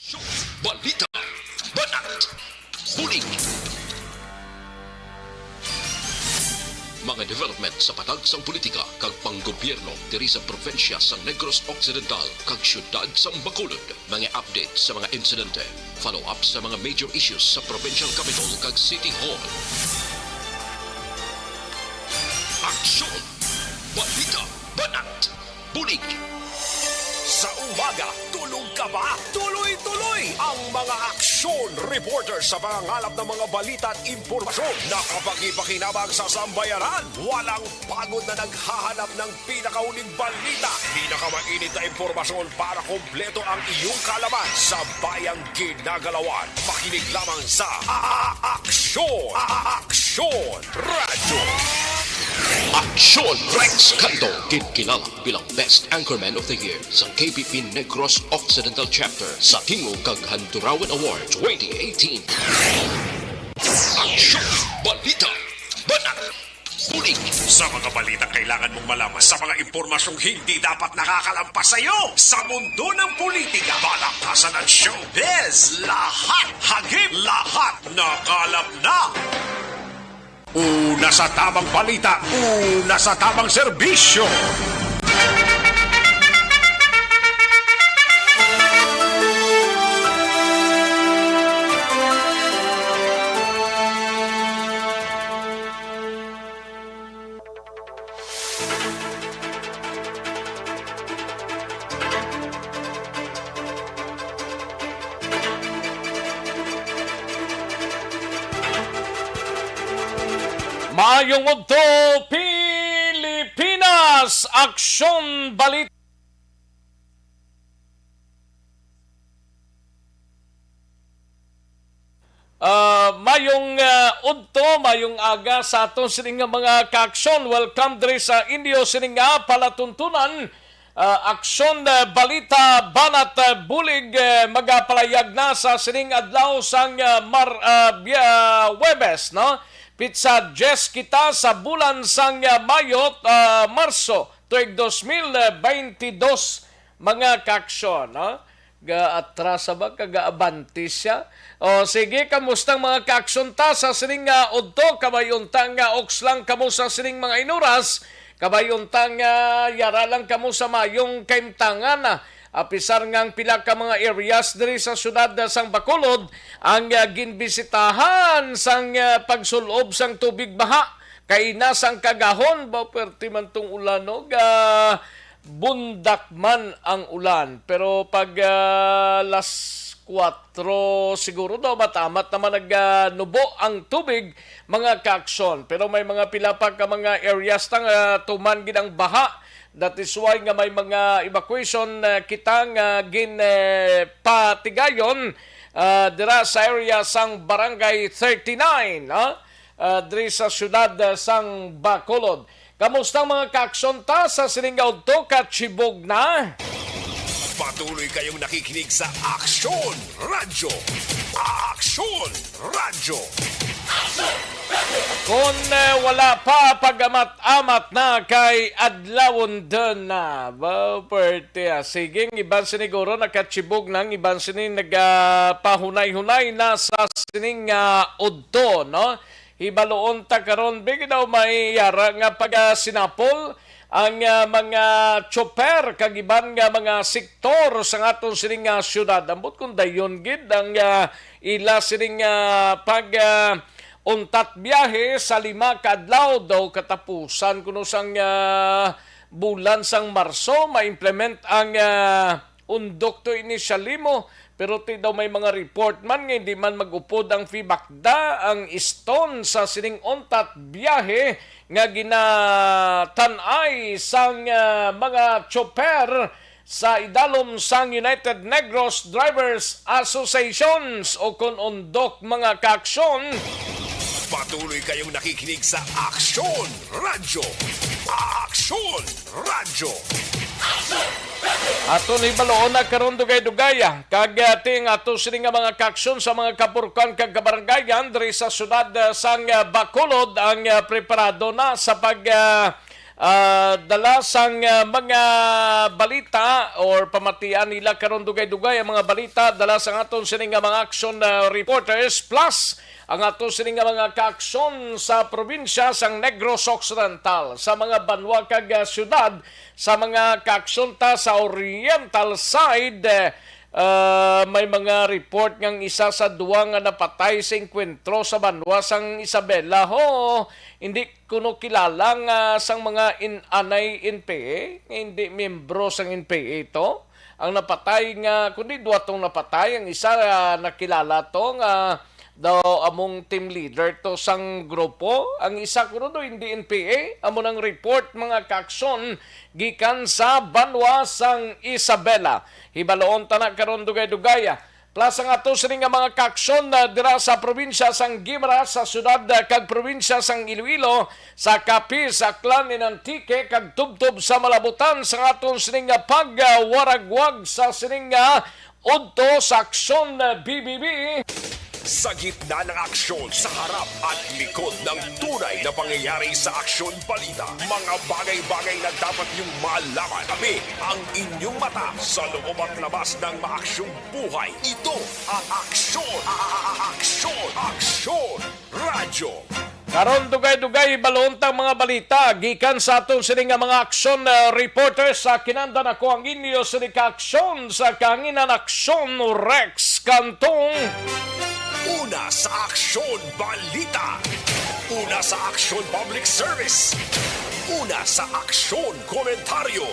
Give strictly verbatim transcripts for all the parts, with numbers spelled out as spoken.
Balita, banat, bulig. Mga development sa patag sang politika kag panggobyerno diri sa probinsya sang Negros Occidental kag siyudad sang Bacolod. Mga update sa mga insidente, follow-up sa mga major issues sa provincial capital kag city hall. Aksyon! Balita, banat, bulig. Sa umaga, tulog ka ba? Tuloy-tuloy ang mga aksyon reporter sa pangangalap ng mga balita at impormasyon na kapakipakinabang sa sambayanan. Walang pagod na naghahanap ng pinakahuling balita, pinakamainit na impormasyon para kompleto ang iyong kaalaman sa bayang ginagalawan. Makinig lamang sa A-, A-, Aksyon! A-, Aksyon Radyo! Aksyon Rex Canto, ginkilala bilang Best Anchorman of the Year sa K B P Negros Occidental Chapter sa Tingog kag Handurawan Award twenty eighteen. Aksyon! Balita! Banat! Bulig! Sa mga balitang kailangan mong malaman, sa mga impormasyong hindi dapat nakakalampas sa iyo, sa mundo ng politika, balakasan at showbiz, lahat hagip, lahat nakalap na. Una sa tamang balita, una sa tamang serbisyo. Maayong udto, Pilipinas! Aksyon Balita. Ah, mayong, ah, udto, mayong aga sa aton sining nga mga kaaksyon. Welcome diri sa inyo sining nga palatuntunan. Ah, aksyon, ah, balita, banat, ah, bulig, eh, magapalayag na sa sining adlaw sang, ah, Mar-, ah, Bia-, Huwebes, no? Pitsa diyes kita sa bulan sang, ah, Mayo, ah, Marso, tuig dos mil baynte dos, mga kaaksyon, no? Gaatrasa ba? Kag gaabante siya? O, sige, kamusta ang mga kaaksyon ta sa sining nga udto? Kabay unta nga oks lang kamo sa sining mga inuras. Kabay unta nga yara lang kamo sa mayong kahimtangan, ah. Apisar nga ang pila ka mga areas diri sa siyudad, ah, sang Bacolod ang, ah, ginbisitahan sang, ah, pagsul-ob sang tubig baha. Kay ina sang kagahon, ba, pwerte man tong ulan, no? Ga-, bundak man ang ulan. Pero pag, ah, alas kuwatro siguro daw, matamat naman nag, ah, nubo ang tubig, mga kaaksyon. Pero may mga pila pa ka mga areas tang, ah, tuman gid ang baha. That is why nga may mga evacuation, ah, kita nga gin, eh, patigayon, ah, dira sa area sang Barangay thirty-nine, ah, ah, diri sa siyudad, ah, sang Bacolod. Kamusta ang mga kaaksyon ta sa sining nga udto, kachibog na? Patuloy kayong nakikinig sa Aksyon Radyo. Aksyon Radyo. Kon, eh, wala pa, pag-amat-amat na kay adlawon din na. Ba, pwerte, ah. Sige, ang iban siniguro nakachibog na, ang iban sini nagapahunay-hunay na sa sining, ah, udto, no? Hibaloon ta karon, bigi daw may yara nga pagasinapol ang, ah, mga tsoper kag iban nga mga sektor sa aton sining nga syudad. Ambot kung dayon gid ang, ah, ila sining, ah, pag, ah, untat biyahe sa lima ka adlaw daw katapusan kuno sang, ah, bulan sang Marso ma-implement ang, ah, undok to ini sa limo, pero ti daw may mga report man nga hindi man mag-upod ang FEMACDA, ang Easton sa sining untat biyahe nga ginatan-ay sang, ah, mga tsoper sa idalom sang United Negros Drivers Associations o kon undok, mga kaaksyon. Patuloy kayong nakikinig sa Aksyon Radyo. Aksyon Radyo. Aton hibaloon na karon dugay-dugay, ah, kag, ah, ting ato sini nga mga kaaksyon sa mga kapurkan kag kabarangayan diri sa siyudad, ah, sang, ah, Bacolod ang, ah, preparado na sa pag, ah, Ah, dala sang, ah, mga balita or pamatian nila karon dugay-dugay ang mga balita dala sang aton sini nga mga action, ah, reporters, plus ang aton sini nga mga kaaksyon sa probinsya sang Negros Occidental, sa mga banwa kag, ah, syudad, sa mga kaaksyon ta sa oriental side. Ah, may mga report nga ang isa sa duwa nga napatay sa engkwentro sa banwa sang Isabela, ho, hindi kuno kilala nga sang mga in-, anay N P A, nga hindi miyembro sang N P A to. Ang napatay nga, kundi duwa tong napatay, ang isa, ah, nakilala to nga daw among team leader to sang grupo. Ang isa kuno do hindi N P A, amo nang report, mga kaaksyon, gikan sa banwa sang Isabela. Hibaloon ta na karon dugay-dugay, ah. Plus ang ato sini nga mga kaaksyon, ah, dira sa probinsya sang Guimaras, sa syudad, ah, kag probinsya sang Iloilo, sa Capiz, Aklan, and Antique, kag tubtob sa Malabutan, sa aton sini nga pagwaragwag sa sini nga udto sa aksyon, ah, B B B. Sa gitna ng aksyon, sa harap at likod ng tunay na pangyayari sa Aksyon Balita, mga bagay-bagay na dapat niyong malaman. Kami ang inyong mata sa loob at labas ng maaksyong buhay. Ito ang Aksyon, a-, a-, a-, Aksyon, Aksyon Radyo. Karon, dugay-dugay, balon tang mga balita gikan sa aton sini nga mga aksyon, uh, reporter. Sa kinandan, ako ang inyo sini ka aksyon sa kahanginan, Aksyon Rex Cantong. Una sa Aksyon Balita. Una sa Aksyon Public Service. Una sa Aksyon Komentaryo.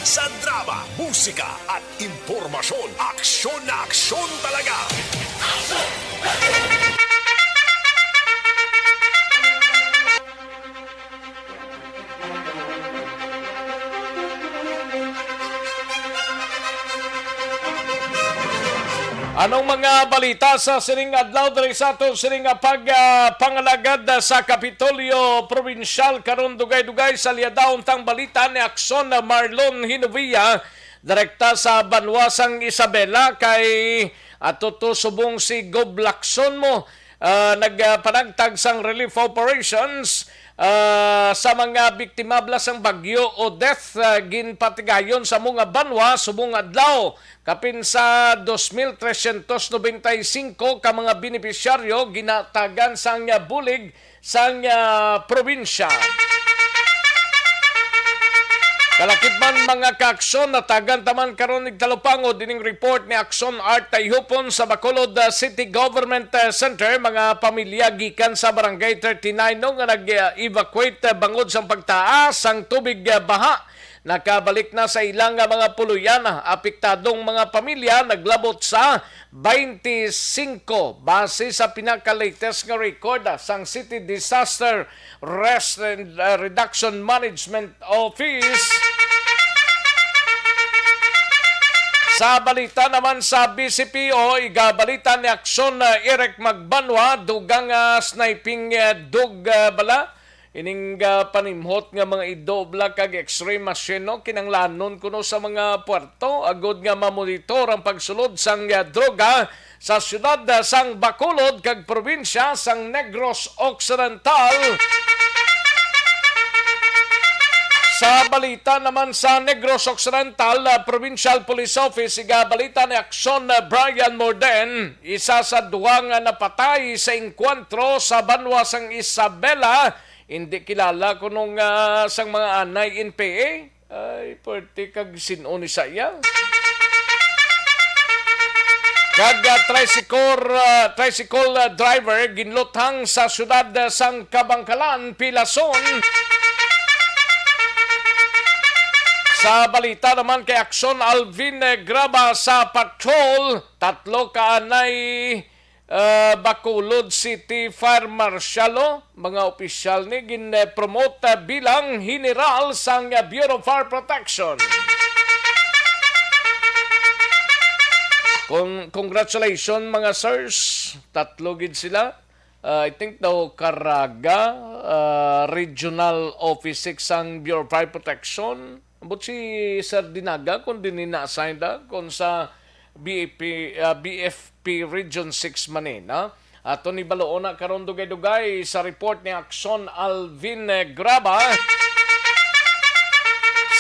Sa drama, musika at impormasyon, aksyon na aksyon talaga. Anong mga balita sa sining adlaw diri sa aton sining nga pag, ah, pangalagad sa Kapitolyo Probinsyal karon? Dugay-dugay sa liadaon tang balita ni Akson Marlon Hinovia, direkta sa banwa sang Isabela, kay ato to subong si Gob Lacson mo, ah, nagpanagtag sang relief operations, ah, sa mga biktima bala sang Bagyo Odette, ah, ginpatigayon sa mga banwa subong adlaw. Kapin sa dos mil trescientos noventa y cinco ka mga benepisyaryo ginatagan sang bulig sang, ah, probinsya. Kalakip man, mga kaaksyon, natagan ta man karon ning talupangod ining report ni Akson Art Tayhupon sa Bacolod, ah, City Government, ah, Center. Mga pamilya gikan sa Barangay thirty-nine, no, nga nag-evacuate, ah, bangod sang pagtaas sang tubig, ah, baha, nakabalik na sa ilang, ah, mga puloy-an. Apektadong mga pamilya naglabot sa twenty-five, base sa pinaka-latest nga record, ah, sang City Disaster Risk and, ah, Reduction Management Office. Sa balita naman sa B C P O, igabalita ni Akson, ah, Eric Magbanwa, dugang, ah, sniping, ah, dug, ah, bala. Ining, ah, panimhot nga mga ido bala kag X-ray machine, no, kinahanglanon kuno sa mga puerto agod nga mamonitor ang pagsulod sang, ah, droga sa siyudad, ah, sang Bacolod kag probinsya sang Negros Occidental. Sa balita naman sa Negros Occidental, ah, Provincial Police Office, igabalita ni Akson, ah, Brian Morden, isa sa duha nga napatay sa engkwentro sa banwa sang Isabela. Hindi kilala kuno nga sang mga anay N P A. Ay, pwerte kag sin-o ni sa iya. Kag, ah, tricycle, ah, tricycle, ah, driver ginluthang sa siyudad, ah, sang Kabangkalan, Pilason. Sa balita naman kay Akson Alvin, eh, Graba sa patrol, tatlo ka anay, ah, Bacolod City Fire Marshal, oh, mga opisyal ni gin-promote, ah, bilang general sang, ah, Bureau of Fire Protection. Con-, congratulations, mga sirs. Tatlo gid sila. Ah, I think daw Caraga, ah, Regional Office six sang Bureau of Fire Protection. Ambot si Sir Dinaga kung dinhi na-assign da, kung sa B F P, ah, B F P Region six man ni, no? Ato ni baloon na karon dugay-dugay sa report ni Akson Alvin, eh, Graba.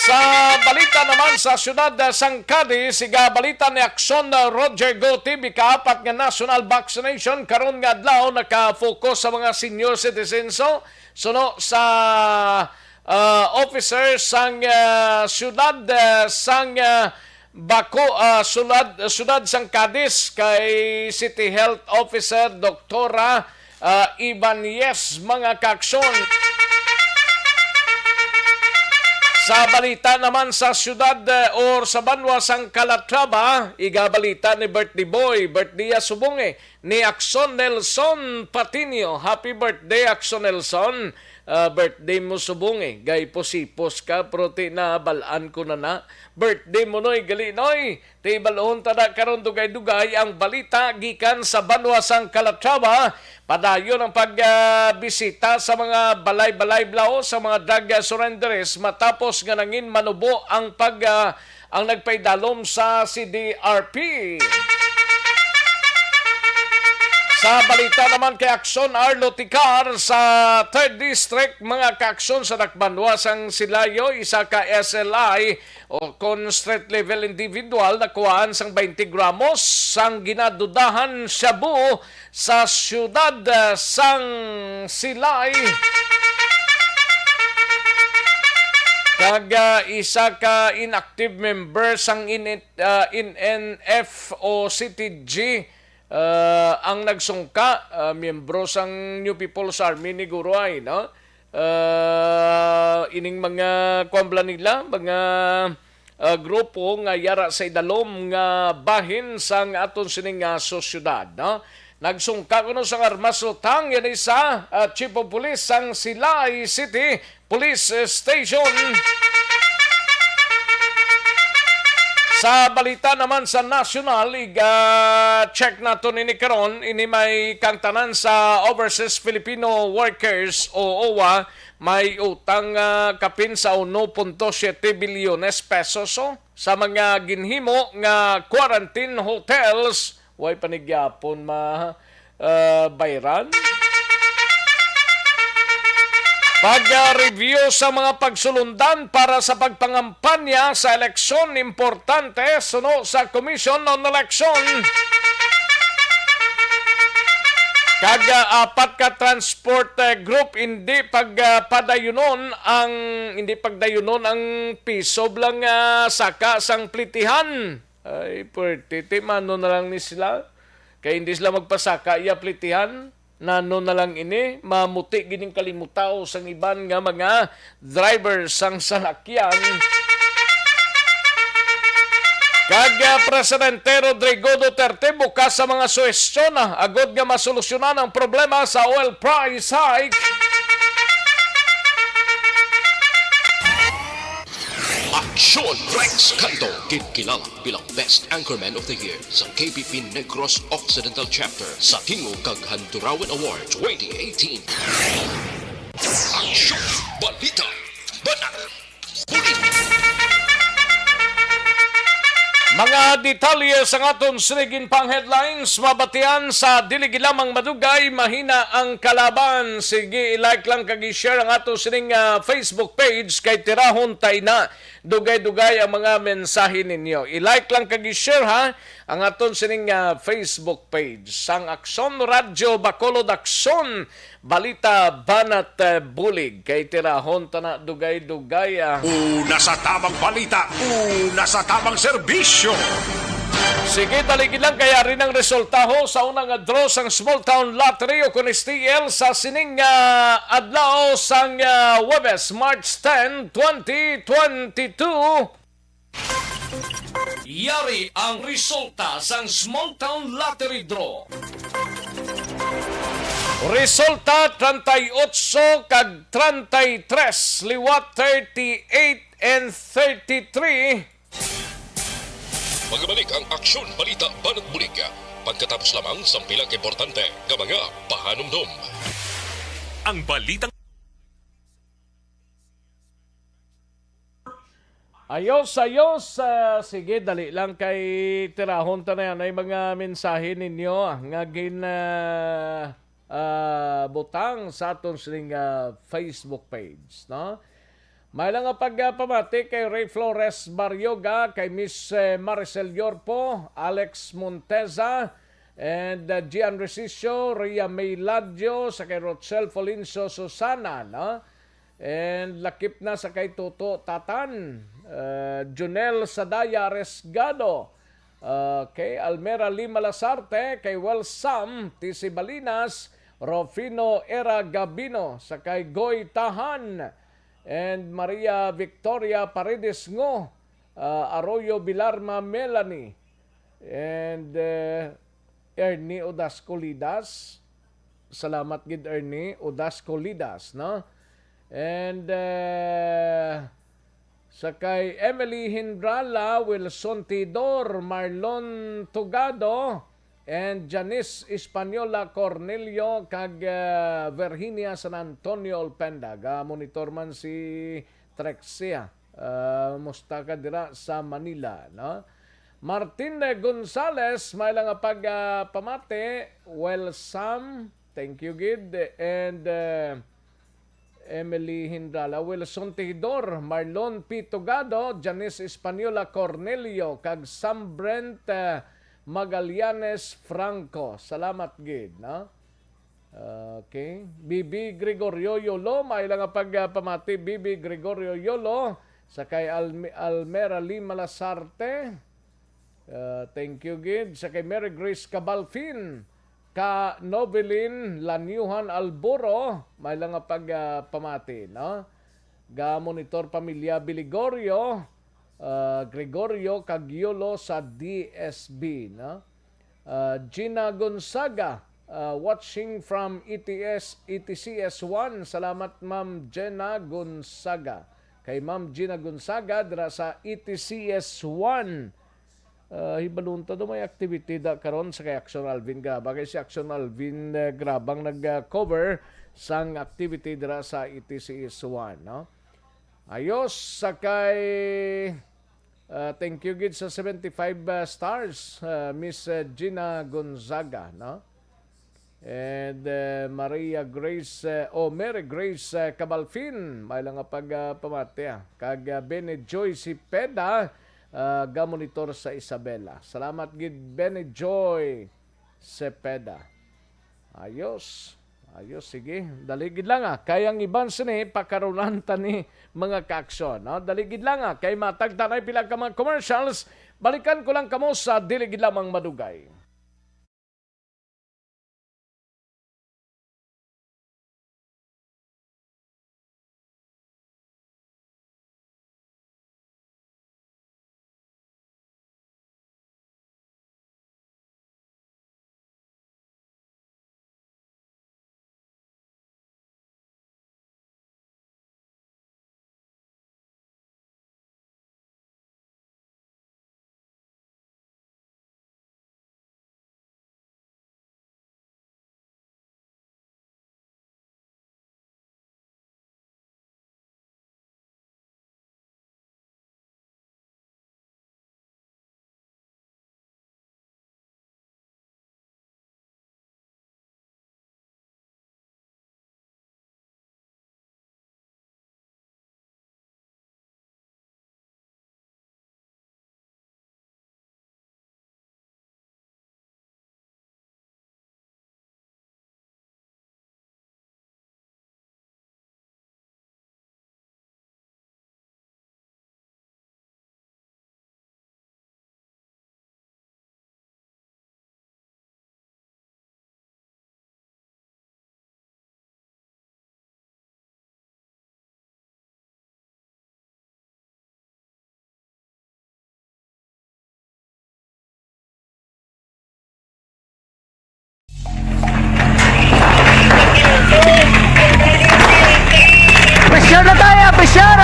Sa balita naman sa siyudad, ah, sang Cadiz, igabalita ni Aksyon, ah, Roger Go, T V ka-apat nga national vaccination karon nga adlaw naka-focus sa mga senior citizens, so, suno sa, ah, officer sang, ah, siyudad, ah, sang, ah, Bako, ah, sulad, siyudad sang Cadiz, kay City Health Officer Doktora, ah, Ibanez, mga kaaksyon. Sa balita naman sa siyudad, eh, or sa banwa sang Calatrava, igabalita ni Birthday Boy, birthday ya subong, eh, ni Akson Nelson Patiño. Happy birthday, Akson Nelson. Ah, birthday mo subong, eh. Gay pusipos ka, pero ti na, bal-an ko na na. Birthday mo, noy, gali, noy. Ti balon ta na karon, dugay-dugay ang balita gikan sa banwa sang Calatrava. Padayon ang pag, ah, bisita sa mga balay-balay, blaw, sa mga drug, ah, surrenderies matapos nga nangin manubo ang pag, ah, ang nagpaidalom sa C D R P. Sa balita naman kay Akson Arlo Ticar, sa Third District, mga kaaksyon, sa dakbanwa sang Silayo, isa ka S L I o kon street level individual nakuhaan sang twenty gramos sang ginadudahan shabu sa siyudad, ah, sang Silay. Kag, ah, isa ka inactive member sang in-, ah, N N F o C T G, ah, ang nagsungka, ah, miyembro sang New People's Army ni Guruay, no? Ah, ining mga, kuwan bala nila, mga, ah, grupo nga yara sa idalom nga bahin sang aton sining nga sosyedad, no? Nagsungka kuno sang armas, utang, yan sa, ah, Chief of Police sang Silay City Police Station. Sa balita naman sa nasyonal, iga-check naton ini karon, ini may kangtanan sa Overseas Filipino Workers o OWWA, may utang, ah, kapin sa uno punto siete bilyones pesos, oh, sa mga ginhimo nga quarantine hotels. Way pa ni gyapon ma-, ah, bayran. Pag-review sa mga pagsulundan para sa pagpangampanya sa eleksyon importante suno sa Commission on Election. Kag, ah, apat ka transport, eh, group hindi pag, ah, padayunon ang, hindi pagdayunon ang piso lang, ah, saka sang plitihan. Ay, pwerte. Ti mano na lang ni sila? Kay hindi sila magpasaka iya plitihan. Nano na lang ini? Mamuti gining kalimutaw sang iban nga mga driver sang salakyan. Kag, ah, Presidente Rodrigo Duterte bukas sa mga suhestyon, ah, agod nga masolusyonan ang problema sa oil price hike. Aksyon Rex Canto, kinkilala bilang Best Anchorman of the Year sa K P P Negros Occidental Chapter sa Tingog kag Handurawan Award twenty eighteen. Aksyon, balita, banat, bulig. Mga detalye sa aton sining pang headlines, mabatian sa dili lamang madugay, mahina ang kalaban. Sige, i-like lang kag i-share ang aton sining, ah, Facebook page kay tirahon ta ina. Dugay-dugay ang mga mensahe ninyo. I-like lang kag i-share, ha, ang aton sining, ah, Facebook page sang Aksyon Radyo Bacolod, Aksyon Balita Banat, eh, Bulig. Kay tirahon ta na dugay-dugay, ah. Una sa tamang balita, una sa tamang serbisyo. Sige, taligi lang kay ari nang resultaho sa unang draw sang Small Town Lottery o kon S T L sa sining, ah, adlaw sang, ah, Huwebes, March ten, twenty twenty-two. Yari ang resulta sang Small Town Lottery Draw. Resulta, treinta y ocho kag treinta y tres, liwat thirty-eight and thirty-three. Magbalik ang Aksyon Balita Banat Bulig pagkatapos lamang sang pila ka importante nga mga pahanumdom. Ang balitang Ayos, ayos. Ah, sige, dali lang kay tirahon ta na yan. Ay mga mensahe ninyo, ah, nga gin, ah, ah, butang sa aton sining, ah, Facebook page, no? May lang nga pagpamati kay Ray Flores Barrioga, kay Miss, eh, Maricel Yorpo, Alex Monteza, and, uh, Gian Resicio, Ria May Ladyo, sa kay Rochelle Folinso Susana, no? And lakip na sa kay Toto Tatan, uh, Junel Sadaya Resgado, uh, kay Almera Lima Lasarte, kay Welsam T C Balinas, Rofino Era Gabino, sa kay Goy Tahan, and Maria Victoria Paredes Ngo, uh, Arroyo Bilarma Melanie, and, uh, Ernie Odasco Lidas. Salamat gid, Ernie Odasco Lidas, no? And, uh, sa kay Emily Hindrala, Wilson Tidor, Marlon Tugado, and Janice Española Cornelio, kag, uh, Virginia San Antonio Olpenda. Ga-monitor man si Trexia. Ah, musta ka dira sa Manila, no? Martin Gonzales, may lang nga pag, ah, pamati. Well, Sam, thank you gid. And, ah, Emily Hindrala, Wilson Tejidor, Marlon P. Tugado, Janice Española Cornelio, kag Sam Brent, ah, Magallanes Franco. Salamat gid, no? Okay. B B Gregorio Yolo, may lang nga pag, ah, pamati. B B Gregorio Yolo, sa kay Almi-, Almera Lima Lasarte. Ah, thank you gid. Sa kay Mary Grace Cabalfin, ka Novelin Lanyuhan Alburo, may lang nga pag, ah, pamati, no? Ga-monitor pamilya Biligorio, ah, Gregorio kag Yolo sa D S B, no? Ah, Gina Gonzaga, ah, watching from E T S, E T C S one. Salamat, Ma'am Gina Gonzaga. Kay Ma'am Gina Gonzaga dira sa E T C S one. Ah, hibalunta daw may activity da karon sa kay Action Alvin Graba. Kay si Action Alvin, eh, Grabang nag, ah, cover sang activity dira sa E T C S one, no? Ayos, sa kay, ah, thank you gid sa seventy-five, ah, stars, ah, Miss, ah, Gina Gonzaga, no? And, ah, Maria Grace, ah, o Mary Grace, ah, Cabalfin, may lang nga pag, ah, pamati, ah. Kag, ah, Benny Joy Cepeda, ah, ga-monitor sa Isabela. Salamat gid, Benny Joy Cepeda. Ayos. Ayos, sige. Dali gid lang, ah. Kay ang iban sini, pakarulan ta ni mga kaaksyon, no? Dali gid lang, ah. Kay matag ta na pila ka mga commercials, balikan ko lang kamo sa dili gid lamang madugay. Pressure na tayo, pressure!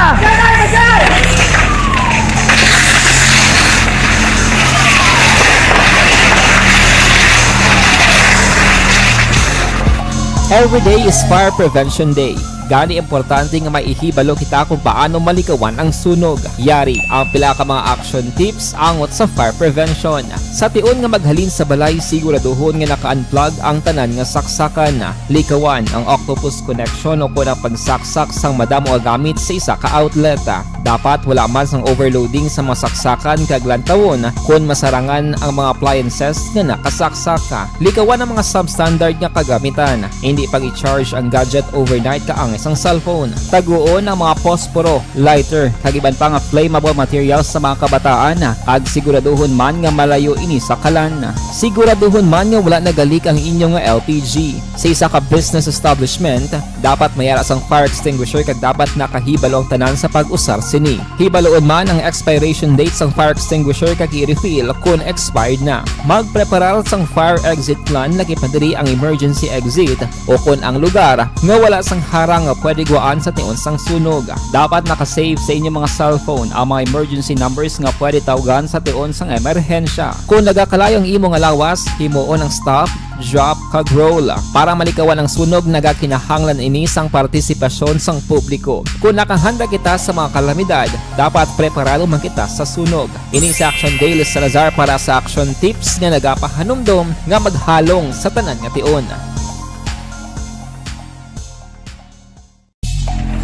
Every day is Fire Prevention Day. Gani, importante nga may ihibalo kita kung paano malikawan ang sunog. Yari ang pila ka mga action tips angot sa fire prevention. Sa tion nga maghalin sa balay, siguraduhon nga naka-unplug ang tanan nga saksakan. Likawan ang octopus connection o kon ang pagsaksak sang madamo nga gamit sa isa ka outlet. Dapat wala man sang overloading sa mga saksakan kag lantawon kon masarangan ang mga appliances nga nakasaksak. Likawan ang mga substandard nga kagamitan. Hindi pag-i-charge ang gadget overnight kaangay sang cellphone. Taguon ang mga posporo, lighter, kag iban pa nga flammable materials sa mga kabataan, kag siguraduhon man nga malayo ini sa kalan. Siguraduhon man nga wala nagalik ang inyo nga L P G. Sa isa ka business establishment, dapat may ara sang fire extinguisher kag dapat nakahibalo ang tanan sa pag-usar sini. Hibaluon man ang expiration date sang fire extinguisher kag i-refill kon expired na. Magpreparar sang fire exit plan, laki pa diri ang emergency exit o kon ang lugar nga wala sang harang nga pwede gwaan sa tion sang sunog. Dapat naka-save sa inyo mga cellphone ang mga emergency numbers nga pwede tawgan sa tion sang emerhensya. Kon nagakalayo ang imo nga lawas, himuon ang stop, drop, kag roll. Para malikawan ang sunog, nagakinahanglan ini sang partisipasyon sang publiko. Kon nakahanda kita sa mga kalamidad, dapat preparado man kita sa sunog. Ini si Action Daily Salazar para sa Action Tips nga nagapahanumdom nga maghalong sa tanan nga tion.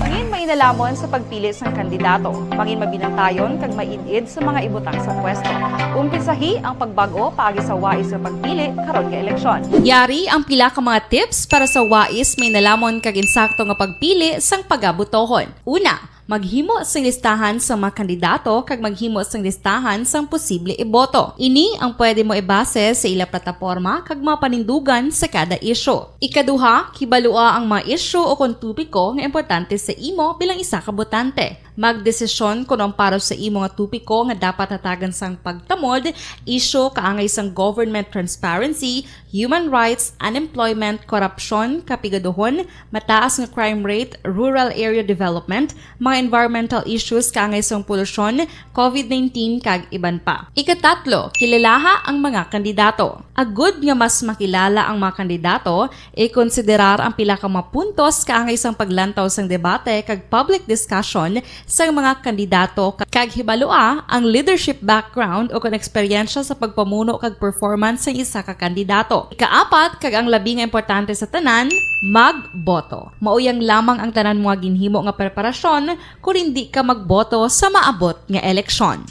Mangin mainalamon sa pagpili sang kandidato. Mangin mabinantayon kag maid-id sa mga ibutang sa pwesto. Umpisahi ang pagbag-o paagi sa wais nga pagpili karon nga eleksyon. Yari ang pila ka mga tips para sa wais, mainalamon kag insakto nga pagpili sang pagabutohon. Una, maghimo sing listahan sa mga kandidato kag maghimo sing listahan sang posible iboto. Ini ang pwede mo ibase sa ila plataporma kag mga panindugan sa kada isyu. Ikaduha, kibalua ang mga isyu o kon topiko nga importante sa imo bilang isa ka botante. Magdesisyon kon ang para sa imo nga topiko nga dapat hatagan sang pagtamod, isyu kaangay sang government transparency, human rights, unemployment, korupsyon, kapigaduhon, mataas nga crime rate, rural area development, mga environmental issues kaangay sang polusyon, covid nineteen, kag iban pa. Ikatatlo, kilalaha ang mga kandidato. Agud nga mas makilala ang mga kandidato, ikonsiderar ang pila ka mga puntos kaangay sang paglantaw sang debate kag public discussion sang mga kandidato, kag hibalua ang leadership background o kon eksperyensya sa pagpamuno kag performance sang isa ka kandidato. Ikaapat, kag ang labi nga importante sa tanan, magboto. Mao yang lamang ang tanan mo nga ginhimo nga preparasyon kon indi ka magboto sa maabot nga eleksyon.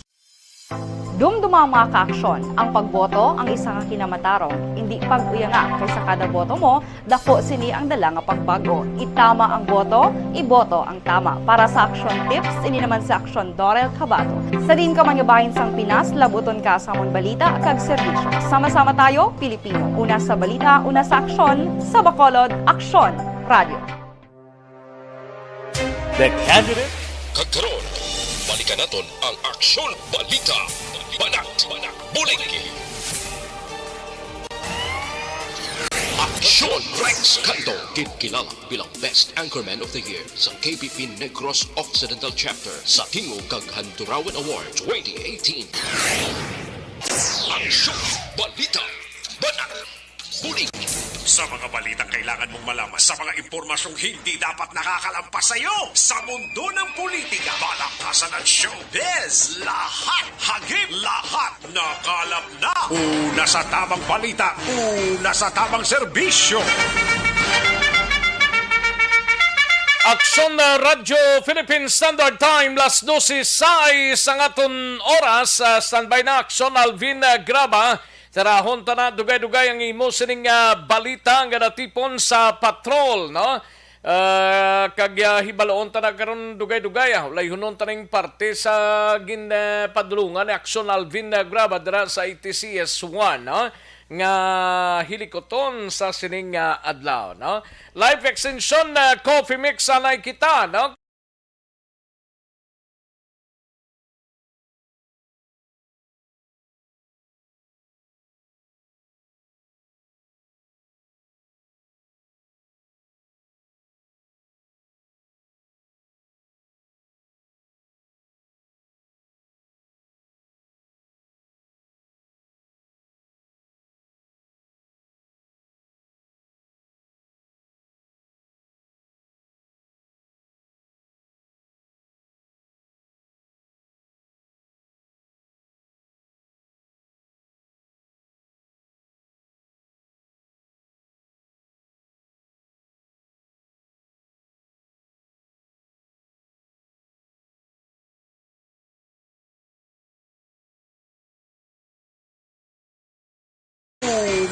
Dumduma, mga kaaksyon, ang pagboto ang isa ka kinamatarong. Indi pag-uyanga, kay sa kada boto mo, daku sini ang dala nga pagbag-o. Itama ang boto, iboto ang tama. Para sa Action Tips, ini naman si Action Dorel Cabato. Sa diin ka man nga bahin sang Pinas, labuton ka sa amon balita kag serbisyo. Sama-sama tayo, Pilipino. Una sa balita, una sa aksyon, sa Bacolod, Aksyon Radio. The candidate. Kag karon, balikan naton ang Aksyon Balita. Banat, banat, bulig. Aksyon Rex Canto, ginkilala bilang Best Anchorman of the Year sa K P P Negros Occidental Chapter sa Tingog kag Handurawan Award twenty eighteen. Aksyon Balita. Banat. Bulig. Sa mga balitang kailangan mong malaman, sa mga impormasyong hindi dapat nakakalampas sa iyo, sa mundo ng politika, palakasan at showbiz, lahat, hagip, lahat, nakalap na. Una sa tamang balita, una sa tamang serbisyo. Aksyon, uh, Radyo Philippine Standard Time, las dose sais ang aton oras. Uh, standby na, Aksyon Alvin, uh, Graba. Tarahon ta na, dugay-dugay ang imo sining, ah, balita nga natipon sa patrol, no? Ah, kag, ah, hibaloon ta na karon dugay-dugay, ah. Ulayhonon ta ning parte sa gin-, ah, padulungan ni Aksyon Alvin, ah, Graba dira sa A T C S one, no? Nga hilikoton sa sining, ah, adlaw, no? Life Extension, ah, Coffee Mix, anay kita, no?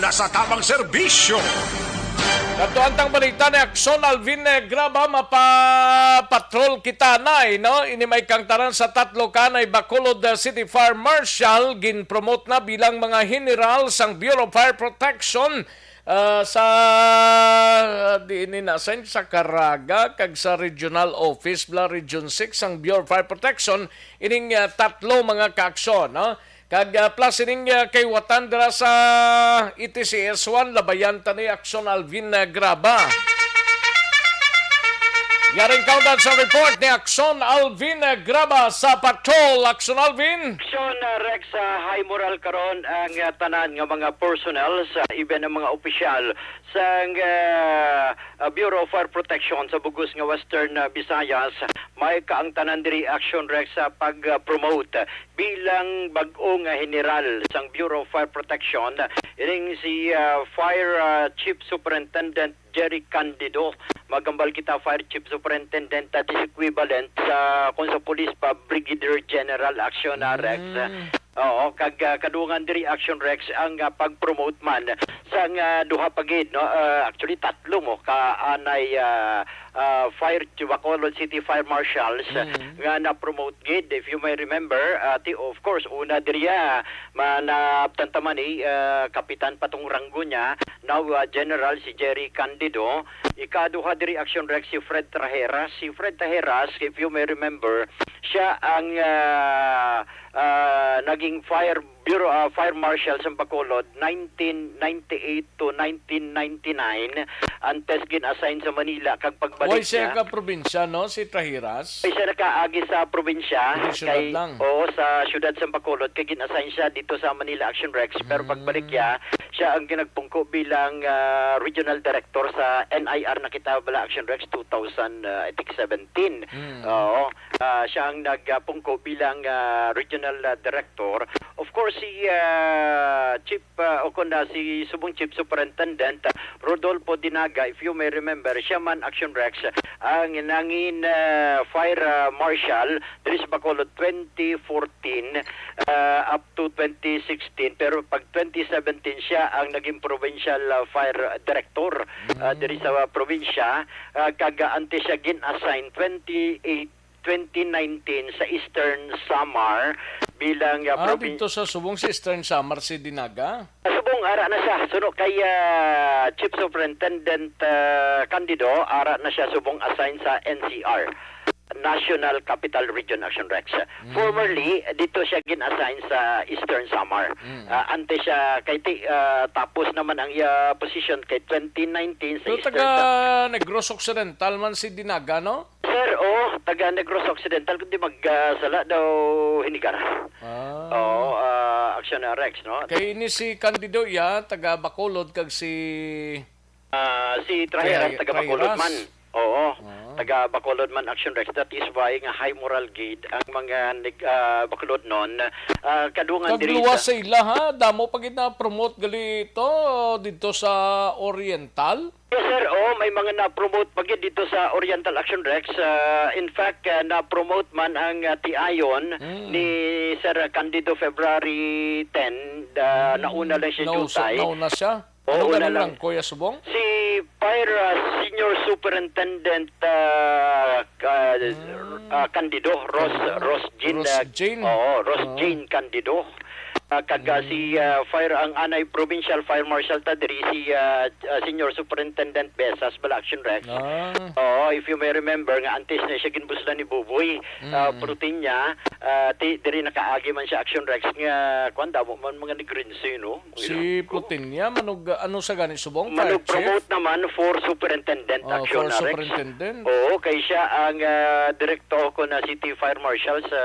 na sa tamang serbisyo. Kadto ang tang balita ni Akson Alvin, eh, Graba, mapapatrol kita na, eh, no? Ini may kang tanan sa tatlo ka na Bacolod, uh, City Fire Marshal, gin-promote na bilang mga general sang Bureau of Fire Protection, uh, sa, uh, di ini na-assign sa Caraga kag sa Regional Office bla Region six sang Bureau of Fire Protection, ining, uh, tatlo mga kaaksyon, no? Kag, ah, plus ining, ah, kaiwatan dira sa E T C S one, labayan ta ni Akson Alvin, ah, Graba. Yaring kaundan sa report ni Akson Alvin, ah, Graba sa patrol. Akson Alvin. Aksyon, ah, Rex, ah, high moral karon ang, ah, tanan nga mga personnel sa even ang mga opisyal sang, ah, ah, Bureau of Fire Protection sa bugos nga Western, ah, Visayas. May kaangtanan diri, Action Rex, sa pag-promote bilang bag-o nga general sang Bureau of Fire Protection, ining si, ah, Fire, ah, Chief Superintendent Jerry Candido. Magambal kita, Fire Chief Superintendent, that is equivalent sa, kung sa pulis pa, Brigadier General, Action, ah, Rex. Mm. Oo, kag, ah, kadungan diri, Action Rex, ang, ah, pag-promote man sang, ah, duha pa gid, no? Ah, actually, tatlo mo ka anay, ah, ah, fire, Bacolod City Fire Marshals, mm, nga na-promote gid. If you may remember, ah, ti, of course, una diri, ah, ma-, naabtan ta man ni, ah, Kapitan pa tong ranggo niya, now, ah, General si Jerry Candido. Ikaduha diri, Action Rex, si Fred Trajeras. Si Fred Trajeras, if you may remember, siya ang, ah, ah, naging fire bureau, ah, fire marshal sa Bacolod, nineteen ninety-eight to nineteen ninety-nine, antes gin-assign sa Manila, kag pagbalik niya, ka probinsya, no, si Trajeras? Ay, siya nakaagi sa probinsya, kay, oo, sa siyudad sa Bacolod, kay gin-assign siya dito sa Manila, Action Rex, pero pagbalik niya, siya ang ginagpungko bilang, ah, regional director sa N I R na kita bala, Action Rex, two thousand, ah, I think, seventeen. Oo. Ah, siya ang nagpungko bilang, ah, regional, ah, director. Of course, si, ah, Chief, ah, o kun, ah, si subong Chief Superintendent, ah, Rodolfo Dinaga, if you may remember, siya man, Action Rex, ang nangin, ah, fire, ah, marshal diri sa Bacolod twenty fourteen, ah, up to twenty sixteen, pero pag twenty seventeen siya ang naging provincial, ah, fire director, ah, diri sa probinsya, ah, kag, ah, antes siya gin-assign twenty eight twenty nineteen sa Eastern Samar bilang, ah, Ah, provin- dito sa subong sa Eastern Samar si Dinaga? Sa subong, ara na siya. Suno kay, ah, Chief Superintendent, ah, Candido, ara na siya subong assign sa N C R, National Capital Region, Action Rex. Mm. Formerly, dito siya gin-assign sa Eastern Samar. Mm. Ah, antes siya, kay ti-, ah, tapos naman ang iya position kay twenty nineteen sa Pero Eastern taga Samar. Negros Occidental man si Dinaga, no? Sir, oh, taga Negros Occidental, kundi mag, ah, sala daw Hinigar. Ah. Oo, ah, Action Rex, no? Kay ini si Candido iya, taga Bacolod, kag si Ah, si Trajeras, Traje-, taga Bacolod Trajeras. Man. Oo. Ah. Taga Bacolod man, Action Rex. That is why nga high moral gid ang mga neg-, ah, Bacolodnon. Ah, kadungan Kag diri luwas sa sa ila, ha? Damo pa gid na-promote gali ito dito sa Oriental? Yes, sir. Oh, may mga na-promote pa gid dito sa Oriental, Action Rex. Ah, in fact, ah, na-promote man ang, ah, tiayon Mm. ni Sir Candido February ten. Ah, Mm. nauna lang siya Nauso-, jutay. Nauna siya? Oo, Ano una ganun lang. lang, Kuya Subong? Si Fire, ah, Senior Superintendent, ah, ka-, Mm. ah, Candido, Ros-, Candido. Ros Jean, Ros ah, Jean. Oo, Ros Oo. Jean Candido. Ah, kag, ah, si, Mm. ah, Fire, ang anay Provincial Fire Marshal ta diri, si, ah, ah, Senior Superintendent Besas, bala, Action Rex. Ah. Oo, if you may remember nga antes na siya ginbuslan ni Buboy, ah, Mm. Prutiña, ah, ti-, diri nakaagi man siya, Action Rex, nga, kwan, damo man mga Negrense, no? Si Ilonggo. Plutinia, manog, ano sa gani subong? Fire chief? Manog promote naman for superintendent, Oh, Action for Rex. Superintendent. Oo, kay siya ang, ah, direktor ko na city fire marshal sa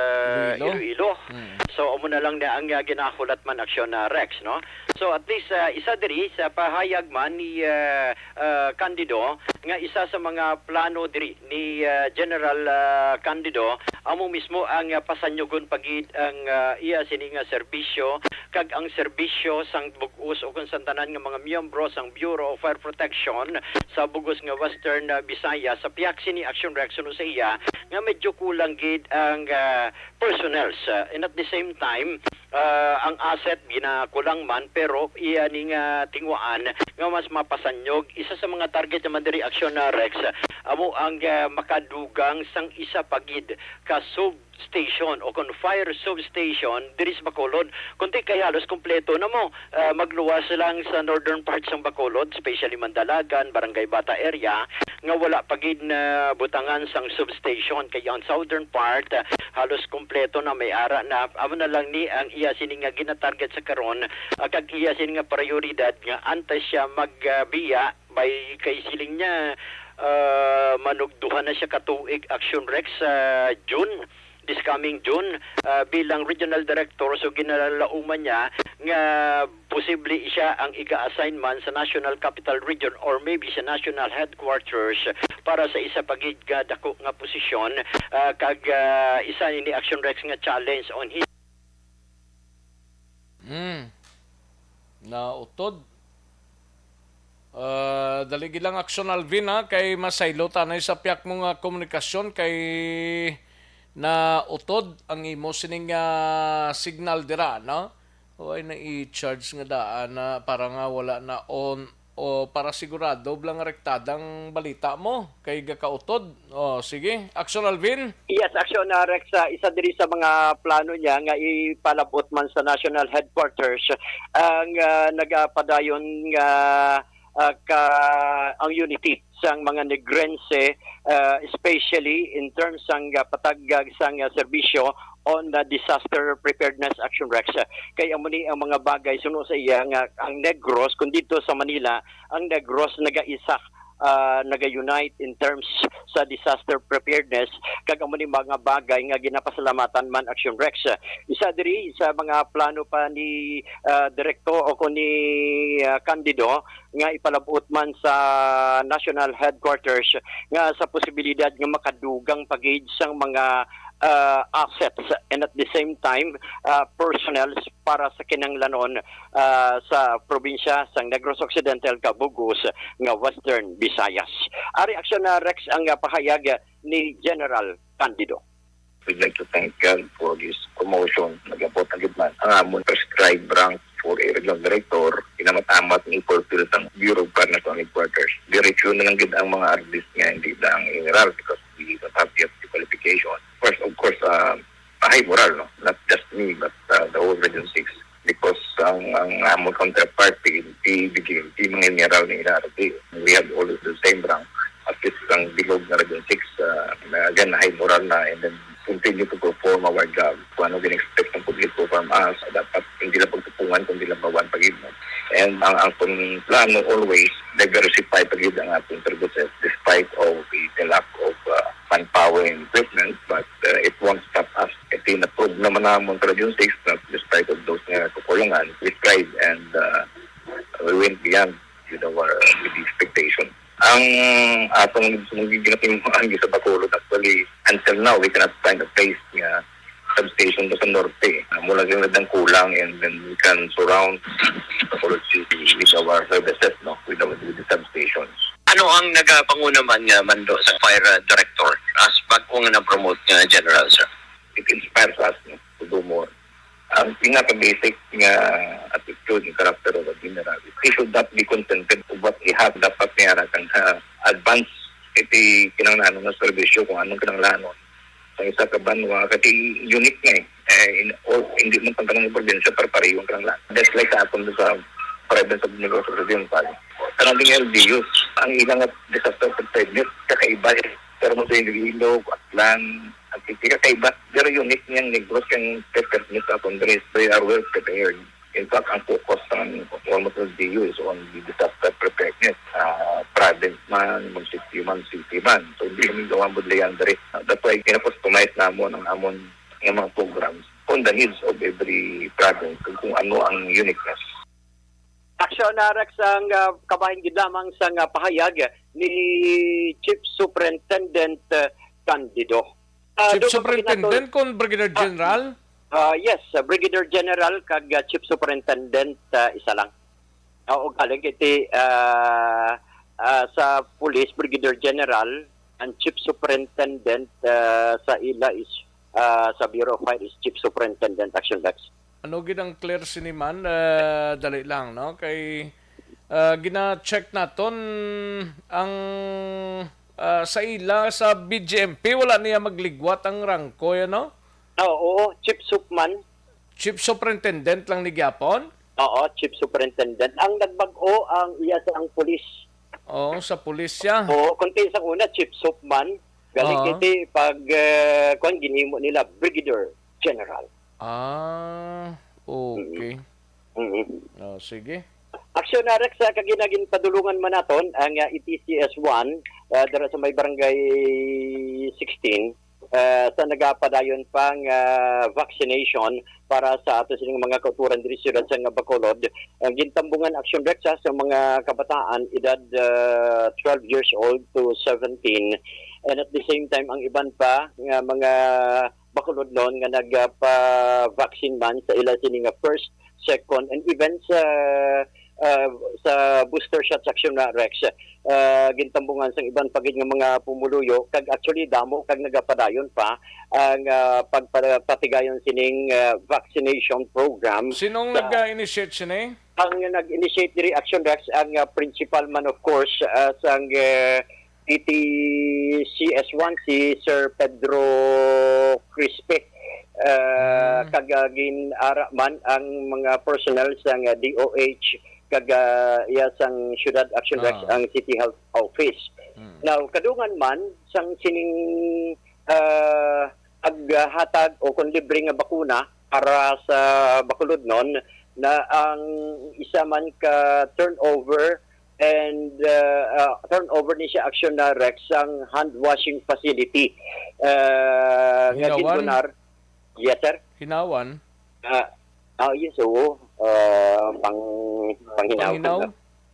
Iloilo. Iloilo. Hmm. So, amo na lang na ang, ah, ginahulat man, Action, ah, Rex, no? So, at least, ah, isa diri sa pahayag man ni, ah, ah, Candido nga isa sa mga plano diri ni, ah, General, ah, Candido, amo mismo ang, ah, pasanyugon pa gid ang, ah, iya sini nga serbisyo kag ang serbisyo sang bug-os o kung sa tanan nga mga miyembro sang Bureau of Fire Protection sa bug-os nga Western, ah, Visayas. Sa pihak sini, Action Reaction, sa iya, nga medyo kulang gid ang, ah, personnels. Ah, and at the same time, ah, ang asset ginakulang man, pero iya ni nga tinguhaan nga mas mapasanyog. Isa sa mga target naman diri, Aksyon na Rex, ah, amo ang, ah, makadugang sang isa pa gid ka substation o kon fire substation diri sa Bacolod. Kundi kay halos kompleto na mo, ah, magluwas lang sa northern part sang Bacolod, especially Mandalagan, Barangay Bata area, nga wala pa gid na butangan sang substation. Kay ang southern part, ah, halos kompleto na, may ara na. Amo na lang ni ang iya sini nga ginatarget sa karon, ah, kag iya sini nga prioridad nga antes siya magbiya, may kay siling niya, ah, manugduhan na siya ka tuig, Action Rex, sa June, this coming June, ah, bilang regional director. So ginalauman niya nga posible siya ang iga-assign man sa National Capital Region or maybe sa National Headquarters para sa isa pa gid nga dako nga posisyon, ah, kag, ah, isa ini, Action Rex, nga challenge on his Hmm. Nautod. Ah, dali gid lang, Action Alvin, ha, kay masaylo ta na sa piyak mo nga komunikasyon kay nautod ang imo sining, ah, signal dira, no? O ay na i-charge nga daan na para nga wala na on o para sigurado bala nga rektada ang balita mo kay gakautod. O sige, Action Alvin. Yes, Action, uh, Rex, uh, isa diri sa mga plano niya nga ipalabot man sa National Headquarters ang, uh, nagapadayon nga, uh, ka, ang unity sang mga Negrense, uh, especially in terms sang, uh, patag, uh, sang, uh, serbisyo on the disaster preparedness, Action Rex. Kay amo ni ang mga bagay suno sa iya nga ang Negros, kung dito sa Manila, ang Negros nagaisa, ah, naga-unite in terms sa disaster preparedness, kag amo ni mga bagay nga ginapasalamatan man, Action Rex. Isa diri sa mga plano pa ni, ah, Direkto o ko ni, ah, Candido nga ipalabot man sa National Headquarters nga sa posibilidad nga makadugang pa gid sang mga, ah, assets and at the same time, ah, personnel para sa kinahanglanon, ah, sa probinsya sang Negros Occidental kag bug-os nga Western Visayas. Ari, Action, ah, Rex, ang, ah, pahayag ni General Candido. We'd like to thank God for this promotion. Nag-abot na gid man ang amon prescribed rank for a regional director. Inamat-amat ni fulfill sang Bureau of Fire National Headquarters. Diretso na lang gid ang mga R Ds nga hindi lang general because we don't have yet the qualification. First, of course, uh, a high morale, no? Not just me, but, uh, the whole Region six. Because ang, ang among counterpart, P N P, B J M P, mga general ni R D. We have always the same rank. At least ang bilog nga Region six, uh, na, again, high morale na, and then continue to perform our job. Kung ano gin-expect ng publiko from us, dapat hindi lang pagtupungan, kundi labawan pa gid, no? And ang, ang pun-, plano always, diversify pa gid ang ating services despite of the, the lack of, uh, manpower and equipment, but, uh, it won't stop us. Kasi na-prove naman namon sa Region six na despite of those nga kakulangan, we tried and, uh, we went beyond with our, with the expectation. Ang atong ginatinguhaan sa Bacolod, actually, until now, we cannot find a place nga substation sa norte. Ah, mula sa nagdang kulang, and then we can surround Bacolod City with our services, no? With our, with the substations. Ano ang nagapanguna man nga mando sa fire, uh, director as bag-o nga na-promote nga general, sir? It inspires us, no, to do more. Ang pinaka-basic nga attitude and character of a general, he should not be contented with what he have. Dapat may ara kang, ah, advance iti kinahanglanon nga serbisyo kung anong kinahanglanon sa isa ka banwa, kasi unique nga eh. Eh, in, all, hindi man pang tanang probinsya para pareho ang kinahanglan. Just like sa aton sa province of Negros Occidental. Kanang ding L G Us, ang ilang disaster preparedness, kakaiba eh. Pero mo sa Iloilo, Aklan, Antique, kakaiba. Pero unique niyang Negros kang preparedness sa aton diri. They are well prepared. In fact, ang focus ng almost L G U is on the disaster preparedness. Ah, province man, municipio man, city man. So, hindi kami gawa budlayan diri. Ah, that's why kina-customize namon ang amon nga mga programs on the needs of every province kung, kung ano ang uniqueness. Action na, Rex, ang, ah, kabahin gid lamang sa nga pahayag ni Chief Superintendent, ah, Candido. Ah, Chief doon pa Superintendent ginato- kon Brigadier Ah. General? Ah, yes, ah, Brigadier General kag, ah, Chief Superintendent, ah, isa lang. Oo, galing iti, ah, ah, sa police, Brigadier General, Ang chief superintendent, ah, sa ila is, ah, sa Bureau of Fire is Chief Superintendent Action Rex. Ano gid ang clear sini man? Ah, dali lang, no? Kay, ah, gina-check naton ang, ah, sa ila, sa B J M P, wala niya magligwat ang rangko, ano? Ah, oo, chief sup man. Chief superintendent lang ni gyapon? Oo, chief superintendent. Ang nagbag-o ang iya sa ang pulis. Oo, sa pulis siya. Oo, kung sa una, chief sup man. Galing Oo. Iti pag, eh, kwan, ginhimo nila, Brigadier General. Ah, okay. Mm. Oh, sige. Aksyon na, Rex, ah, kag ginagin padulungan man naton ang, ah, E T C S one, ah, dira sa may barangay sixteen, ah, sa nagapadayon pang, ah, vaccination para sa ato sining mga kauturan diri sa siyudad sa nga Bacolod. Ang gintambungan action, Rex, ah, sa mga kabataan edad, ah, twelve years old to seventeen, and at the same time ang iban pa nga mga Bacolodnon nga nagpa-vaccine man sa ila sini nga first, second, and even sa, ah, sa booster shots action na, Rex. Ah, gintambungan sang iban pa gid nga mga pumuluyo, kag actually damo kag nagapadayon pa ang, ah, pagpatigayon sining, ah, vaccination program. Sinong sa nag-initiate sini? Ang nag-initiate diri, Action Rex, ang, ah, principal man, of course, ah, sang, ah, P T C S one, si Sir Pedro Crispe. Ah, Hmm. Kag, ah, gin-ara man ang mga personnel sang, ah, D O H kag, ah, iya sang Siyudad Action Rex, Ah. Ang City Health Office. Hmm. Now, kadungan man sang sining, ah, paghatag o kung libre nga bakuna para sa Bacolodnon, na ang isa man ka turnover and, ah, ah, turnover ni siya, Action na, Rex, ang hand washing facility, ah, nga Hinawan? Gindonar. Yes, sir. Hinawan? Ah, ah, yes, oo. Ah, pang, panghinaw. Panghinaw?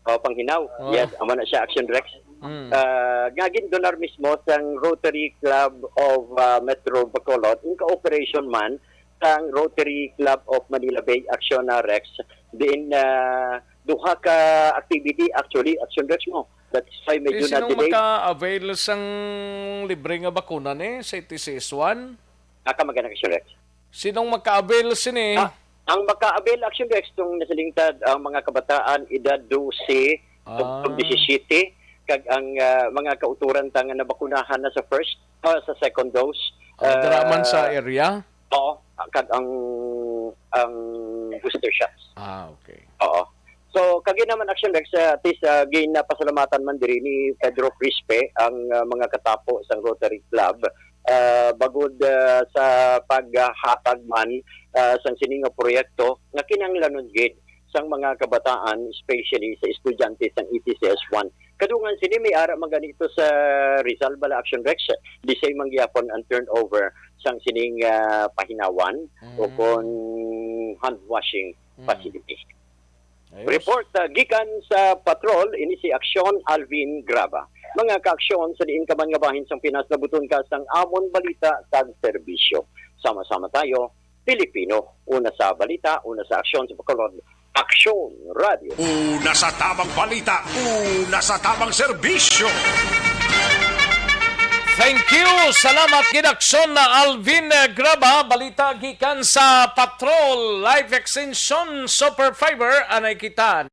Oh, panghinaw. Oh. Yes, amo na siya, Action Rex. Mm. Ah, nga gindonar mismo sang Rotary Club of, ah, Metro Bacolod in cooperation man sang Rotary Club of Manila Bay, Action na, Rex. Diin, ah, duha ka activity, actually, Action Rex mo. That's why medyo Eh, sinong na-delay. Maka-avail sang libre nga bakuna ni sa E T C S one? Aka magana, Action Rex. Sinong maka-avail sini? Ah, ang maka-avail, Action Rex, kung nasilingtad ang mga kabataan edad dose Ah. tungtong disisiyete, kag ang, ah, mga kauturan ta nga nabakunahan na sa first, ah, sa second dose. Ah, dira man sa Ah, area? Oo, kag ang, ang booster shots. Ah, okay. Oo. So, kagi naman, Action Rex, ah, at least, ah, ginapasalamatan man diri ni Pedro Crispe ang, ah, mga katapo sang Rotary Club, ah, bagod, ah, sa paghatag man, ah, sang sini nga proyekto nga kinahanglanon gid sang mga kabataan, especially sa estudyante sang E T C S one. Kadungan sini may ara man gani ito sa Rizal, bala, Action Rex, di sa man gyapon ang turnover sang sining, ah, pahinawan o Mm. kon hand washing Mm. facility. Ayos. Report, ah, gikan sa patrol, ini si Aksyon Alvin Graba. Mga kaaksyon, sa diin ka man nga bahin sang Pinas, nabuton ka sang amon balita kag serbisyo. Sama-sama tayo, Pilipino. Una sa balita, una sa aksyon sa Bacolod. Aksyon Radio. Una sa tamang balita, una sa tamang serbisyo. Thank you. Salamat gid, Aksyon na Alvin, eh, Graba. Balita gikan sa Patrol Life Extension Super Fiber. Anay kita.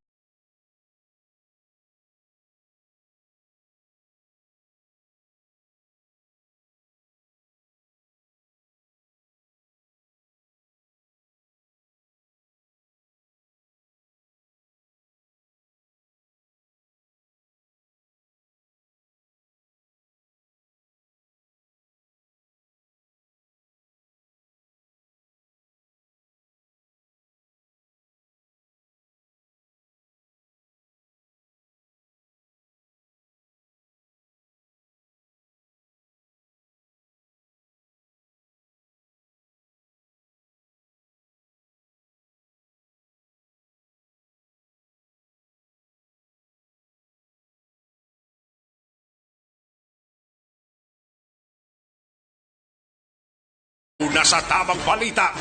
Una sa tamang balita,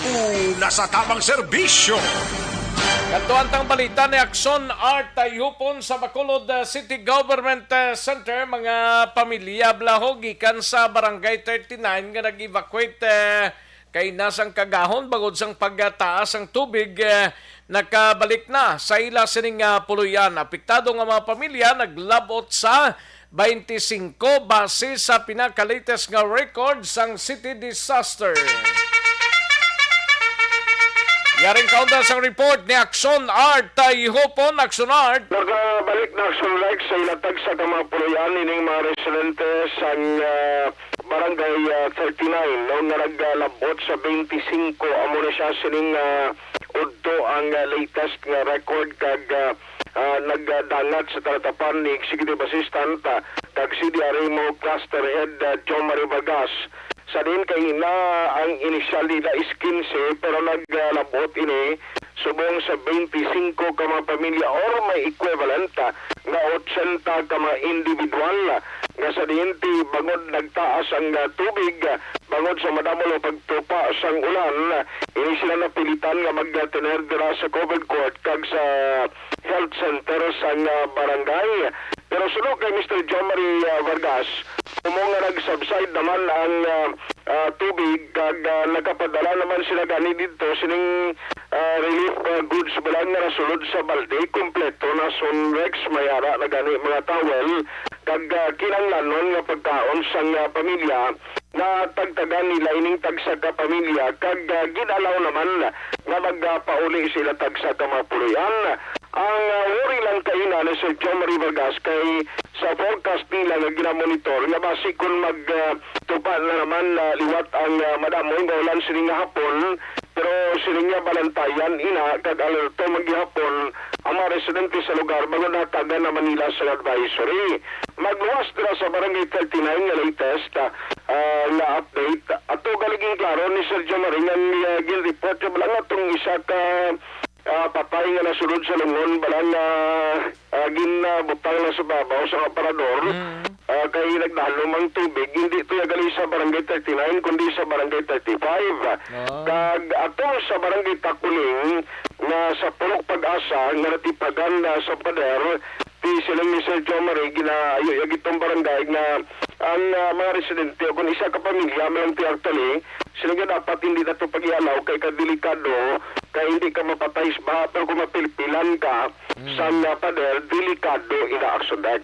una sa tamang serbisyo. Kadto ang tang balita ni Action Art Tayhupon sa Bacolod, uh, City Government, uh, Center. Mga pamilya, bala, ho, gikan sa Barangay thirty-nine nga nag-evacuate, uh, kay na sang kagahon bangod sang pagtaas ang tubig, uh, nakabalik na sa ila sining, uh, puloy-an. Apektado nga mga pamilya naglabot sa twenty-five base sa pinaka-latest nga record sang City Disaster. Yaring kaunda sang report ni Action Art Tayhupon. Action Art. Nagabalik na Action Art sa ilatag sa mga puloy-an ining mga residente sang, ah, Barangay, ah, thirty-nine, no, nga nagalabot sa twenty-five. Amo na siya sining, ah, udto ang, ah, latest nga record kag, ah, ah, nagdangat sa talatapan ni Executive Assistant, ah, kag C D R M O Cluster Head, ah, John Marie Vargas. Sa diin kay ina ang inisyal nila is quince, pero naglabot ini subong sa twenty-five ka mga pamilya or may equivalent, ah, nga eighty ka mga individual, ah, nga sa diin ti bangod nagtaas ang, ah, tubig, ah, bangod sa madamo nga pagtupa sang ulan, ah, ini sila napilitan nga magtener dira sa covered court kag sa health center sang, ah, barangay. Pero suno kay Mister John Marie, ah, Vargas, amo nga nag-subside naman ang, ah, ah, tubig kag, ah, nakapadala naman sila gani didto sining, ah, relief, ah, goods bala nga nasulod sa balde, kompleto na Sonrex, may ara na gani mga towel kag, ah, kinahanglanon nga pagkaon sang, ah, pamilya. Natagtagan nila ining tagsa ka pamilya kag, ah, gin-allow naman nga magapauli sa ila tagsa ka mga puloy-an. Ang, ah, worry lang kaina ni Sir John Marie Vargas kay sa forecast nila nga ginamonitor nga basi kon mag, ah, tupa na naman, ah, liwat ang, ah, madamo nga ulan sining nga hapon, pero sining nga balantayan ina kag alerto man gihapon ang mga residente sa lugar bangod nahatagan na man nila sa advisory. Magluwas dira sa Barangay thirty-nine nga latest, ah, ah, nga update. Ato galiging klaro ni Sergio Maring ang, ah, gin-report nga bala nga tong isa ka, ah, patay nga nasulod sa lungon, bala nga, ah, ginbutang na sa babaw sa aparador. Mm. Ah, kay nagdalom ang tubig, hindi to ya gali sa Barangay thirty-nine, kundi sa Barangay thirty-five. Ah. Kag ato sa Barangay Takuling, nga sa Purok Pag-asa, nga natipagan na sa pader, ti siling ni Sir John Marie, ginaayo ya gitong barangay nga ang, ah, mga residente o kung isa ka pamilya man lang ti actually, sila nga dapat hindi na to pag-ialaw kay kadelikado, kay hindi ka mapatay sa baha, pero kung mapilpilan ka Mm. sa, ah, pader, delikado ina action X.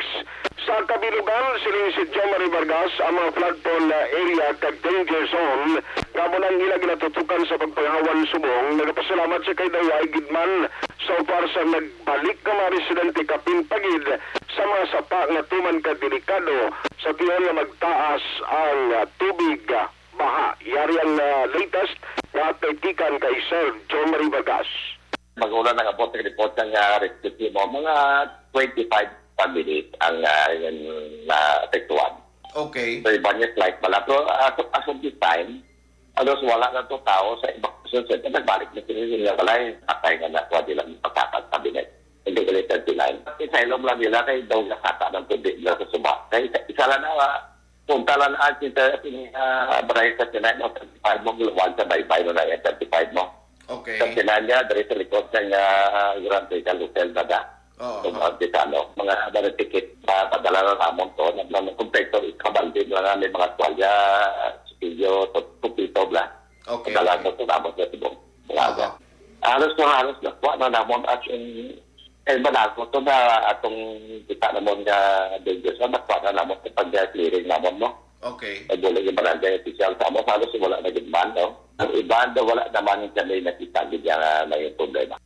Sa kabilugan, siling si John Marie Vargas, ang mga flood prone, ah, area kag danger zone nga amo nang ila ginatutukan sa pagpanghawan subong, nagapasalamat siya kay Daway gid man so far sa nagbalik nga mga residente kapin pa gid sa mga sapa nga tuman ka delikado sa tion nga magtaas ang, ah, tubig, ah, baha. Yari ang, ah, latest nga update gikan kay Sir John Marie Vargas. Mag-una nag-abot sa report nga rescue team mo, mga twenty-five families ang, ah, yung naapektuhan. Okay. So, iba niya flight pala. Pero as of, as of this time, halos wala na to tao sa evacuation center. Nagbalik na sila sa ilang balay. Patay nga na, wala lang pagkakat sa binet. Hindi ka thirty-nine. Asylum lang nila kay daw nakata ng tubig nila sa suba. Kay isa, isa lang na, ah, punta lang ang sinta, ah, barangay sa thirty-nine, no, thirty-five mo, luwag sa baybay, no, na yung thirty-five mo. Okay. Sa thirty-nine niya, dali sa likod sa nga Grand Regal Hotel na da. Oo. Kung mga Bisano, mga dali ticket, ah, padala na namon to, nag-, nag-, kompleto, ikabaldi na nga, may mga tuwalya, silyo, tut-, tupito, bla. Okay, Padala okay. to, to namon sa tubong. Mga Aha. Halos na halos na, kuha na namon at yung, eh, banago to na atong kita namon nga danger sa, nakuha na namon sa pag-clearing namon, no? Okay. Ay, bulag yung barangay official sa amo, halos wala na gid man, no? Ang iba, daw wala naman yung kami nakita, gid yan, ah, na yung problema.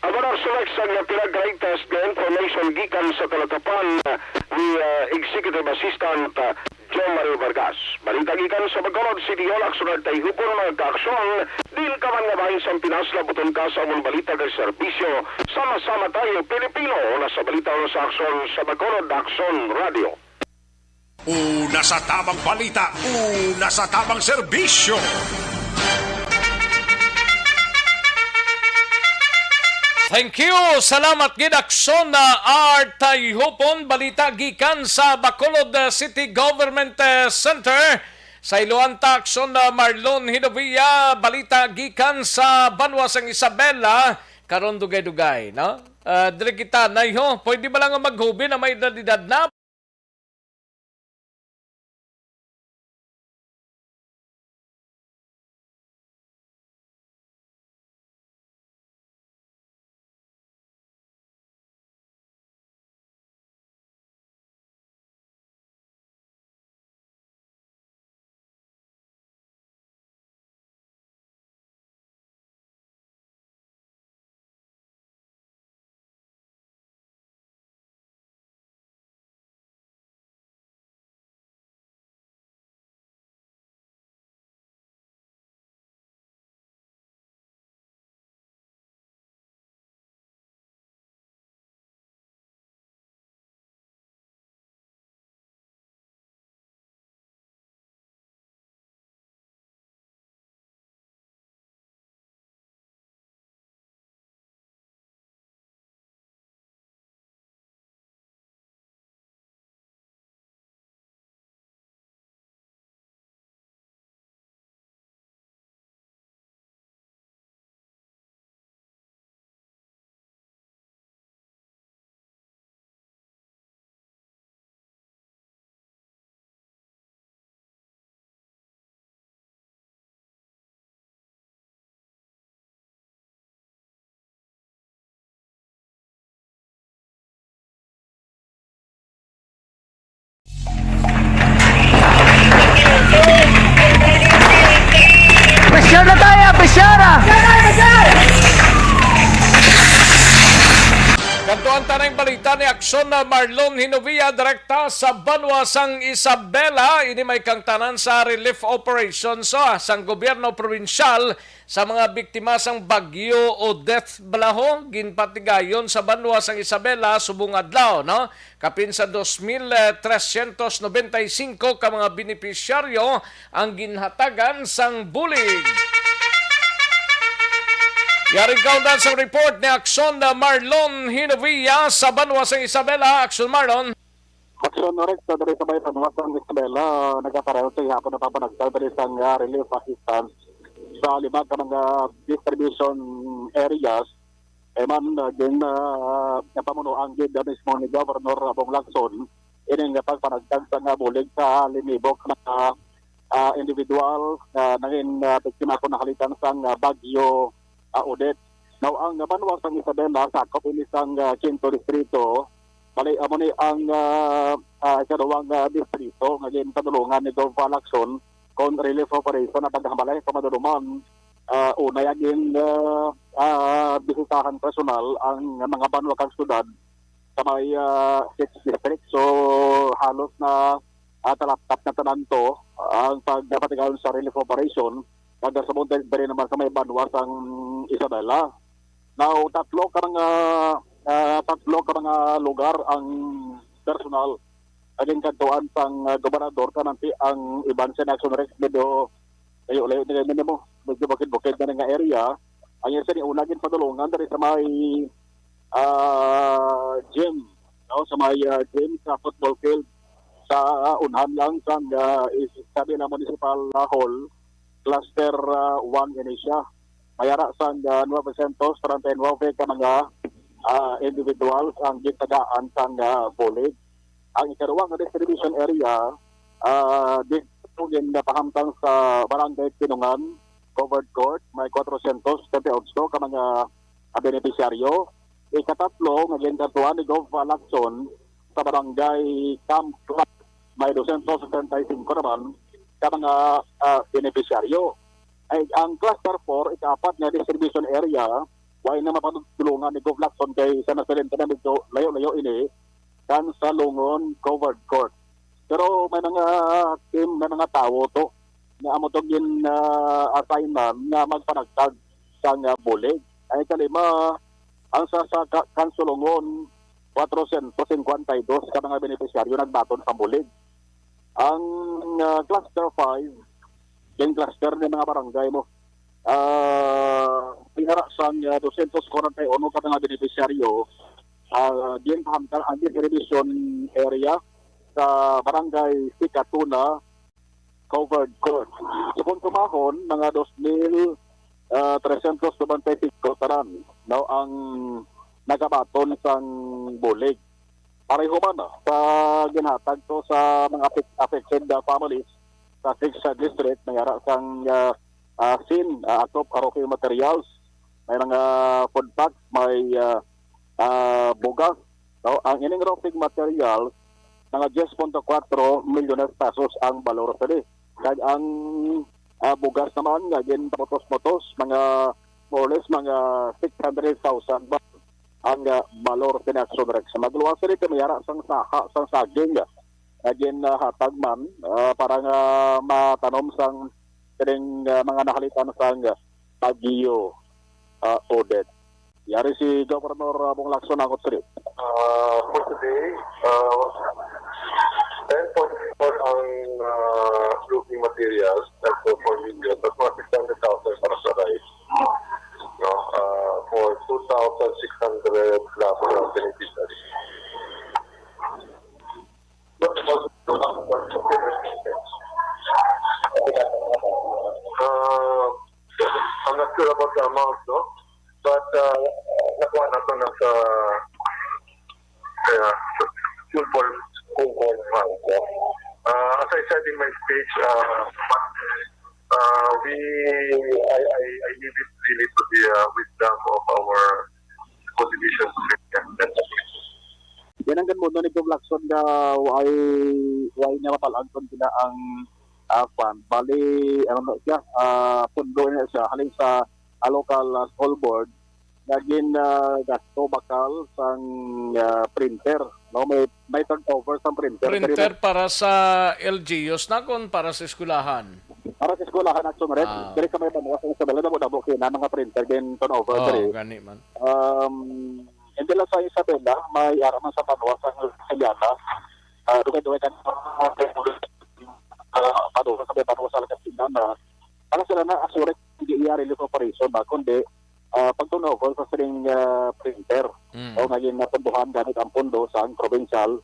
Amo na, Sulex, ang pinag-greatest nga information gikan sa talatapan ni, ah, Executive Assistant, ah, John Mario Vargas. Balita gikan sa Bacolod City Hall, Aksyon Art Tayhupon, mga kaaksyon, diin ka man nga bahin sang Pinas, labuton ka sa among balita kag serbisyo. Sama-sama tayo, Pilipino, una sa balita, una sa aksyon, sa Bacolod Aksyon Radio. Una sa tamang balita, una sa tamang serbisyo. Thank you. Salamat gid, Aksyon na Art Tayhupon. Balita gikan sa Bacolod, uh, City Government, uh, Center. Sa Iloan ta, Aksyon na Marlon Hinovia. Balita gikan sa banwa sang Isabela. Karon dugay-dugay, no? Ah, diri kita, Nay, ho. Pwede ba lang nga maghubi na may edad-edad na? Pisyara tayo, pisyara! Kadto ang tanang balita ni Aksyon na Marlon Hinovia, direkta sa banwa sang Isabela. Ini may kangtanan sa relief operation sa, sang gobyerno probinsyal sa mga biktima sang Bagyo Odette bala, ho. Ginpatigayon sa banwa sang Isabela subong adlaw, no? Kapin sa dos mil trescientos noventa y cinco ka mga benepisyaryo ang ginhatagan sang bulig. Yaring kaundan sa report ni Aksyon na Marlon Hinovia sa banwa sang Isabela. Aksyon, Marlon. Aksyon, Rex, sa diri sa may banwa sang Isabela, nagaparayo sa gihapon na papanagtag diri sang, ah, relief assistance sa lima ka mga distribution areas. E man, ah, gin, ah, napamunuan gid mismo ni Governor Bong Lacson ining pagpanagtag sang bulig sa limibo ka mga, ah, individual nga nangin, ah, biktima kon nahalitan sang, ah, Bagyo, ah, Odette. Now, ang banwa sang Isabela sakop ini sang, ah, Quinto Distrito. Bali, amo ni ang, ah, ah, ikaduhang, ah, distrito nga ginpadulungan ni Gov Lacson kon relief operation na paghambalay sa maduluman. Ah, una ya gin, ah, ah, bisitahan personal ang mga banwa kang syudad sa may, ah, sixth district. So, halos na, ah, talaptap na tanan to ang pagpatigayon sa relief operation. Kag sa Monte, diri naman sa may banwa sang Isabela. Now, tatlo ka mga, ah, tatlo ka mga lugar ang personal nga ginkadtuan sang, ah, gobernador, kanang ti-, ang iban sa Action Rex, medyo layo-layo na kay nimo, medyo bukid-bukid na nga area. Ang isa ni una ginpadulungan diri sa may, ah, gym, no, sa may, ah, gym sa football field sa, ah, unhan lang sang, ah, Isabela Municipal, ah, Hall, Cluster, ah, one ini siya. May ara sang, ah, nueve cientos treinta y nueve ka mga, ah, individuals ang gitagaan sang, ah, bulig. Ang ikaduha nga distribution area, ah, dito ginapahamtang sa Barangay Pinungan, Covered Court, may quatrocientos setenta y ocho ka mga, ah, benepisyaryo. Ikatatlo nga ginkadtuan ni Gov Lacson sa Barangay Camp Clark, may dosyentos setenta y singko naman ka mga, ah, benepisyaryo. Ay, ang Cluster four, ikaapat nga distribution area, way na mapadulungan ni Gov Lacson kay sa nasulin ka na medyo layo-layo ini kan sa Lungon Covered Court. Pero may mga team, may mga tawo to nga amo to gin, ah, assignan nga magpanagtag sang, ah, bulig. Ay, kalima, ang sa, sa ka-, Kansulungon, quatrocientos cincuenta y dos ka mga benepisyaryo nagbaton sa bulig. Ang, ah, Cluster five, yung cluster ng mga barangay mo, ah, pinara sang, ah, dosyentos kwarenta y uno ka mga benepisyaryo, ah, ginpahamtang ang distribution area sa barangay Sikatuna, Covered Court. Sa Puntumahon, mga dos mil, ah, tresyentos nobenta y singko tanan. no, ang nagabaton sang bulig. Pareho man, no, sa ginhatag to sa mga affect-, affected, uh, families sa six, uh, district, may ara sang, uh, uh, sin, uh, atop roofing materials, may mga food packs, may, uh, uh, bugas, no? Ang ining roofing materials, mga diyes punto kwatro milyones pesos ang balor sini. Kag ang, ah, bugas naman nga ginpamutos-mutos, mga more or less mga six hundred thousand ba ang, ah, balor sini, Action Rex. Magluwas sini kay may ara sang saha, sang saging nga ginhatag man, ah, para nga matanom sang kining, ah, mga nahalitan sang Bagyo, ah, Odette. Yari si Governor, ah, Bong Lacson, ang kutsilyo. Uh, for today, uh, ten point four ang, uh, roofing materials, that's for four million, but mga six hundred thousand para sa rice. No? Uh, for two thousand six hundred plus, uh, beneficiaries. Uh, I'm not sure about the amount, no? But, uh, nakuha na to na sa, kaya, full force, full force fund, no? Uh, as I said in my speech, uh, uh, we, I, I, I leave it really to the, uh, wisdom of our position to make that decision. Yan ang ganun ni Gov Lacson nga why, why niya mapalangkon sila ang, ah, fund. Bali, ano na siya, ah, pundo na siya halin sa, ah, local, ah, school board nga gin, ah, gasto bakal sang, ah, printer, no? May, may turnover sang printer. Printer para sa L G Us na kon para sa eskwelahan? Para sa eskwelahan, Action Rex. Ah. Diri sa may banwa sa Isabela, damo-damo kay na mga printer din turnover diri. Oo, gani man. Um, hindi lang sa Isabela, may ara man sa banwa sa Sagana. Ah, dugay-dugay kan, ah, banwa sa may banwa sa Lagasinan na para sila na assured hindi iya relief operation ba, kundi, ah, pag-turnover sa sining, ah, printer. Mm. O nga ginapundohan gamit ang pondo sa provincial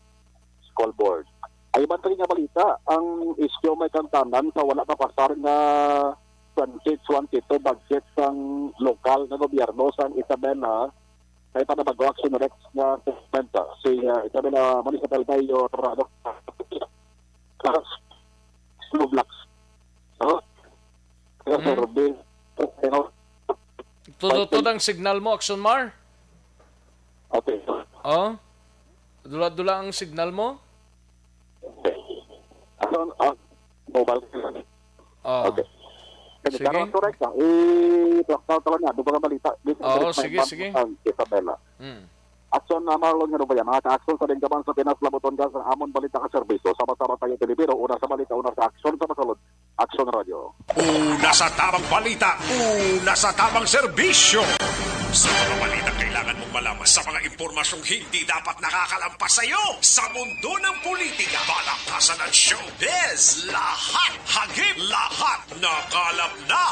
school board. Ay, iban pa nga balita, ang Iskyo may kantanan sa wala pa pasar nga twenty twenty-two budget sang lokal nga gobyerno sang Isabela, kay panabago, Action Rex, nga segmento si, ah, Isabela Municipal Mayor Rado Roblox. So, kaya, Mm. Sir Robin, ano? Tututod ang signal mo, Action Mar? Okay. Oh? Dula-dula ang signal mo? Okay. Ano, ah, mobile? Oh. Okay. Sige. Sige. Karon, correct na. I-block out lang niya. Doon ba nga balita? Dito sa Oo, Richmond, sige, sige. Ang Isabela. Hmm. Action na, Marlon, nga ba yan? Mga ka-action sa Linggaman sa Pinas, labuton ka sa amon balita ka serbisyo. Sama-sama tayo, Pilipino. Una sa balita, una sa action, sa masulod. Action Radio. Una sa tamang balita, una sa tamang serbisyo. Sa mga balita kailangan mong malaman, sa mga impormasyong hindi dapat nakakalampas sa iyo, sa mundo ng politika, palakasan at showbiz, lahat hagip, lahat nakalap na.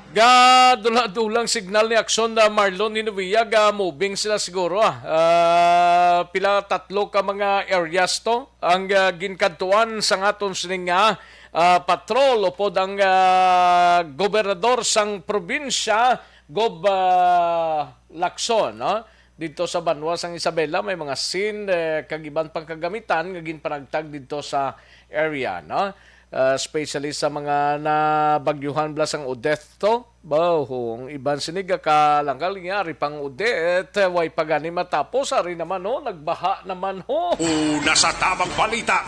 Ga, dula-dulang signal ni Action na Marlon Hinuia, ga moving sila siguro, ah. Ah, pila, tatlo ka mga areas to ang, ah, ginkadtuan sa ngaton sining nga, ah, patrol upod ang, ah, gobernador sang probinsya, Gob, ah, Lacson, no? Dito sa banwa sang Isabela, may mga sin, eh, kag iban pang kagamitan nga ginpanagtag didto sa area, no? Ah, especially sa mga nabagyuhan bala sang Odette to. Baw, ang iban sini gakalanggal nga, ari pang Odette, way pa gani matapos, ari naman, ho, nagbaha naman, ho. Una sa tamang balita,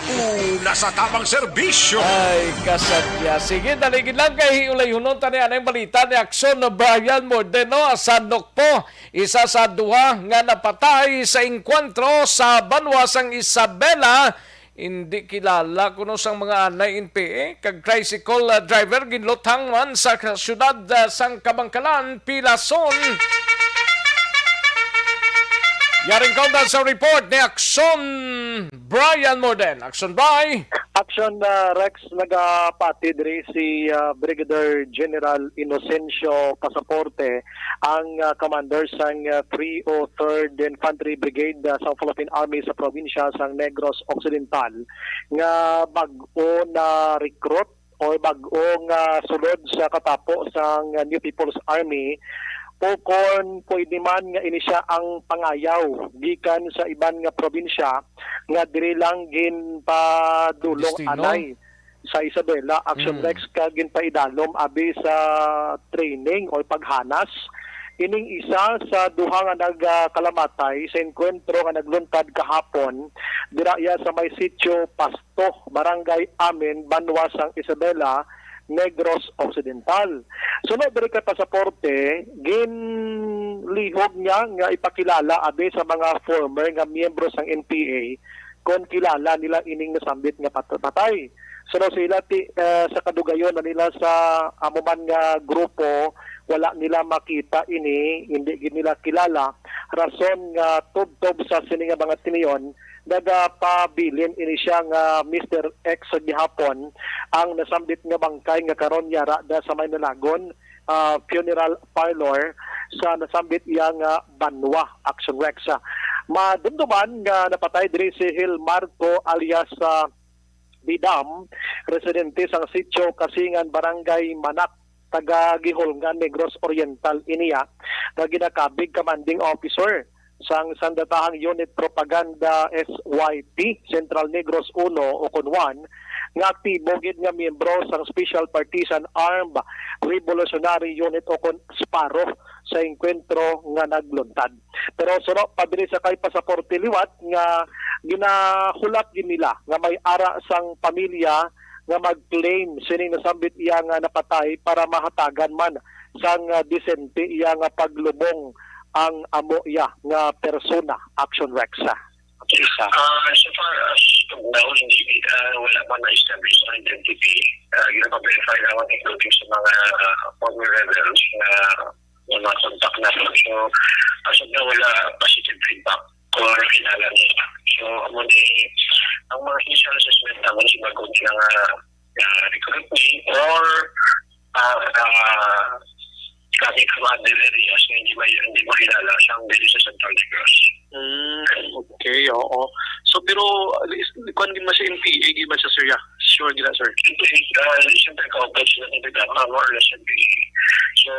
una sa tamang serbisyo. Ay, kasadya. Sige, daligin lang kay ulayhunon ta ni anay balita ni Action Brian Mordeno, Asanok po. Isa sa duha nga napatay sa engkwentro sa banwa sang Isabela, hindi kilala kuno sang mga anay N P A kag tricycle, ah, driver ginluthang man sa syudad, ah, sang Kabankalan, Pilason. Yaring kaundan sa report ni Action Brian Morden. Action, Bri. Action, ah, Rex, nagapati diri si, ah, Brigadier General Inocencio Pasaporte, ang, ah, commander sang, ah, three oh third Infantry Brigade, ah, sa Philippine Army sa probinsya sang Negros Occidental, nga bag-o na recruit or bag-o nga sulod sa katapo sang, ah, New People's Army o kon pwede man nga ini sia ang pangayaw gikan sa iban nga probinsya nga diri lang ginpadulong Destino? anay sa Isabela Action Mm. Rex kag ginpaidalom abi sa training o paghanas. Ining isa sa duha nga nagkalamatay sa engkwentro nga nagluntad kahapon dira iya sa may sitio Pasto, Barangay Amin, banwa sang Isabela, Negros Occidental. Suno diri kay Pasaporte, ginlihog niya nga ipakilala abi sa mga former nga miyembro sang N P A kon kilala nila ining nasambit nga pat-, patay. Suno sila ti, eh, sa kadugayon na nila sa amo man nga grupo, wala nila makita ini, hindi gid nila kilala. Rason nga tubtob sa sini nga mga tinion, nagapabilin ini siya nga Mister X sa gihapon ang nasambit nga bangkay nga karon yara da sa may Nalagon, ah, funeral parlor sa nasambit iya nga banwa, Action Rex. Madumduman nga napatay diri si Hil Marco alias, ah, Bidam, residente sang Sitio Kasingan, Barangay Manak, taga Gihulngan, Negros Oriental, iniya nga ginakabig commanding officer sang sandatahang unit propaganda S Y P, Central Negros Uno o kon one, nga aktibo gid nga miyembro sang Special Partisan Armed Revolutionary Unit o kon SPARO sa engkwentro nga nagluntad. Pero suno pa diri sa kay Pasaporte liwat nga ginahulat gid nila nga may ara sang pamilya nga mag-claim sining nasambit iya nga napatay para mahatagan man sang, ah, disente iya nga paglubong ang amo iya nga persona, Action Rex. Ah, so far as of now, hindi, ah, wala pa na-establish ang identity. Ah, ginapa-verify naman, including sa mga, ah, former rebels na nga contact naman. So, as of now, wala positive feedback or kilala nila. So, amo ni ang mga initial assessment naman sa bago nila nga, ah, recruitment or, ah, ah, kami sa mga other areas na hindi ma-, hindi makilala sa dili sa Central Negros. Mm, okay, oo. So, pero, uh, is, kuwan gid man sa N P A, gid man sa Syria. Sure gid na, sir. Siyempre, ah, siyempre, ka-operate sila ng Bidama, more or less, N P A. So,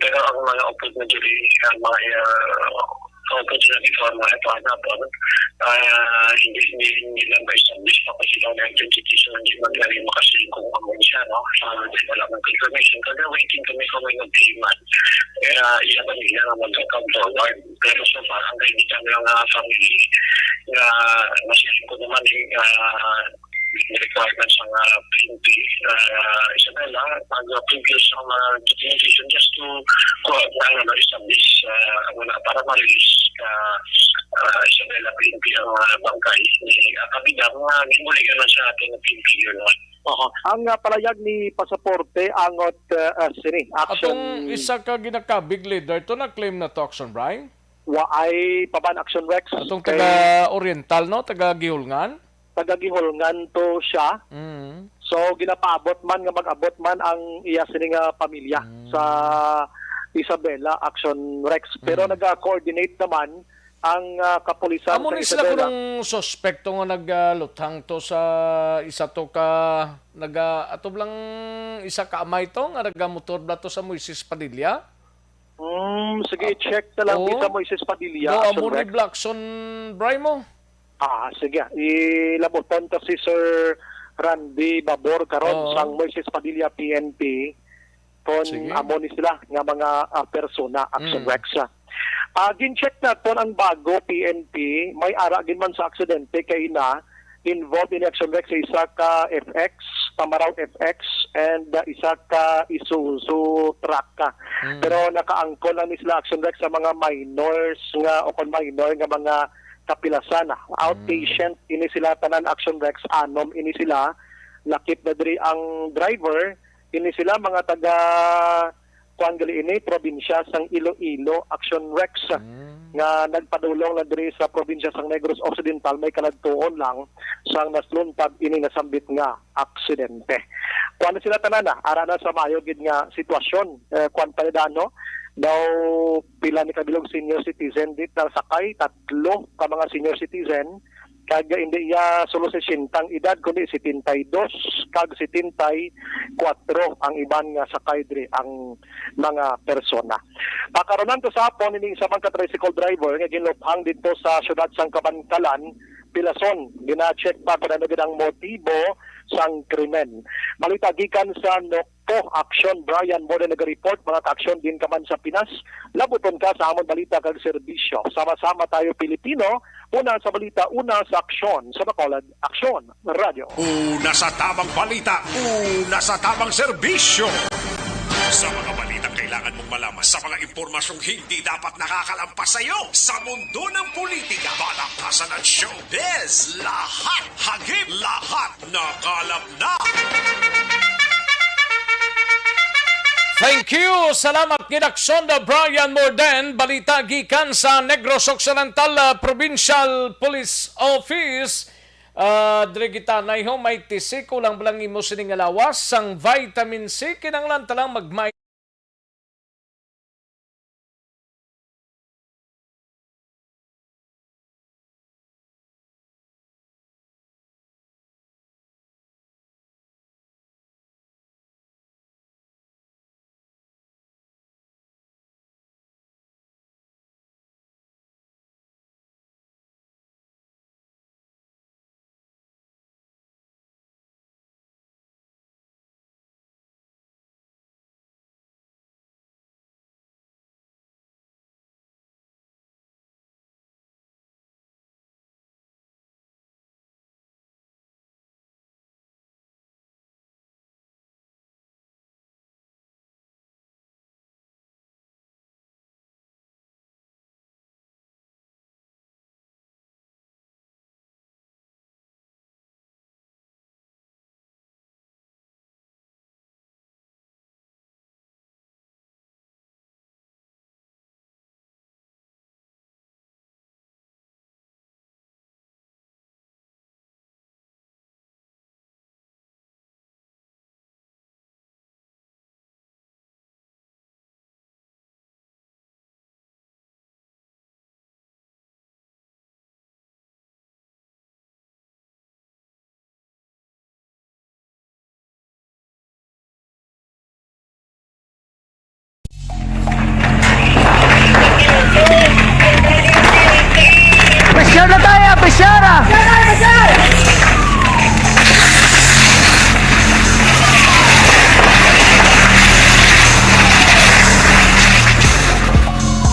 pero ang mga operate na diri, ang mga, ah, ka-operate sila dito, ang mga ito, ang hapon, ah, hindi, hindi, hindi lang ma-establish pa kung sino ang identity, so hindi man gani makasiling kung ano siya, no? So, wala man confirmation. Kaya waiting kami kung may mag-claim man. Kaya, iya ba nila nga mag-come forward? Pero so far, ang kaibigan lang nga family nga masiling ko naman, eh, ah, requirements sa mga P N P, ah, Isabela, pag, ah, previous sa mga documentation just to, kuha na, ano, establish, ah, wala para ma-release ka, ah, Isabela P N P ang, ah, bangkay ni, ah, kami na, mga gibuligan na sa ating P N P yun, no? Oho. Ang, ah, palayag ni Pasaporte angot, ah, ah, sini, Action Atong isa ka ginakabig leader to na-claim na to, Action Bry? Waay pa man, Action Rex. Atong Kay taga Oriental, no? Taga Gihulngan? Taga Gihulngan to siya. Mm. So, ginapaabot man nga mag-abot man ang iya sini nga pamilya Mm. sa Isabela, Action Rex. Pero Mm. naga-coordinate naman ang, ah, kapulisan Amo sa ni sila Isabela. Kunong suspekto nga nagaluthang to sa isa to ka, naga-, atob lang isa ka amay to nga nagamotor bala to sa Moises Padilla? Mm, sige, Ah, i-check na lang oo. Kita Moises Padilla, Do, Action amo ni Rex. Blackson Bry mo? Ah, sige. Ilabuton ta si Sir Randy Babor karon Oo. sang Moises Padilla P N P. Kon Sige. Amo ni sila nga mga, ah, persona, Action Mm. Rex. Ah, gin-check naton ang bago P N P, may ara gid man sa aksidente kay na involved in Action Rex sa isa ka F X, Tamaraw F X, and, ah, isa ka Isuzu truck. Mm. Pero nakaangkon lang ni sila Action Rex sa mga minors nga o kon minor nga mga kapilasan, ah, outpatient Mm. ini sila tanan Action Rex, anom ini sila, lakip na diri ang driver, ini sila mga taga, kuwan gali ini, probinsya sang Iloilo, Action Rex, Mm. nga nagpadulong na diri sa probinsya sang Negros Occidental, may kaladtuon lang sang nasluntad ini nasambit nga aksidente. Kuwan na sila tanan na, ara na sa maayo gid nga sitwasyon. Eh, kuwan pa nila, no? Daw pila ni kabilog senior citizen di nasakay, tatlo ka mga senior citizen, kag hindi iya sulo sesenta ang edad, kundi setenta y dos kag setenta y kuwatro ang iban nga sakay diri ang mga persona. Pakaron to sa hapon, ining isa man ka tricycle driver nga ginluphang didto sa siyudad sang Kabankalan, Pilason, gina-check pa kung ano gid ang motibo sang krimen. Balita gikan sa Nokpo Aksyon, Brian Morden naga-report, mga ka-aksyon din ka man sa Pinas. Labuton ka sa amon balita kag serbisyo. Sama-sama tayo, Pilipino. Una sa balita, una sa aksyon. Sa Bacolod, Aksyon Radyo. Una sa tamang balita, una sa tamang serbisyo. Sa mga balitang kailangan mong malaman, sa mga impormasyong hindi dapat nakakalampas sa iyo, sa mundo ng politika, balakasan at showbiz, lahat, hagip, lahat, nakalap na. Thank you. Salamat gid, Aksyon, Brian Morden. Balita gikan sa Negros Occidental, ah, Provincial Police Office. Ah, diri kita naiho, may tisiko lang balang imo sining nga lawas. Sang vitamin C, kinahanglan ta lang magmay. Pressure na tayo, pressure ah!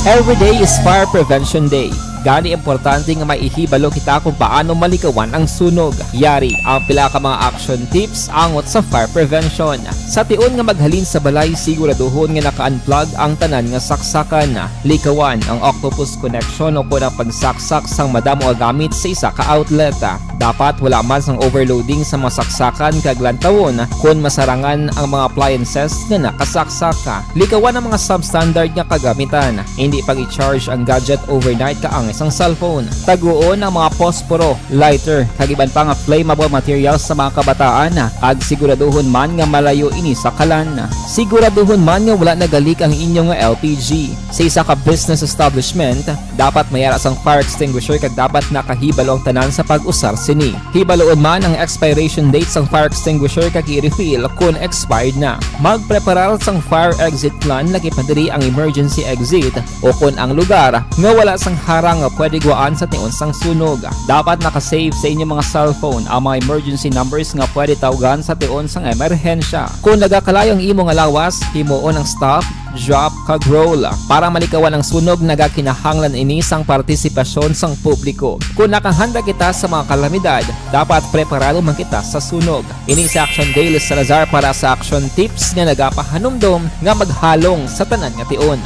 Every day is Fire Prevention Day. Gani, importante nga maihibalo kita kung paano malikawan ang sunog. Yari ang pila ka mga action tips angot sa fire prevention. Sa tion nga maghalin sa balay, siguraduhon nga naka-unplug ang tanan nga saksakan. Likawan ang octopus connection o kon ang pagsaksak sang madamo nga gamit sa isa ka outlet. Dapat wala man sang overloading sa mga saksakan kag lantawon kon masarangan ang mga appliances nga nakasaksak. Likawan ang mga substandard nga kagamitan. Hindi pag-i-charge ang gadget overnight kaangay sang cellphone. Taguon ang mga posporo, lighter, kag iban pa nga flammable materials sa mga kabataan, kag siguraduhon man nga malayo ini sa kalan. Siguraduhon man nga wala nagalik ang inyo nga L P G. Sa isa ka business establishment, dapat may ara sang fire extinguisher kag dapat nakahibalo ang tanan sa pag-usar sini. Hibaloon man ang expiration date sang fire extinguisher kag i-refill kon expired na. Magpreparar sang fire exit plan, lagi pa diri ang emergency exit o kon ang lugar nga wala sang harang nga pwede guwaan sa tion sang sunog. Dapat naka-save sa inyo mga cellphone ang mga emergency numbers nga pwede tawgan sa tion sang emerhensya. Kon nagakalayo ang imo nga lawas, himuon ang stop, drop, kag roll para malikawan ang sunog. Nagakinahanglan ini sang partisipasyon sang publiko. Kon nakahanda kita sa mga kalamidad, dapat preparado man kita sa sunog. Ini si Action Dale Salazar para sa Action Tips nga nagapahanumdom nga maghalong sa tanan nga tion.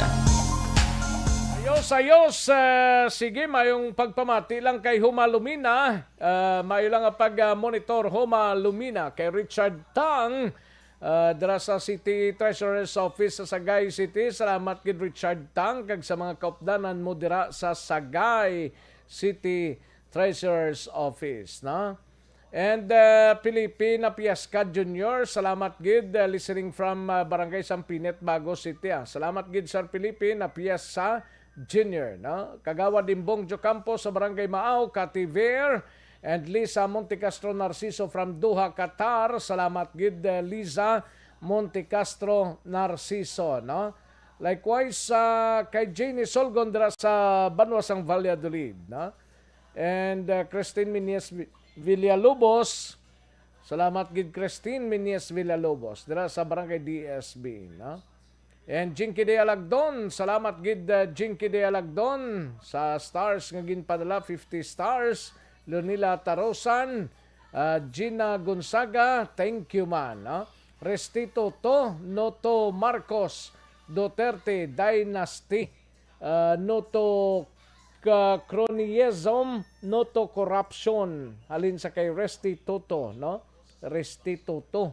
Ayos, ayos. Eh, sige, mayong pagpamati lang kay Homa Lumina. Eh, mayo lang nga pag-monitor, Homa Lumina, kay Richard Tang, ah, dira sa City Treasurer's Office sa Sagay City. Salamat gid, Richard Tang, kag sa mga kaupdanan mo dira sa Sagay City Treasurer's Office, no? And, uh, Felipe Napiasca Junior, salamat gid, uh, listening from, uh, Barangay Sampinet, Bago City, ah. Salamat gid, Sir Felipe Napiasca Junior, no? Kagawad Imbong Jocampo sa Barangay Maaw, Kativer, And Lisa Montecastro Narciso from Doha, Qatar. Salamat gid, eh, Lisa Montecastro Narciso, no? Likewise, ah, kay Janie Solgon dira sa banwa sang Valladolid, no? And, ah, Christine Minies Vi-, Villalobos. Salamat gid, Christine Minies Villalobos, dira sa Barangay D S B, no? And Jinky Day Alagdon, salamat gid, uh, Jinky Day Alagdon, sa stars nga ginpadala, fifty stars. Lunila Tarosan, uh, Gina Gonzaga, thank you man, no? Restito to, Noto Marcos, Duterte Dynasty, uh, Noto ka-, cronyism, Noto corruption. Halin sa kay Restito to, no? Restito to.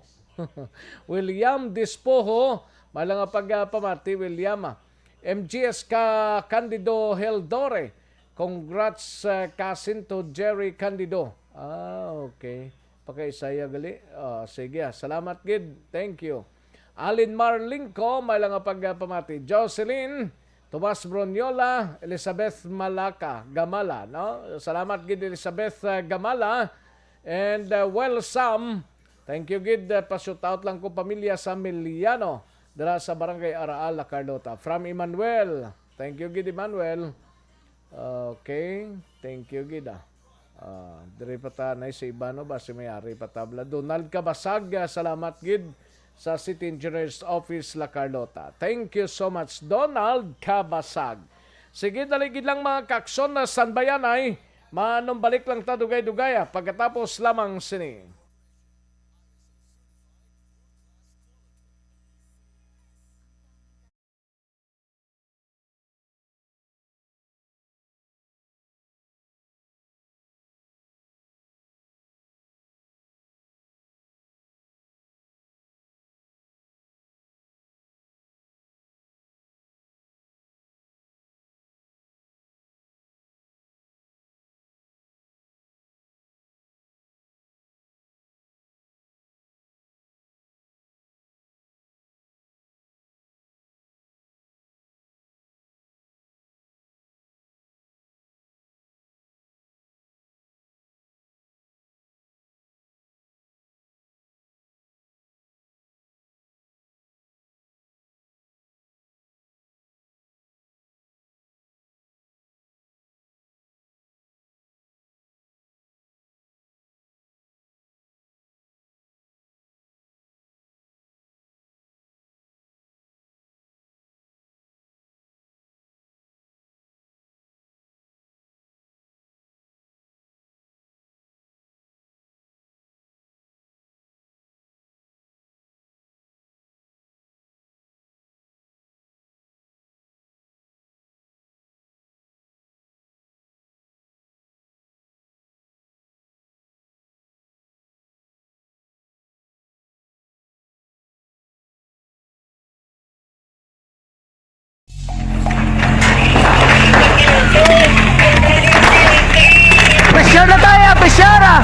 William Dispoho, may lang nga pagpamati, William, ah. M G S ka Candido Heldore. Congrats, uh, cousin to Jerry Candido. Ah, okay. Pakaisaya gali. Ah, sige, ah. Salamat gid. Thank you. Alin Marlingco, may lang nga pagpamati. Jocelyn, Tomas Broniola, Elizabeth Malaka, Gamala, no? Salamat gid, Elizabeth, uh, Gamala. And, uh, well, Sam, thank you gid. Uh, pa-shout out lang ko pamilya sa Miliano, dira sa Barangay Araal, La Carlota. From Emmanuel. Thank you gid, Emmanuel. Okay. Thank you gid, ah. Ah, diri pa ta, nay, sa iba, no, basi may ari pa tabla. Donald Kabasag, ah, salamat gid sa City Engineers Office, La Carlota. Thank you so much, Donald Kabasag. Sige, dali gid lang, mga kakson, na standby anay. Manumbalik lang ta dugay-dugay, ah, pagkatapos lamang sini. Pressure na tayo, pressure ah!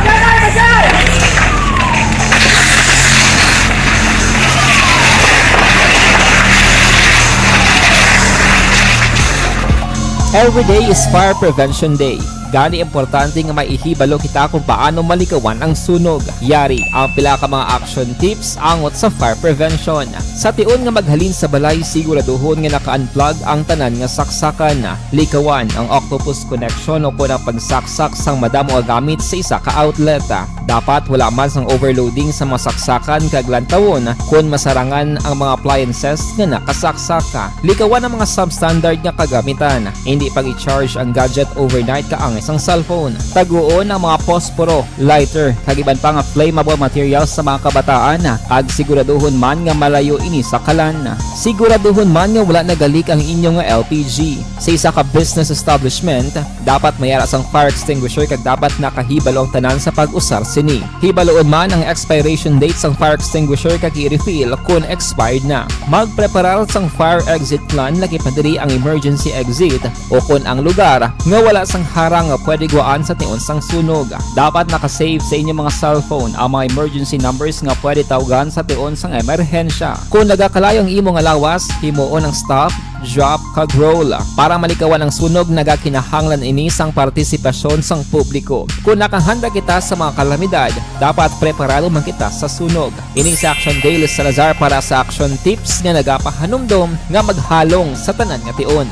Every day is Fire Prevention Day. Gani, importante nga maihibalo kita kung paano malikawan ang sunog. Yari ang pila ka mga action tips angot sa fire prevention. Sa tion nga maghalin sa balay, siguraduhon nga naka-unplug ang tanan nga saksakan. Likawan ang octopus connection o kon ang pagsaksak sang madamo nga gamit sa isa ka outlet. Dapat wala man sang overloading sa mga saksakan kag lantawon kon masarangan ang mga appliances nga nakasaksak. Likawan ang mga substandard nga kagamitan. Hindi pag-i-charge ang gadget overnight kaangay sang cellphone. Taguon ang mga posporo, lighter, kag iban pa nga flammable materials sa mga kabataan, kag siguraduhon man nga malayo ini sa kalan. Siguraduhon man nga wala nagalik ang inyo nga L P G. Sa isa ka business establishment, dapat may ara sang fire extinguisher kag dapat nakahibalo ang tanan sa pag-usar sini. Hibaluon man ang expiration date sang fire extinguisher kag i-refill kon expired na. Magpreparar sang fire exit plan, lakip na diri ang emergency exit o kon ang lugar nga wala sang harang nga pwede guwaan sa tion sang sunog. Dapat naka-save sa inyo mga cellphone ang mga emergency numbers nga pwede tawgan sa tion sang emerhensya. Kon nagakalayo ang imo nga lawas, himuon ang stop, drop, kag roll. Para malikawan ang sunog, nagakinahanglan ini sang partisipasyon sang publiko. Kon nakahanda kita sa mga kalamidad, dapat preparado man kita sa sunog. Ini si Action Dale Salazar para sa Action Tips nga nagapahanumdom nga maghalong sa tanan nga tion.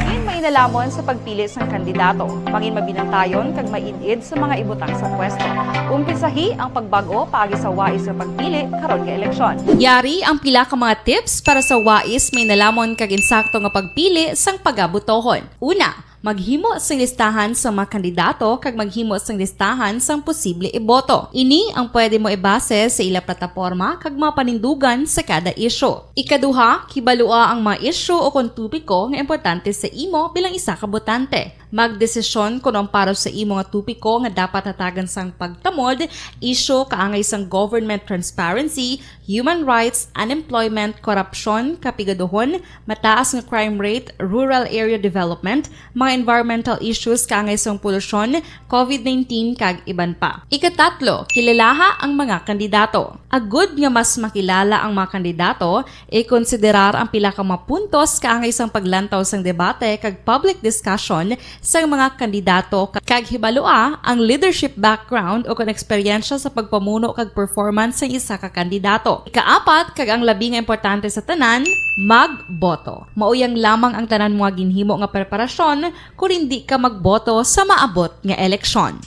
Diin mainalomon sa pagpili sang kandidato, mangin mabinantayon kag maid-id sa mga ibutang sa pwesto. Umpisahi ang pagbag-o paagi sa wais nga pagpili karon nga eleksyon. Yari ang pila ka mga tips para sa wais, mainalomon kag insakto nga pagpili sang pagabotohon. Una, maghimo sing listahan sa mga kandidato kag maghimo sing listahan sang posible iboto. Ini ang pwede mo ibase sa ila plataporma kag mga panindugan sa kada isyu. Ikaduha, kibalua ang mga isyu o kon topiko nga importante sa imo bilang isa ka botante. Magdesisyon kon ang para sa imo nga topiko nga dapat hatagan sang pagtamod, isyu kaangay sang government transparency, human rights, unemployment, korupsyon, kapigaduhon, mataas nga crime rate, rural area development, mga environmental issues kaangay sang polusyon, covid nineteen, kag iban pa. Ikatatlo, kilalaha ang mga kandidato. Agud nga mas makilala ang mga kandidato, ikonsiderar ang pila ka mga puntos kaangay sang paglantaw sang debate kag public discussion sang mga kandidato, kag hibalua ang leadership background o kon eksperyensya sa pagpamuno kag performance sang isa ka kandidato. Ikaapat, kag ang labi nga importante sa tanan, magboto. Mauyang lamang ang tanan mo nga ginhimo nga preparasyon kon indi ka magboto sa maabot nga eleksyon.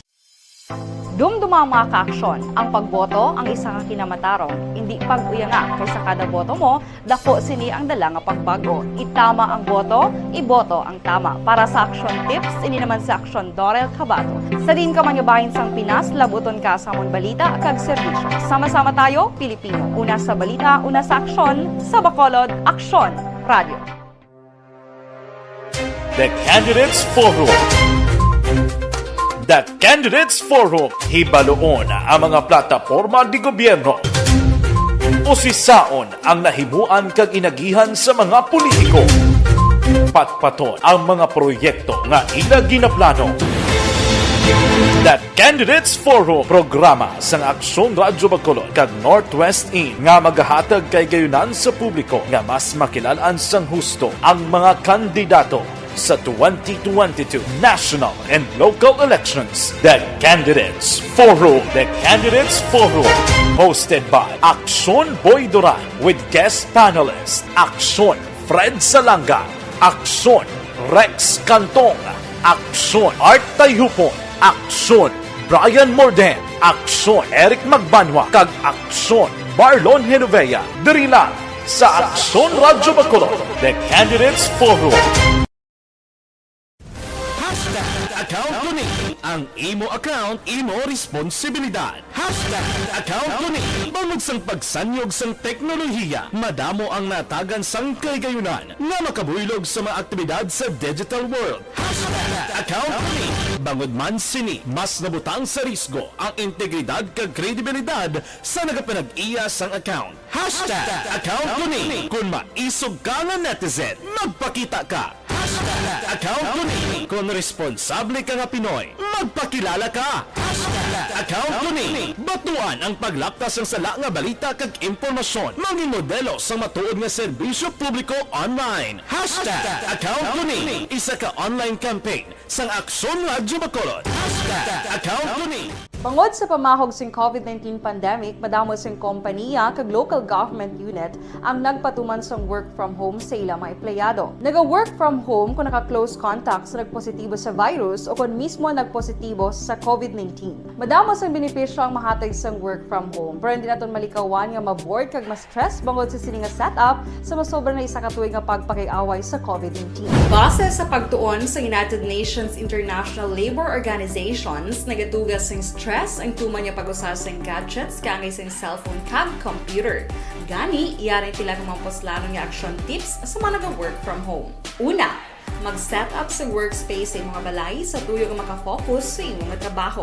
Dumduma ang mga kaaksyon. Ang pagboto ang isa ka kinamatarong. Indi pag-uyanga, kay sa kada boto mo, daku sini ang dala nga pagbag-o. Itama ang boto, iboto ang tama. Para sa Action Tips, ini naman si Action Dorel Cabato. Sa diin ka man nga bahin sang Pinas, labuton ka sa amon balita kag serbisyo. Sama-sama tayo, Pilipino. Una sa balita, una sa aksyon, sa Bacolod, Aksyon Radio. The Candidates Forum. The Candidates Forum. Hibaluon ang mga plataporma di gobyerno. Usisaon ang nahimuan kag inagihan sa mga politiko. Patpaton ang mga proyekto nga ila ginaplano. The Candidates Forum, programa sang Aksyon Radyo Bacolod kag Northwest In nga magahatag kahigayonan sa publiko nga mas makilal-an sang husto ang mga kandidato sa twenty twenty-two national and local elections. The Candidates Forum. The Candidates Forum, hosted by Aksyon Boy Duran with guest panelist Aksyon Fred Salanga, Aksyon Rex Cantong, Aksyon Art Tayhupon, Aksyon Brian Morden, Aksyon Eric Magbanwa, kag Aksyon Marlon Genovea. Diri lang sa Aksyon Radyo Bacolod, The Candidates Forum. Hashtag account ko ni. Ang imo account, imo responsibilidad. Hashtag account ko ni. Bangod sang pagsanyog sang teknolohiya, madamo ang natagan sang kahigayunan nga makabuylog sa mga aktibidad sa digital world. Hashtag account ko ni. Bangod man sini, mas nabutang sa risgo ang integridad kag kredibilidad sa nagapanag-iya sang account. Hashtag account ko ni. Kung maisog ka nga netizen, magpakita ka. Hashtag account ko ni. Kung responsable ka nga Pinoy, magpakilala ka. Hashtag account ko ni. Batuan ang paglaptas sang sala nga balita kag impormasyon. Mangin modelo sang matuod nga serbisyo publiko online. Hashtag account ko ni. Isa ka online campaign sang Aksyon Radyo Bacolod. Hashtag account ko ni. Bangod sa pamahog sing covid nineteen pandemic, madamo sing kompaniya kag local government unit ang nagpatuman sang work from home sa ila mga empleyado. Naga-work from home kung naka-close contact sa nagpositibo sa virus o kung mismo nagpositibo sa covid nineteen. Madamo sang benepisyo ang mahatag sang work from home, pero hindi naton malikawan nga ma-bored kag ma-stress bangod sa sini nga setup sa masobra na isa ka tuig nga pagpakig-away sa covid nineteen. Base sa pagtuon sa United Nations International Labour Organizations, nagatuga sing stress ang tuman nga pag-usa sing gadgets kaangay sing cellphone kag computer. Gani, yari ang pila ka mga puslanon nga action tips sa mga naga-work from home. Una, mag-set up sa workspace sa imong balay sa tuyo nga makafocus sa imong trabaho.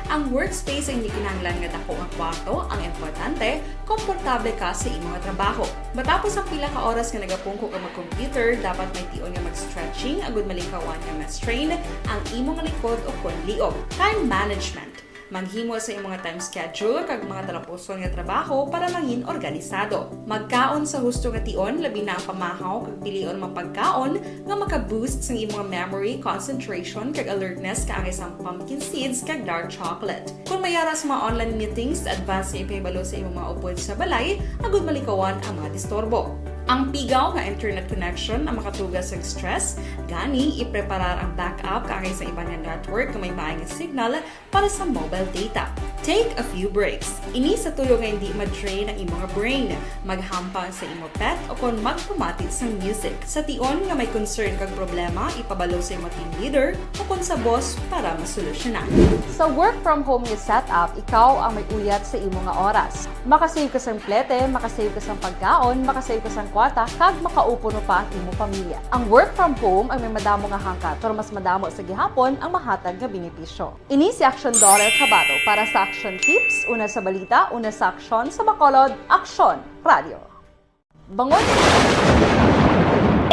Ang workspace ang hindi kinahanglan nga dako nga kwarto, ang importante, komportable ka sa imong trabaho. Matapos ang pila ka oras nga nagapungko ka mag-computer, dapat may tion nga mag-stretching agud malikawan nga ma-strain ang imong likod o kon liog. Time management. Maghimo sa imong time schedule kag mga talapuson nga trabaho para mangin organisado. Magkaon sa husto nga tion, labi na ang pamahaw kag pilion mga pagkaon nga maka-boost sang imong memory, concentration, kag alertness kaangay sang pumpkin seeds kag dark chocolate. Kung may ara sa mga online meetings, advance nga ipahibalo sa imong mga upod sa balay agud malikawan ang mga disturbo. Ang pigaw nga internet connection ang makatuga sa stress, gani ipreparar ang backup kaangay sa iban nga network nga may maay nga signal para sa mobile data. Take a few breaks. Ini sa tuyo nga hindi ma-drain ang imo nga brain, maghampang sa imo pet, o kon magpamati sang music. Sa tion nga may concern kag problema, ipabalo sa imo team leader o kon sa boss para masolusyonan. Sa work from home nga setup, ikaw ang may uyat sa imo nga oras. Makasave ka sang plete, makasave ka sang pagkaon, makasave ka sang kwarta, kag makaupuno pa ang imo pamilya. Ang work from home ang may madamo nga hangkat, pero mas madamo sa gihapon ang mahatag nga benepisyo. Ini si Action Daughter Kabato para sa Action Tips, una sa balita, una sa aksyon, sa Bacolod, Aksyon Radio. Bangon!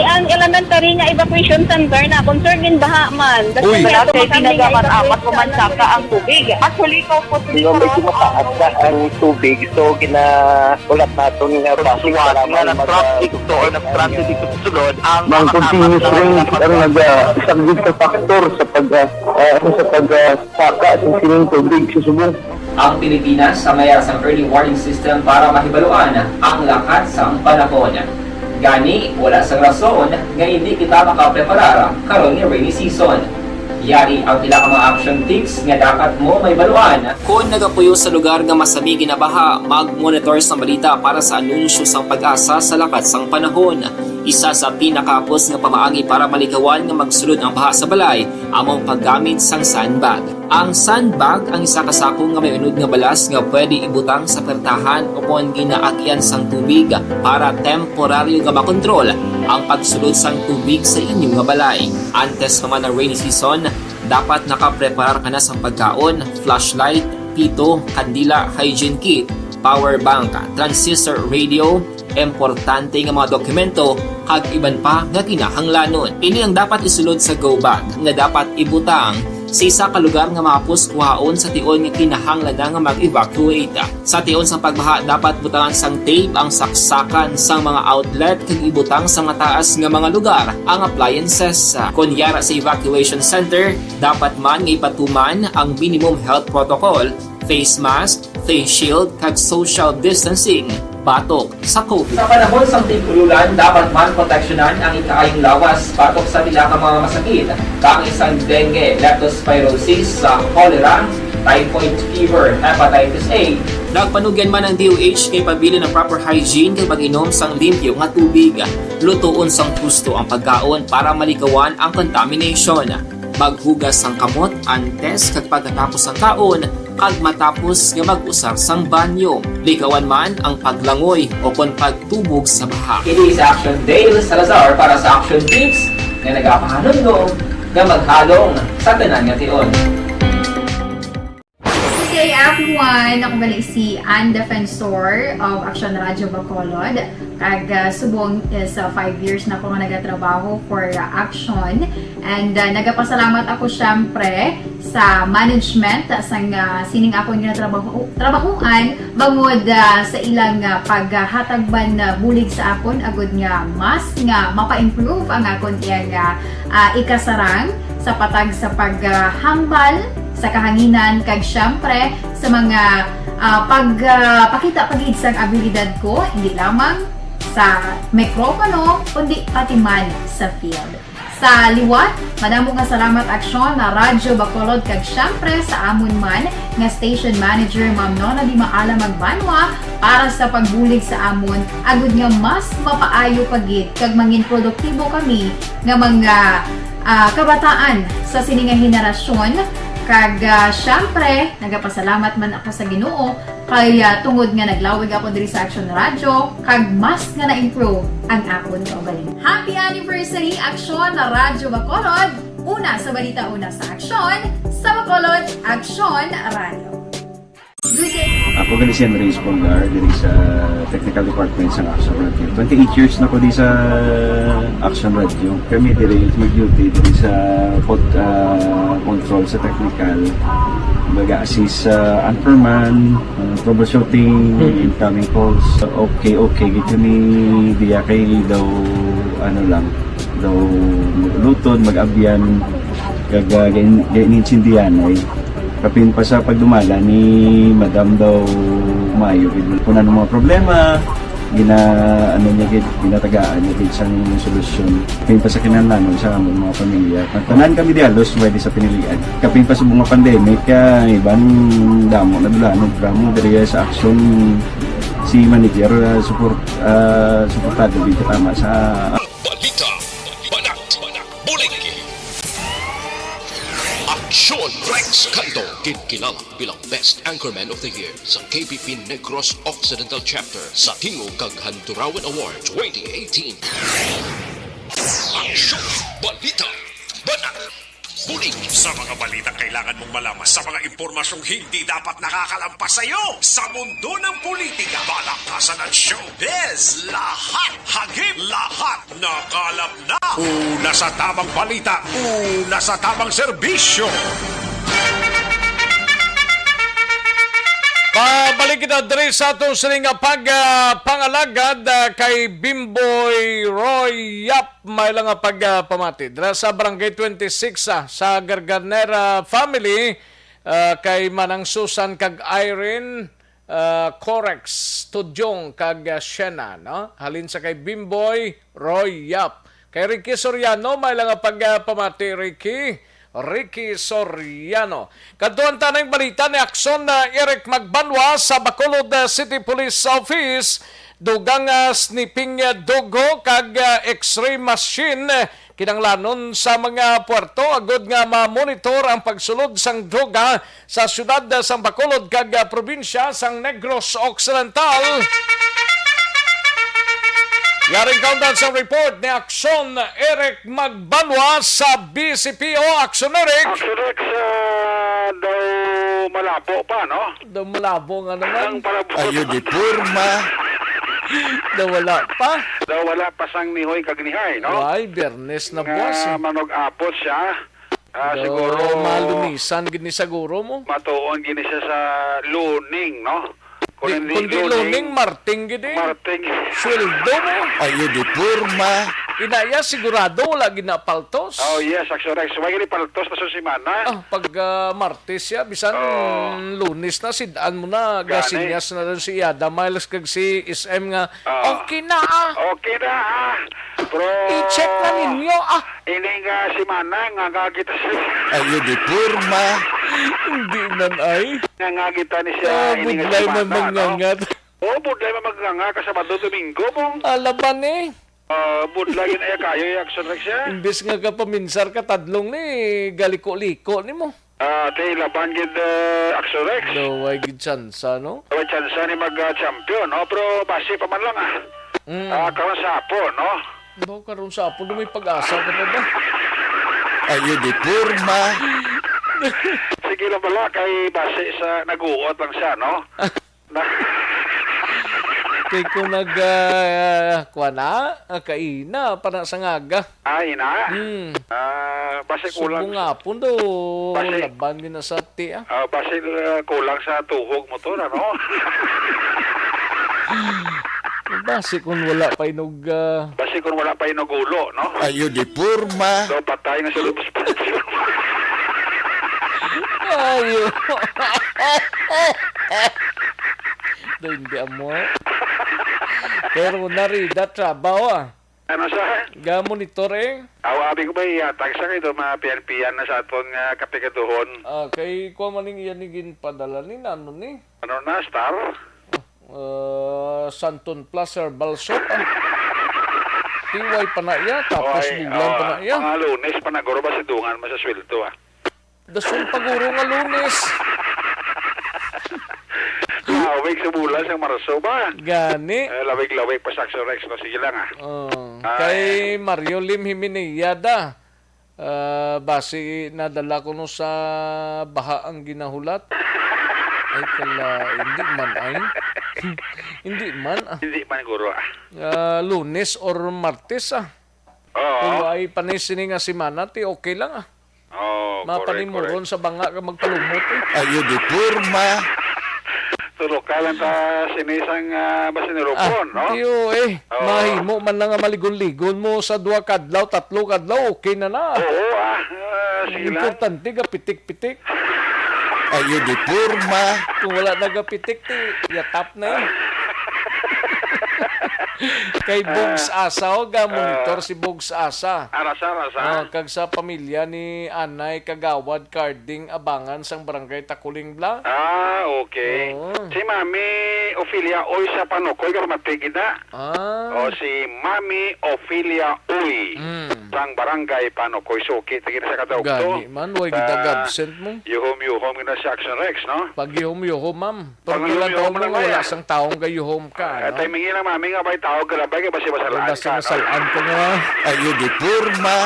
Ang elementary nga evacuation center na concern in baha man. Uy! Wala kay pinagaman apat ko man saka ang tubig. Actually, ko po. Di ba, medyo mataas na ang tubig, so ginahulat naton nga basi para nga mag-, nag-traffic to or nag-transit dito sa sulod ang mga continuous rain ang nag-, ah, isa gid sa factor sa pag, ah, ah, ano, sa pag, ah, saka sa sining tubig sa subong. Ang Pilipinas sa mayara sang early warning system para mahibaluan ang lakat sang panahon. Gani, wala sang rason nga hindi kita makapreparar karon nga rainy season. Yari ang pila ka mga action tips nga dapat mo mahibaluan. Kon nagapuyo sa lugar nga masami ginabaha, mag-monitor sang balita para sa anunsyo sang PAGASA sa lakat sang panahon. Isa sa pinakahapos nga pamaagi para malikawan nga magsulod ang baha sa balay amo ang paggamit sang sandbag. Ang sandbag ang isa ka sako nga may unod nga balas nga pwede ibutang sa pertahan o kon ginaagian sang tubig para temporaryo nga makontrol ang pagsulod sang tubig sa inyo nga balay. Antes pa man ang rainy season, dapat nakapreparar ka na sang pagkaon, flashlight, pito, kandila, hygiene kit, power bank, transistor radio, importante nga mga dokumento, kag iban pa nga kinahanglanon. Ini ang dapat isulod sa go bag nga dapat ibutang sa isa ka lugar nga mahapos kuhaon sa tion nga kinahanglan na nga mag-evacuate. Sa tion sang pagbaha, dapat butangan sang tape ang saksakan sang mga outlet kag ibutang sa mataas nga mga lugar ang appliances. Kon yara sa evacuation center, dapat man nga ipatuman ang minimum health protocol, face mask, face shield, kag social distancing batok sa COVID. Sa panahon sang tig-ululan, dapat man proteksyonan ang ikaayong lawas batok sa pila ka mga masakit, kaangay sang dengue, leptospirosis, sa cholera, typhoid fever, hepatitis A. Nagpanugyan man ang D O H nga ipabilin ang proper hygiene kag pag-inom sang limpyo nga tubig. Lutoon sang husto ang pagkaon para malikawan ang contamination. Maghugas sang kamot antes kag pagkatapos sang kaon, kag matapos nga mag-usar sang banyo. Likawan man ang paglangoy o kon pagtubog sa baha. Ini si Action Dale Salazar para sa Action Tips nga nagapahanumdom nga maghalong sa tanan nga tion. Good day, everyone! Ako gali si Ann Defensor of Action Radio Bacolod. Kag, ah, subong is, ah, five years na ako nga nagatrabaho for, ah, Action. And, ah, nagapasalamat ako, syempre, sa management, ah, sang, ah, sining akong ginatrabaho-, trabahoan, bangod, ah, sa ilang, ah, paghatag man, ah, bulig sa akon, agud nga mas nga mapa-improve ang akon iyang, ah, ah, ikasarang sa patag sa paghambal sa kahanginan, kag syempre sa mga, ah, pag, ah, pakita pa gid sang abilidad ko, hindi lamang sa mikropono, kundi pati man sa field. Sa liwat, madamo nga salamat, Aksyon, na Radyo Bacolod, kag syempre sa amon man nga station manager, Ma'am Nona Di Maala Magbanwa, para sa pagbulig sa amon, agud nga mas mapaayo pa gid kag mangin produktibo kami nga mga, ah, kabataan sa sini nga henerasyon. Kag, ah, syempre, nagapasalamat man ako sa Ginoo kay, ah, tungod nga naglawig ako diri sa Action Radio, kag mas nga na-improve ang akon kaugalingon. Happy anniversary, Action na Radyo Bacolod! Una sa balita, una sa aksyon, sa Bacolod, Action Radio. Good day. Ako gali si Andres Polgar, diri sa technical department sa Action Radio. Twenty-eight years na ko di sa Action Radio. Kami diri mag-duty diri sa pod-, ah, control sa technical. Mag-assist sa anchorman, ah, troubleshooting, incoming calls. Okay, okay, gid kami diya kay daw, ano lang, daw lutod, mag-abyan, kag, ah, gain-, gainintindihan ay. Kapin pa sa pagdumala ni Madam daw maayo gid. Kung ano mga problema, gina-, ano niya gid, ginatagaan niya gid sang solusyon. Kapin pa sa kinahanglanon sa among mga pamilya. Tanan kami di halos, pwede sa pinilian. Kapin pa sa mga pandemic, ah, iban damo na dula, ano, damo diri sa Action si manager, ah, support, ah, suportado gid tama sa Balita, Banat, Buligi. Aksyon Rex Canto, ginkilala bilang Best Anchorman of the Year sa K B P Negros Occidental Chapter sa Tingog kag Handurawan Award twenty eighteen. Aksyon, Balita, Banat, Buligi. Sa mga balitang kailangan mong malaman, sa mga impormasyong hindi dapat nakakalampas sa iyo, sa mundo ng politika, balakasan at showbiz, lahat hagip, lahat nakalap na. Una sa tamang balita, una sa tamang serbisyo. Pabalik kita diri sa atong sining nga pag, ah, pangalagad, ah, kay Bimboy Roy Yap. May lang nga pag, ah, pamati dira sa Barangay twenty-six, ah, sa Garganera family, ah, kay Manang Susan kag Irene, ah, Corex, Tudyong kag, ah, Shena, no? Halin sa kay Bimboy Roy Yap. Kay Ricky Soriano, may lang nga pag, ah, pamati, Ricky. Ricky Soriano. Kadtuan ta ning balita ni Aksyon na Eric Magbanwa sa Bacolod, ah, City Police Office. Dugang, ah, sniffing, ah, dugho kag, ah, X-ray machine, eh, kinanglanon sa mga puerto agud nga ma-monitor ang pagsulod sang droga sa siyudad, ah, sang Bacolod kag, ah, probinsya sang Negros Occidental. Yaring kaundan sang report ni Aksyon Eric Magbanwa sa B C P O. Aksyon, Eric. Aksyon, Eric, sa daw malabo pa, no? Daw malabo nga naman. Ang parabot. Ayo di porma. Daw wala pa. Daw wala pa sang nihoy kag nihay, no? Ay, Biyernes na buwas, eh. Nga manug-abot siya. Ah, daw siguro malunisan gid ni siguro mo. Matuon gid ni siya sa Luning, no? Kung di, hindi kung di Luning, Luning, Marting gid eh. Marting. Sweldo mo. Ayo di porma. Inaya, sigurado wala gid na paltos. Oh, yes, Aksyon Rex. Wala gid paltos na sa semana. Ah, pag, ah, Martes siya, bisan Oh. Lunes na, sidaan mo na, Gani. Gasinyas na rin si Yada Miles kag si S M nga, Ah. "Okay na, ah." Okay na, ah. Bro. I-check na ninyo, ah. Ini nga semana nga, nga kita sa Ayo di porma. Hindi man ay. Nga, nga kita ni siya, Ah, ini nga budlay semana, man no? Mangangat. Oh, budlay man magnganga ka Sabado, Domingo, mong. Alaban eh. Ah, budlay yun, ay kayo, yung Aksyon Rex, eh. Imbis nga ka paminsar ka tadlong ni, galiko-liko ni mo. Ah, ti laban gid, eh, Aksyon Rex. Daw, way gid tsansa, no? Way tsansa ni mag, ah, champion, no? Pero basi pa man lang, ah. Mm. Ah, karon sa hapon, no? Daw, karon sa hapon, may pag-asa ka pa ba? Ayo di porma. Sige lang bala, kay basi sa naguot lang siya, no? Na- Kay kung nag, ah, kuha na, ah, kaina, para sa ngaga. Ah, ina? Hmm. Ah, basi kulang. Subong hapon do, Basi laban din na sa ti, ah. Ah, basi, ah, kulang sa tuhog mo to, ano? Basi kung wala pa inog, ah, Basi kung wala pa inugulo, no? Ayo di porma. So, patay na sa lubos pa. Ayo. Do, hindi amo. Pero narida trabaho, ah. Ano sa? Ga monitor, eh. Aw, abi ko ba iyatag sa kay do mapian-pian na sa aton nga kapigaduhon? Ah, kay kuha man ning iya ni ginpadala ni nano ni? Ano na, Star? Ah, Santon Plus Herbal Soap, ah. Tiway pa na iya, tapos Oy, bulan pa na ah, iya. Mga Lunes pa na, guro ba si Dungan mo sa sweldo, ah? Dason pa guro nga Lunes. Lawig sa bulan sa Marso ba? Gani. Eh, lawig-lawig pa sa Aksyon Rex, no? Sige lang, ah. Oh, Ay. Kay Mario Lim Himinea da. Ah, basi nadala ko no sa baha ang ginahulat. Ay, kala, hindi man ay. Hindi man, ah. Hindi man, guro, ah. Ah, Lunes or Martes, ah. Oo. Kung ay panay sini nga semana, ti okay lang, ah. Oh, correct, correct. Mapanimuron sa banga ka magpalumot, eh. Ayo di porma. Tulo ka lang ta sinisang, ah, basin ni Robon, no? Tiyo, eh. Oo. Mahimo man lang nga maligon-ligon mo sa duha kadlaw, tatlo kadlaw, okay na na. Oo, ah, ah, sige lang. Importante, gapitik-pitik. Ayo di porma. Kung wala nagapitik, ti, yatap na, eh. Kay Bugs Asa, oh, ga monitor si Bugs Asa. Arasa, arasa. Oh, kag sa pamilya ni Anay Kagawad Carding Abangan sang Barangay Takuling, bla. Ah, okay. Oo. Si Mami Ophelia Uy sa Panukoy, Garmatig, ina. Ah. O, si Mami Ophelia Uy, mm, sang Barangay Panukoy, suki, tigil sa kadaog to. Gani man, way gid nag-absent mo. Yuhom-yuhom gid na si Action Rex, no? Pag yuhom-yuhom, ma'am. Pag yuhom-yuhom lang, wala sang taong gayuhom ka, no? Timing lang, Mami, nga may tao galabay kay basi masalaan ka, no? Basi masalaan ka nga. Ayo di porma.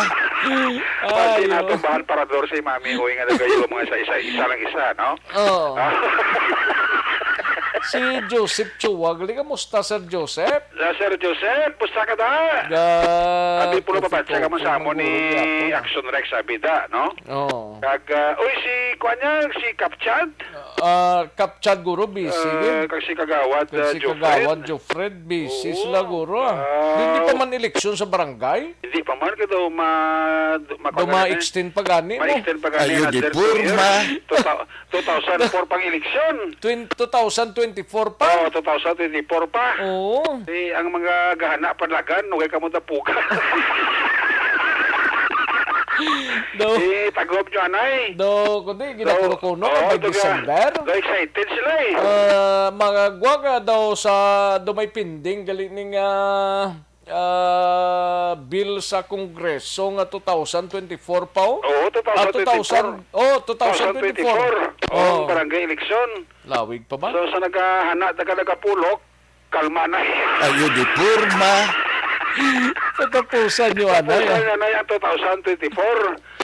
Basi natumbahan parador si Mami Uy nga nagayuhom nga sa isa, isa lang isa, no? Oo. Si Joseph Chua, gali, kamusta, Sir Joseph? Sir Joseph, pusta ka da? Abi, pulo, mabatsa ka man sa amon ni Action Rex, abi da, no? Oo. Kag, ah, uy, si, kuan niya, si Kapchad? Ah, Kapchad, guro, busy gid. Kag si Kagawad, kag ah, si Jofred. Kagawad Jofred, busy sila, guro, ah. Di, di pa man eleksyon sa barangay? Hindi pa man, kay daw ma-, ma-, daw ma-extend pa gani, no? Ma-extend pa gani. Ayo di porma. Two thou-, two thousand four pang eleksyon. Twen-, two thousand twenty-four pa? Oo, two thousand twenty-four pa. Oo. Di, ang mga gahana padlagan, nugay kamo tapugan. Do. Di, tagob nyo, anay. Do, kundi, ginakuno-kuno ka by December? Do, excited sila, eh. Ah, magagwa ka daw sa, do may pending, gali ning, ah, ah, bill sa Kongreso nga two thousand twenty-four pa, oh? Oo, two thousand twenty-four. Ah, two thousand, oh, two thousand twenty-four. Two thousand twenty-four. Oh, ang barangay election. Lawig pa ba? So, sa nagahana, taga nagapulok, kalma na. Ayo di porma. Patapusan nyo, anay, ah. Patapusan nyo, anay, ang two thousand twenty-four.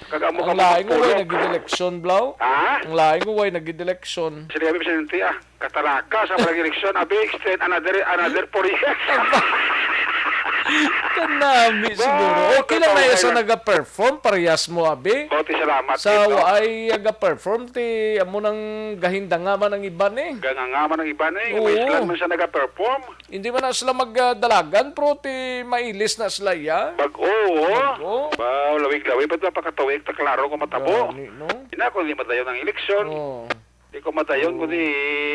Kag amo ka magpulok. Ang lain mo, way nagid-eleksyon, Blau? Ha? Ang lain mo, way nagid-eleksyon. Sige, abi, Vicente, ah. Katalaka sa mga eleksyon, abi, extend another, another four years. Kanami siguro. Okay lang na iya sa nagaperform, parehas mo, abi. Bauti, salamat. Sa waay nagaperform, ti amo nang gahindanga man ang iban, eh. Ganganga man ang iban, eh. Oo. May sila man sa nagaperform. Hindi man na sila magdalagan, pero ti mailis na sila, ya. Bag-o, oo. Bag-o. Ba, lawig-lawig, ba't napakatuig? Ta klaro kung matabo. Gani, no? Ina, kung di madayon ang eleksyon. Oo. Di ko madayon, kundi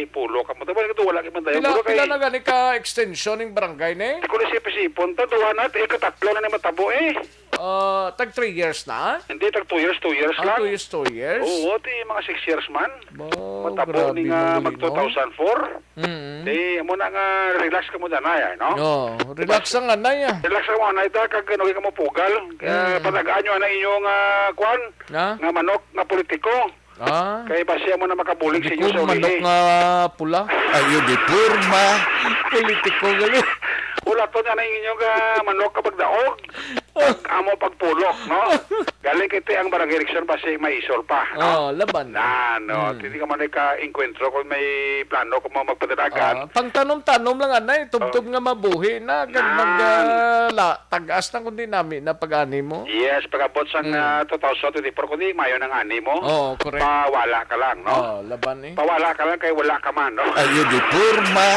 pulo ka mo. Tabal ito, wala kay madayon. Pila, pila na gani ka extension ning barangay, ne? Di ko na sipon-sipon. Ta, duha na, eh, katatlo na ni matabo, eh. Ah, tag three years na? Hindi, tag two years, two years lang. Ah, two years, two years? Oo, ti mga six years man. Matabo ni nga mag two thousand four. Mm. Di, amo na nga, relax ka mo danay, no? Oo, relax ang anay, ah. Relax ang anay, ta, kag ano, ka mo pugal. Kaya patagaan nyo na inyong, ah, kwan, nga manok, nga politiko. Ah. Kay basi amo na makabulig sa inyo sa ulihi. Manok nga pula. Ayo di porma. Politiko gali. Ulaton na ang inyong, ah, manok ka pagdaog. Pag amo pagpulok, no? Gali kay ti ang barangay election basi may isol pa, no? Oh, laban. Na, no. Hindi ka man ka-enkwentro kung may plano kung mo magpadalagan. Ah, pangtanom-tanom lang, anay. Tubtob nga mabuhi na. Kag mag, ah, la-, tag-as na kundi nami na pag-ani mo. Yes, pag-abot sang, ah, two thousand twenty-four, kundi mayo nang ani mo. Oo, correct. Pawala ka lang, no? Oo, laban, eh. Pawala ka lang kay wala ka man, no? Ayo di porma.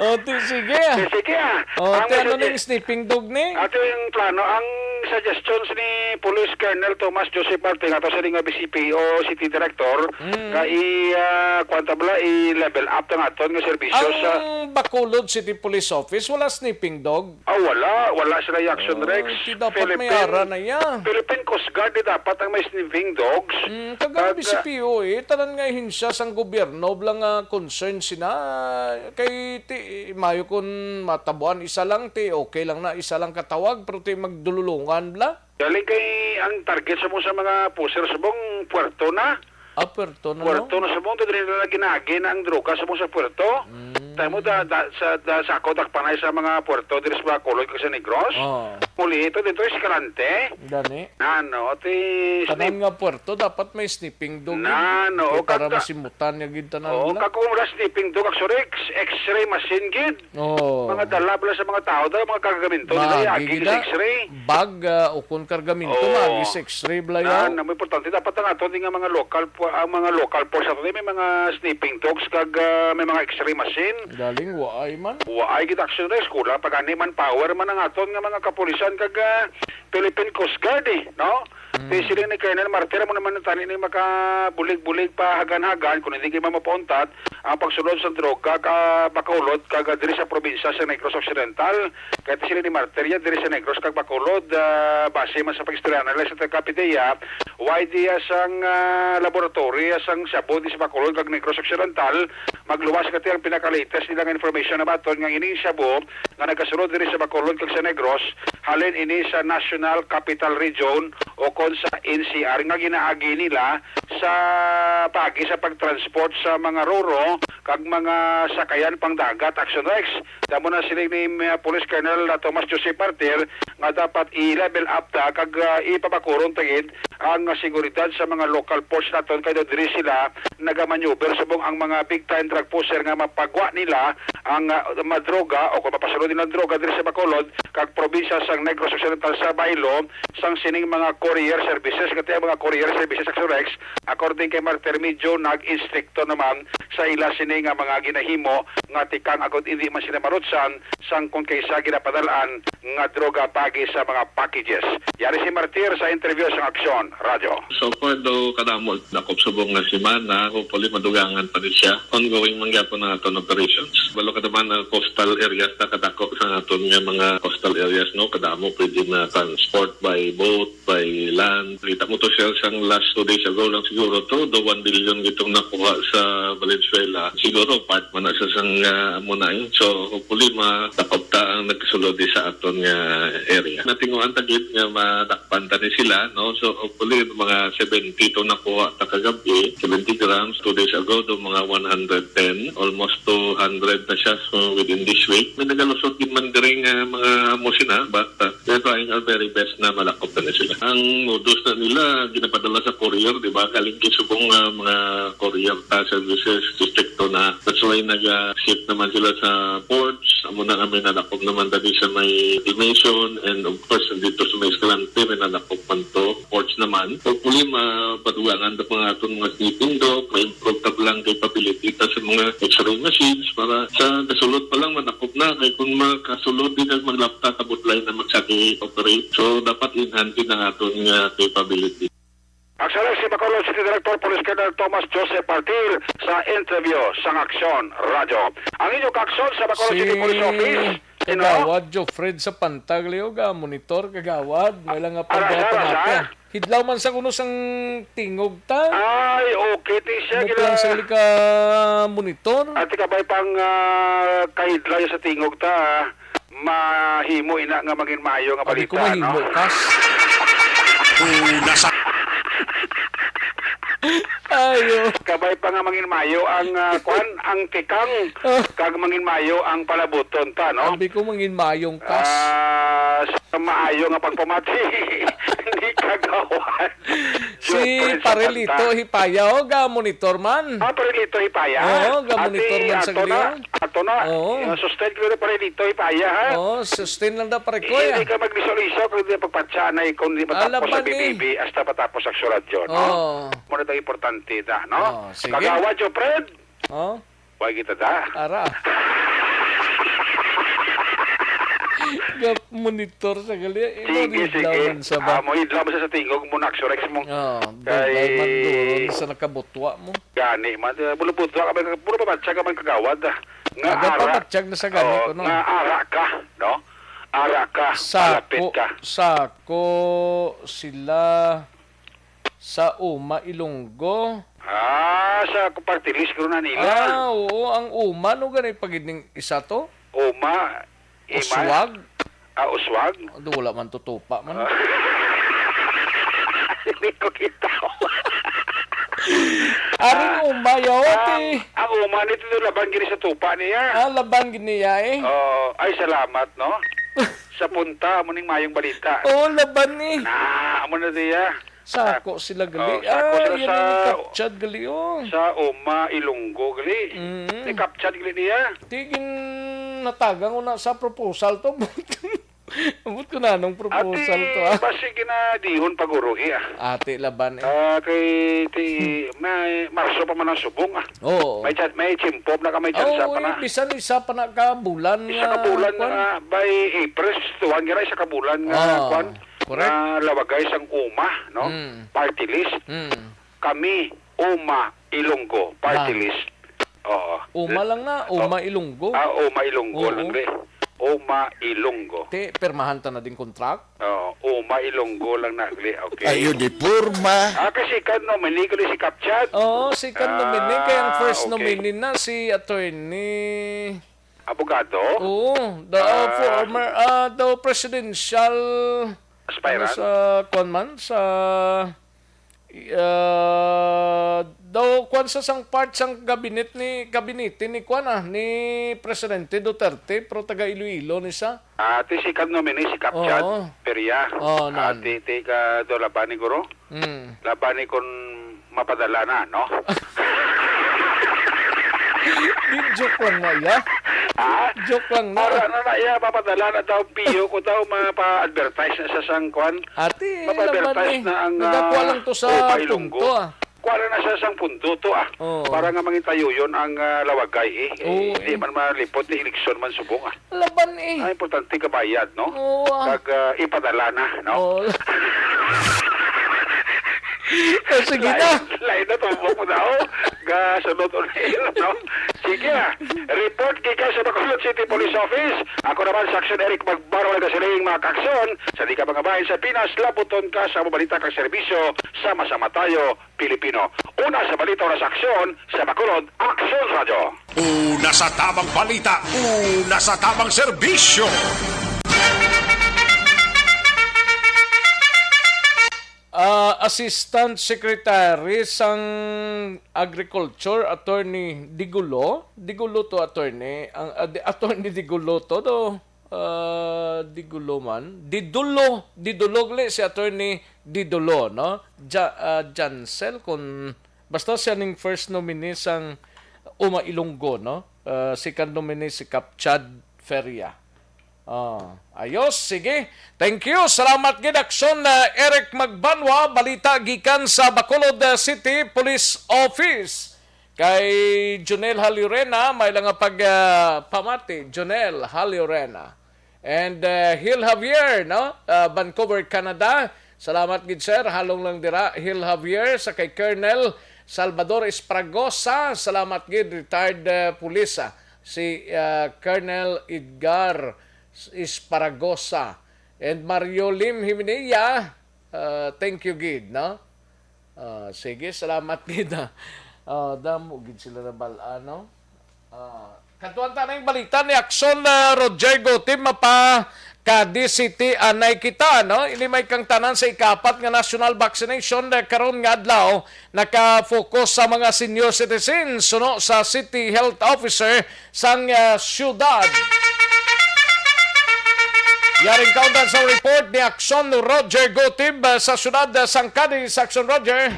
O, ti, sige. Ti, sige, ah. O, ti, ano ning sleeping dog ni? Ato yung plano, ang suggestions ni Police Colonel Thomas Joseph Martin, ato sa nga B C P O City Director, nga i, ah, kwan ta bala, i-level up ang aton nga serbisyo sa... Ang Bacolod City Police Office, wala sleeping dog? Ah, wala. Wala sila yung action, Rex. Ti dapat may ara na iya. Philippine Coast Guard, di dapat ang may sleeping dogs. Mm, kag ang B C P O, eh, tanan nga ahensya sang gobyerno, bala nga concern sina. Kay ti, mayo kun matabuan isa lang, ti, okay lang na isa lang katawag, pero ti magdululungan, bala. Galing kay ang target sa mo sa mga pusher subong puerto na. Ah, Puerto na, no? Puerto na sa mundo, diri na ginaagi na ang droga sa mga sa Puerto. Mm. Tayo mo, da, da, sa, da, sa ako, dakpanay sa mga Puerto, diri sa Bacolod, kag sa Negros. Oh. Muli ito, dito, Escalante. Gani. Ano, ti Tanan sni- nga puerto, dapat may sniffing dog Na, yun. no, Kay para kag- masimutan niya gid tanan Oo, nila. Kag kung wala sniffing dog, actually, X-, X-ray machine gid. Oh. Mga dala bala sa mga tao, dala mga kargamento nila, Maagi yagi gid sa na. X-ray. Bag, ah, ukon kargamento, Oo. Maagi sa X-ray bala Na, yaw. na, importante, dapat ang ato din nga mga local po, ang mga local force ato, may mga sniffing dogs, kag, ah, may mga X-ray machine. Galing, waay man. Waay gid action na, eskwela, pag ani man power man ang aton nga mga kapulisan, kag, ah, Philippine Coast Guard, eh, no? Mm. Di sila ni Colonel Martir, mo naman tani ni makabulig-bulig pa hagan-hagan, kung hindi kayo mapauntat, ang pagsulod sa droga ka Bacolod, kag diri sa probinsya sa Negros Occidental, kaya sila ni Martir, ya, diri sa Negros, kag Bacolod, ah, base man sa pag-istorya nila sa taga-Pidea, why di, ah, sang, ah, laboratory, ah, sang shabu di sa Bacolod, kag Negros Occidental, magluwas kati ang pinaka-latest nila nga information na baton nga ining shabu nga nagasulod diri sa Bacolod kag sa Negros, halin ini sa National Capital Region o kon sa N C R nga ginaagi nila sa paagi sa pagtransport sa mga roro kag mga sakayan pang dagat, Action Rex. Damo na siling ni, uh, Police Colonel, uh, Thomas Joseph Martir nga dapat i-level up ta kag, uh, ipabakuron ta gid ang, uh, seguridad sa mga local ports naton kay daw diri sila nagamaneuver subong ang mga big time drug pusher nga mapagwa nila ang, ah, madroga o kung mapasulod nila ang droga diri sa Bacolod kag probinsya sang Negros Occidental sa baylo sang sining mga courier services. Kati ang mga courier services sa Surex, according kay Martir, medyo nag-istrikto naman sa ila sini nga mga ginahimo nga tikang agod hindi man sila marutsan sang kung kaysa ginapadalaan nga droga pagi sa mga packages. Yari si Martir sa interview sa Aksyon Radyo. So far daw kadamo dakop subong nga semana, hopefully madugangan pa ni siya. Ongoing man gyapon ang aton operations. Balo ka naman ang coastal areas na kadako sa aton nga mga coastal areas, no? Kadamo pwede na transport by boat, by land. Kita mo to, sir, sang last two days ago lang siguro to, do one billion gitong nakuha sa Valenzuela. Siguro part man na sa sang, ah, amo na, eh. So hopefully madakop ta ang nagsulod di sa aton nga area. Natinguan ta gid nga madakpan ta ni sila, no? So hopefully mga seventy to nakuha ta kagabi, seventy grams. Two days ago, do mga one hundred ten, almost two hundred na siya, so within this week. May nagalusot din man diri nga mga amo sina, but, uh, we're trying our very best na malakop na sila. Ang modus na nila, ginapadala sa courier, di ba? Galing kay subong nga mga courier ta services, distrito na. That's why nag-ship naman sila sa ports. Amo na kami nalakop naman dali sa may Dimension, and of course, dito sa may Escalante, may nalakop man to. Ports naman. Hopefully, mapadugangan ta pa nga aton mga sleeping dog, ma-improve ta pa lang capability ta sa mga X-ray machines para sa kasulod pa lang, manakop na. Kay kung makasulod din ang maglapta, kabudlay na magsagi operate. So, dapat enhance din ang aton nga capability. Aksyon si Bacolod City Director Police Colonel Thomas Joseph Martir sa interview sa Aksyon Radyo. Ang inyong kaaksyon sa Bacolod City Police Office, you know? Kagawad Jofred sa Pantag, Leo, ga monitor, kagawad. May lang nga Ara, pagkatapatan. Hidlaw man sa kuno sang tingog ta. Ay, okay, di siya Mo gila- pala sa ka monitor. Ati kabay pang, ah, kahidlaw sa tingog ta, ah. Mahimo ina nga mangin maayo nga Abi ko balita, mahimo, no? Kas. Una sa Ayo. Kabay pa nga mangin maayo ang, ah, kwan, ang tikang, Ah. kag mangin maayo ang palabuton ta, no? Abi ko mangin maayong kas. Ah, sa maayo nga pagpamati ni Kagawad Si Jopel Parelito Sapanta. Hipaya, o, ga monitor man. Ah, Parelito Hipaya. Oo, ga Ati, monitor man sa ato na, giliw. ato na. Oo. Yung sustain ko na Parelito Hipaya, ha? Oo, sustain lang daw, pare ko, Hindi ya. ka maglisol-lisol kung hindi pagpatsanay, kung hindi matapos Alaban sa ni. B B B, hasta matapos ang suradyo, no? Oo. Muna daw importante na, no? Oo, sige. Kagawa, Jopred? Oo. Wa kita da. Ara. Ga monitor sa gali. Imo Sige, ni sige. Idlaw man sa ba? Ah, mo idlaw man sa, sa tingog mo, Naxorex mo. Oh, Kay dagay man doon sa nakabutwa mo. Gani man, eh, bulubutwa ka man, puro pamatsyag ka man kagawad, ah. Nga Aga ara. pamatsyag na sa gani Oo, ko, no? Nga ara ka, no? Ara ka, palapit Sako, ka. sako sila sa Uma, Ilonggo. Ah, sa party list, guro na nila. Ah, oo, ang Uma, no, gani pagid ning isa to? Uma, Ima. Uswag? Ah, uswag? Ado, wala man to tupa man. Ah. Hindi ko kita. Aring uma, yaw, ti. Ang, ang uma ni Tito Laban gini sa tupa niya. Ah, laban gini niya, eh. Oh, ay, salamat, no? Sa punta, amo ning mayong balita. Oh, laban, eh. Na, amo na diya. Sako sila gali. Oh, sako Ah, sila yan sa, ang ni Kapchad gali, oh. Sa uma, Ilonggo gali. Mm. Ni Kapchad gali niya. Ti ginhatagan ko na sa proposal to. Ambot ko na anong proposal Ati, to, ah. Basi ginadihon pa guro, eh, ah. Ati laban, eh. Ah, kay ti, may Marso pa man ang subong, ah. Oo. May chan-, may tiyempo na ka, may tsansa Oo, pa eh, na. Bisan isa pa na ka bulan Isa nga, ka bulan kwan. Nga by April, tuwan gira isa ka bulan nga, Ah, kwan, correct. Nga lawagay sang uma, no? Mm. Party list. Mm. Kami, Uma Ilonggo, party Ah. list. Oo. Uma lang na, Oh. Uma Ilonggo. Ah, Uma Ilonggo Oo. lang, eh. Uma Ilonggo. Te, pirmahan ta na ding contract? Oo, Uma Ilonggo lang na, gali. Okay. Ay, uniporma. Ah, kasi kan nominee ko si Kapchat. Oo, si kan Ah, nominee, kay ang first okay. nominee na si attorney Abogado? Oo, the Ah. former, ah, the presidential Aspirant? Ano sa, kwan man, sa, ah, daw, kwan sa sang part sang kabinet ni, kabinete ni, kwan, ah, ni Presidente Duterte, pero taga Iloilo ni sa. Ah, ti si kan nominee, si Kapchat Oo. Peria. Oo, Ah, nan. ti, ti ka do laban ni guro? Mm. Laban ni kun mapadala na, no? Di, joke lang na, ya. Ah? Joke lang na. Para na na, ya, mapadala na daw, piyo ko daw, mapa-advertise na sa sang kwan. Ati, Mapa-advertise laban, eh. na ang, Nagkakuha ah, lang to sa Opa Ilonggo. punto, ah. Kuha na na siya sang punto to, ah. Oo. Para nga mangitayo yun ang, ah, lawagay, eh. Eh, Oo, di eh. man malipot ni eleksyon man subong, ah. Laban, eh. Ang importante kabayad, no? Oo, ah. Kag, ah, ipadala na, no? Oo. O, sige na. Lain, lain na, tumbok mo daw. Ga, sunod on air, no? Sige, ah. Report gikan sa Bacolod City Police Office. Ako naman, Section Eric Magbanwa, nagasiling, mga kakson, sa di ka mga bahin sa Pinas, labuton ka sa mabalita kag serbisyo, sama-sama tayo, Pilipino. Una sa balita, una sa aksyon, sa Bacolod, Aksyon Radyo. Una sa tabang balita, una sa tabang serbisyo. Ah, Assistant Secretary sang Agriculture, Attorney Digulo. Digulo to, Attorney. Ang, ah, di, Attorney Digulo to, do. Ah, Digulo man. Didulo. Didulo gali si Attorney Didulo, no? Ja-, ah, Jansel, kung basta siya ning first nominee sang Uma Ilonggo, no? Ah, second nominee si Kap Chad Feria. Ah, ayos, sige. Thank you. Salamat gid, Aksyon, ah, Eric Magbanwa. Balita gikan sa Bacolod, ah, City Police Office. Kay Jonel Halurena, may lang nga pag, ah, pamati. Jonel Halurena. And, ah, Hil Javier, no? Ah, Vancouver, Canada. Salamat gid, sir. Halong lang dira, Hil Javier, sa kay Colonel Salvador Espragosa. Salamat gid, retired, ah, pulis, ah, si, ah, Colonel Edgar Espragosa. And Mario Lim Himinea, ah, thank you gid, no? Ah, sige, salamat gid, ah. Ah, damo gid sila nabal-an, no? Ah, kadtuan ta na yung balita ni Aksyon, ah, Roger Gutib, mapa Cadiz City, anay kita, no? Ini may kang tanan sa ikapat nga national vaccination, ah, karon nga adlaw, naka-focus sa mga senior citizens, suno sa City Health Officer sang, ah, syudad. Yaring kaundan sa report ni Aksyon Roger Gutib, ah, sa syudad, ah, sang Cadiz. Aksyon Roger.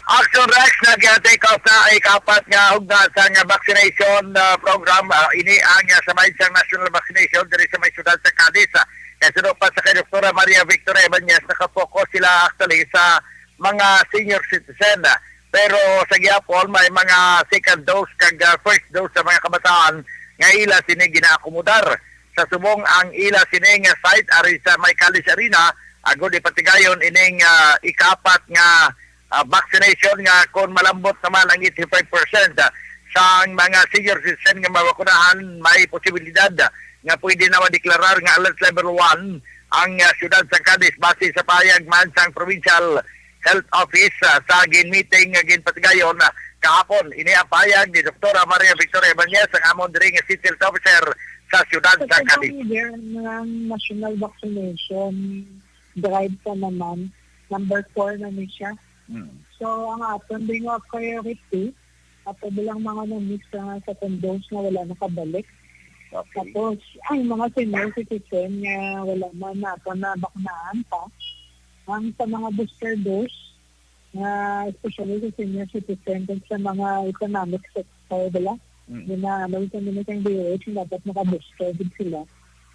Action Rex, nag-take off na ang ikapat nga hugna sang vaccination, ah, program. Ah, ini ang, ah, sa may sang national vaccination diri sa may syudad sa Cadiz. Ah, kay suno pa sa kay Doktora Maria Victoria Ibanez, nakapokus sila actually sa mga senior citizen. Pero sa gihapon, may mga second dose kag, ah, first dose sa mga kabataan nga ila sini ginaakomodar. Sa subong ang ila sini nga site ari sa may Cadiz Arena, agod ipatigayon ining, ah, ikapat nga, ah, vaccination nga kon malambot naman ang eighty-five percent sang mga senior citizen nga mabakunahan, may posibilidad nga pwede na madeklarar nga alert level one ang, ah, siyudad sa Cadiz base sa pahayag man sang Provincial Health Office, ah, sa gin-meeting nga ginpatigayon, ah, kahapon. Ini ang pahayag ni Doktora Maria Victoria Ibanez, ang amon diri nga City Health Officer sa siyudad sa Cadiz. Sa Cadiz, ang national vaccination drive pa naman. Number four na ni siya. Mm. So, ang aton din nga priority, ato bilang mga na-miss sa second dose nga wala nakabalik. Okay. Tapos, ang mga senior citizen nga wala man nato na bakunahan pa, ang sa mga booster dose, nga especially sa senior citizen, kag sa mga economic sector, bala, Mm. yun na, alam sa mga isang D O H, dapat naka-booster gid sila.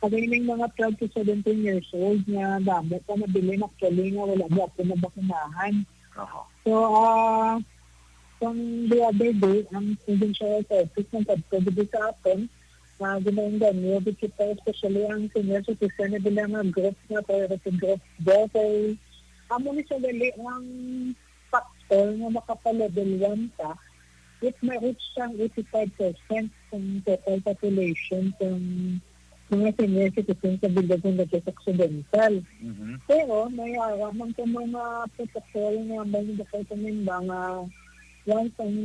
Kag ining mga twelve to seventeen years old nga damo pa nabilin actually nga wala gyapon nabakunahan. Aha. So, ah, kung the other day, ang provincial health office nagkadto dito sa aton, nga ginaengganyo gid kita, especially ang senior citizen, na bilang nga group nga priority group. Dahil amo ni siya gali ang factor nga makapa-level one ta if ma-reach sang eighty-five percent sang total population sang mga senior citizen sa Bilog nga Negros Occidental. Mhm. Pero may ara man sa mga protocol nga may department ba nga once ang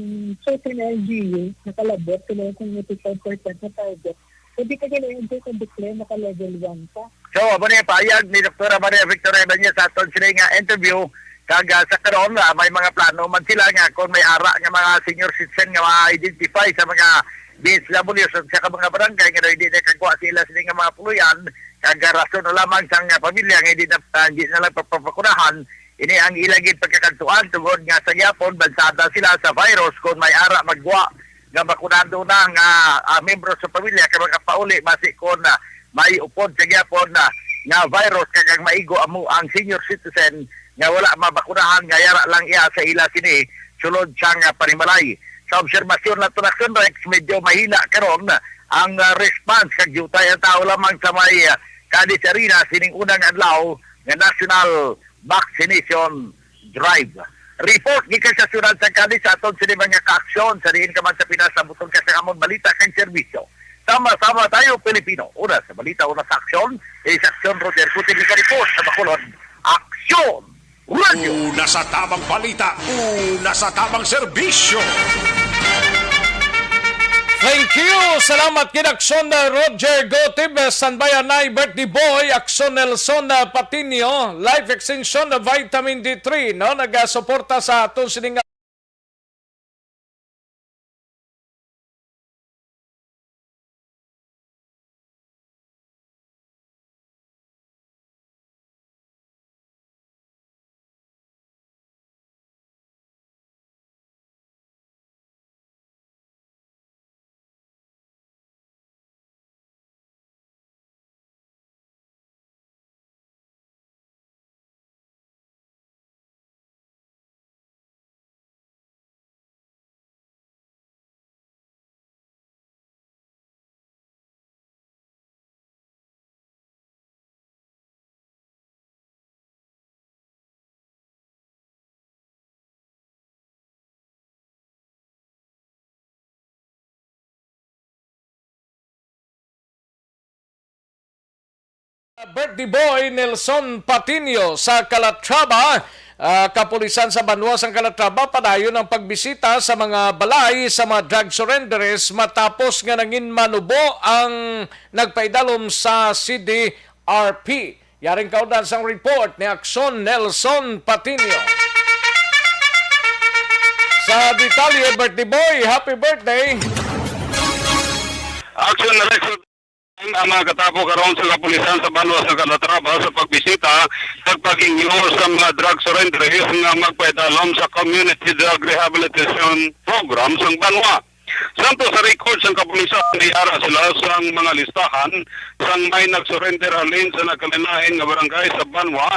certain L G U nakalabot sila sa eighty-five percent na target, pwede ka gali ang declare naka level one ka. So, amo ni payag ni Doktora Maria Victoria Ibanez sa aton sini nga interview. Kag, ah, sa karon, ah, may mga plano man sila nga kung may ara nga mga senior citizen nga ma-identify sa mga D S W sa, sa mga barangay nga daw hindi na kagwa sila sini nga mga puloy-an, kag, ah, rason na lamang sang, ah, pamilya nga hindi na, ah, hindi na lang papakunahan, ini ang ila gid pagkakadtuan tungod nga sa gyapon bansada sila sa virus kung may ara magwa nga bakunado na nga, ah, membro sa pamilya kay makapauli basi kon, ah, may upod sa gyapon na nga virus kag ang maigo amo ang senior citizen nga wala mabakunahan nga yara lang iya sa ila sini sulod sang, ah, panimalay. Sa obserbasyon nato, Action Rex, medyo mahina karon ang, ah, response kag diutay ang tao lamang sa may, ah, Cadiz Arena sining unang adlaw nga national vaccination drive. Report gikan sa siyudad sa Cadiz sa aton sini mga kaaksyon sa diin ka man sa Pinas, sa butong ka sa amon balita kag serbisyo. Sama-sama tayo, Pilipino. Una sa balita, una sa aksyon. Isa aksyon, Roger Gutierrez, report sa Bacolod. Aksyon! Radyo! Una sa tamang balita, una sa tamang serbisyo. Thank you. Salamat gid, Aksyon, uh, Roger Gotib. Uh, standby anay birthday boy, Aksyon Nelson, uh, Patino, Life Extension, uh, Vitamin D three, no? Nagasuporta sa aton sining Birthday boy Nelson Patino sa Calatrava. Ah, kapulisan sa banwa sang Calatrava padayon ang pagbisita sa mga balay sa mga drug surrenderers matapos nga nangin manubo ang nagpaidalom sa C D R P. Yaring kaundan sang report ni Aksyon Nelson Patino. Sa detalye, birthday boy, happy birthday! Action Rex, ang mga katapo karon sa kapulisan sa banwa sa Calatrava sa pagbisita sa paghingyo sa mga drug surrenderees nga magpaidalom sa Community Drug Rehabilitation Program sang banwa. Samtang sa record sang kapulisan, may ara sila sang mga listahan sang may nag-surrender halin sa nagkalain-lain nga barangay sa banwa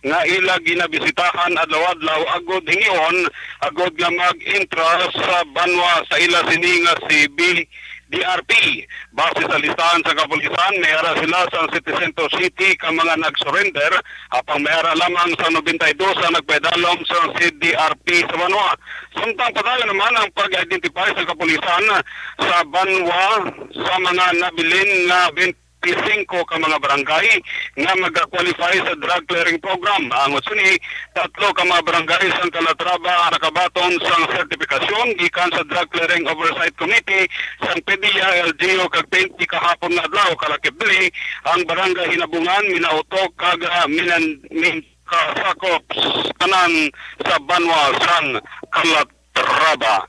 nga ila ginabisitahan adlaw-adlaw agod hingyon agud nga mag-entra sa banwa sa ila sini nga C B D R P. Base sa listahan sa kapulisan, may ara sila sang setecientos siyete ka mga nag-surrender, apang may ara lamang sang nobenta y dos ang nagpaidalom sang C D R P sa banwa. Samtang padayon naman ang pag-identify sa kapulisan sa banwa sa mga nabilin nga twenty-five ka mga barangay nga maga-qualify sa drug clearing program. Ang sini, tatlo ka mga barangay sang Calatrava ang nakabaton sang sertifikasyon gikan sa Drug Clearing Oversight Committee sang PDEA, L G U, kag twenty kahapon nga adlaw. Kalakip diri ang barangay Hinabungan, Minauto, kag, ah, Minan-, Min-, kasakop tanan sa banwa sang Calatrava.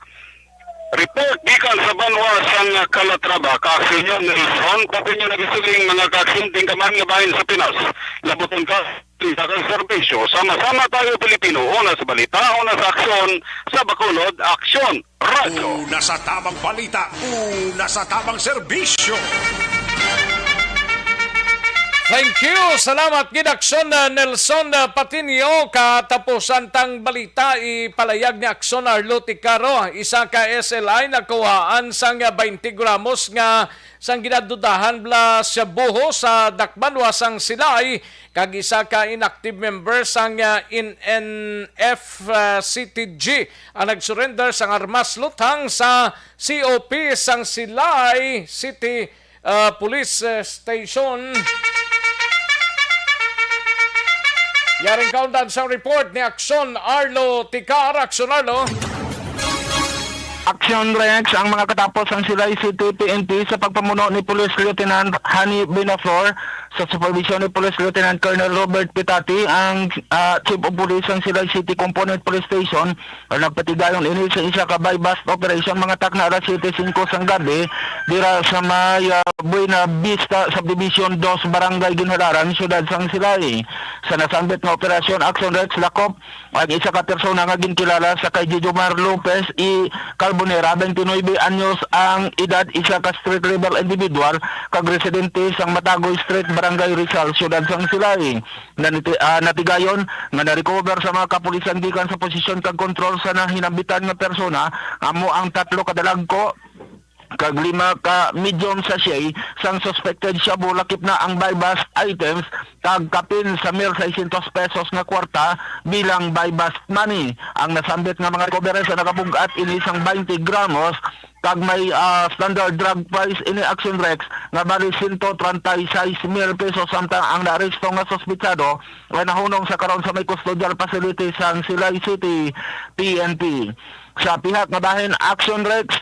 Report gikan sa banwa sang Calatrava, kaaksyon ni Nelson Patiño nagasiling, mga kaaksyon, tinggaman nga bahin sa Pinas. Labuton ka, sa kang serbisyo. Sama-sama tayo, Pilipino. Una sa balita, una sa aksyon, sa Bacolod, aksyon. Radyo. Una sa tamang balita, una sa tamang serbisyo. Thank you. Salamat gid, Aksyon, uh, Nelson, uh, Patiño. Katapusan tang balita, ipalayag ni Aksyon Arlo Ticaro. Isa ka S L I nakuhaan sang, uh, twenty gramos nga sang ginadudahan bala shabu sa dakbanwa sang Silay, kag isa ka inactive member sang, uh, N N F, uh, C T G ang nagsurrender sang armas luthang sa C O P sang Silay City, ah, Police, eh, Station. Yaring kaundan sa report ni Aksyon Arlo Ticar. Aksyon Arlo. Aksyon Rex, ang mga katapos sang Silay City P N P sa pagpamuno ni Police Lieutenant Honey Benaflor sa supervision ni Police Lieutenant Colonel Robert Pitati, ang, ah, Chief of Police sang Silay City Component Police Station, nga nagpatigayon ini sa isa ka buy-bust operation mga takna alas siyete singko sang gabi dira sa may, ah, Buena Vista Subdivision Dos, Barangay Ginhalaran, Siyudad sang Silay. Sa nasambit nga operasyon, Action Rex, lakop ang isa ka persona nga ginkilala sa kay Jejomar Lopez E. Carbonera, twenty-nine anyos ang edad, isa ka street level individual kag residente sang Matagoy Street, Barangay Rizal, Siyudad sang Silay. Naniti-, ah, natigayon nga na-recover sa mga kapulisan gikan sa posisyon kag kontrol sa nahinambitan nga persona, amo ang tatlo ka dalagko kag lima ka medium sachet sang suspected shabu, lakip na ang buy-bust items kag kapin sa mil seiscientos pesos nga kwarta bilang buy-bust money. Ang nasambit nga mga recovery sa nakapug-at ini sang twenty gramos kag may, ah, standard drug price ini, Action Rex, nga bali sento treinta y seis mil pesos, samtang ang naaresto nga suspitsado ay nahunong sa karon sa may custodial facility sang Silay City P N P. Sa pihak nga bahin, Action Rex,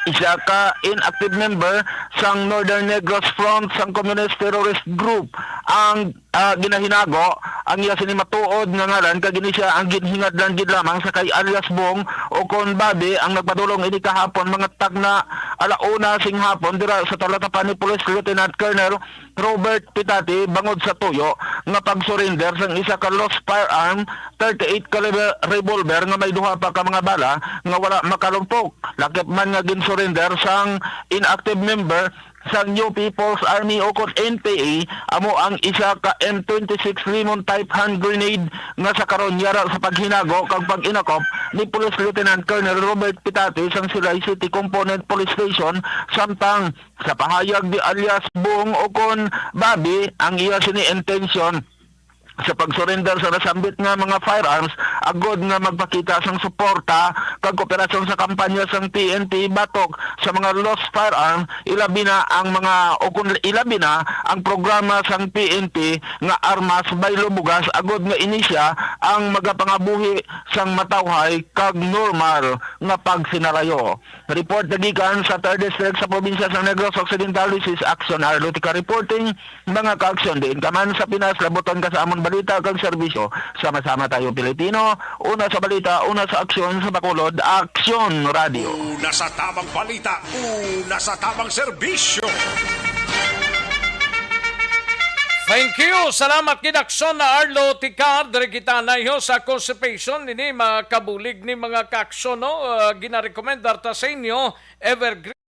isa ka inactive member sang Northern Negros Front sang Communist Terrorist Group ang, ah, ginahinago. Ang iya sini matuod nga ngalan, kag ini sia ang ginhingadlan gid lamang sa kay alias Bong o kon Babi, ang nagpadulong ini kahapon mga takna ala una sing hapon dira sa talatapan ni Police Lieutenant Colonel Robert Pitati bangod sa tuyo nga pag-surrender sang isa ka lost firearm, thirty-eight caliber revolver nga may duha pa ka mga bala nga wala makalumpok. Lakip man nga gin-surrender sang inactive member sa New People's Army o kon N P A, amo ang isa ka M twenty-six Lemon type hand grenade nga sa karon yara sa paghinago kag pag-inakop ni Police Lieutenant Colonel Robert Pitati sang Silay City Component Police Station, samtang sa pahayag ni alias Bong o kon Babi, ang iya sini intensyon sa pag-surrender sa nasambit nga mga firearms, agod nga magpakita sang suporta kag kooperasyon sa kampanya sang P N P batok sa mga lost firearm, ilabi na ang mga, o kun ilabi na ang programa sang P N P nga Armas Baylo Bugas, agod nga ini sia ang magapangabuhi sang matawhay kag normal nga pagsinalayo. Report na gikan sa Third District sa probinsya sa Negros Occidental, this is Action Arlotica reporting. Mga kaaksyon, diin ka man sa Pinas, labuton ka sa amon balita kag serbisyo. Sama-sama tayo, Pilipino. Una sa balita, una sa aksyon, sa Bacolod, Aksyon Radio. Una sa tamang balita, una sa tamang serbisyo. Thank you. Salamat gid, Aksyon na Arlo Ticar. Diri kita nayo sa constipation. Ini mga kabulig ni mga kaaksyon, no? Ah, ginarekomendar ta sa inyo, Evergreen.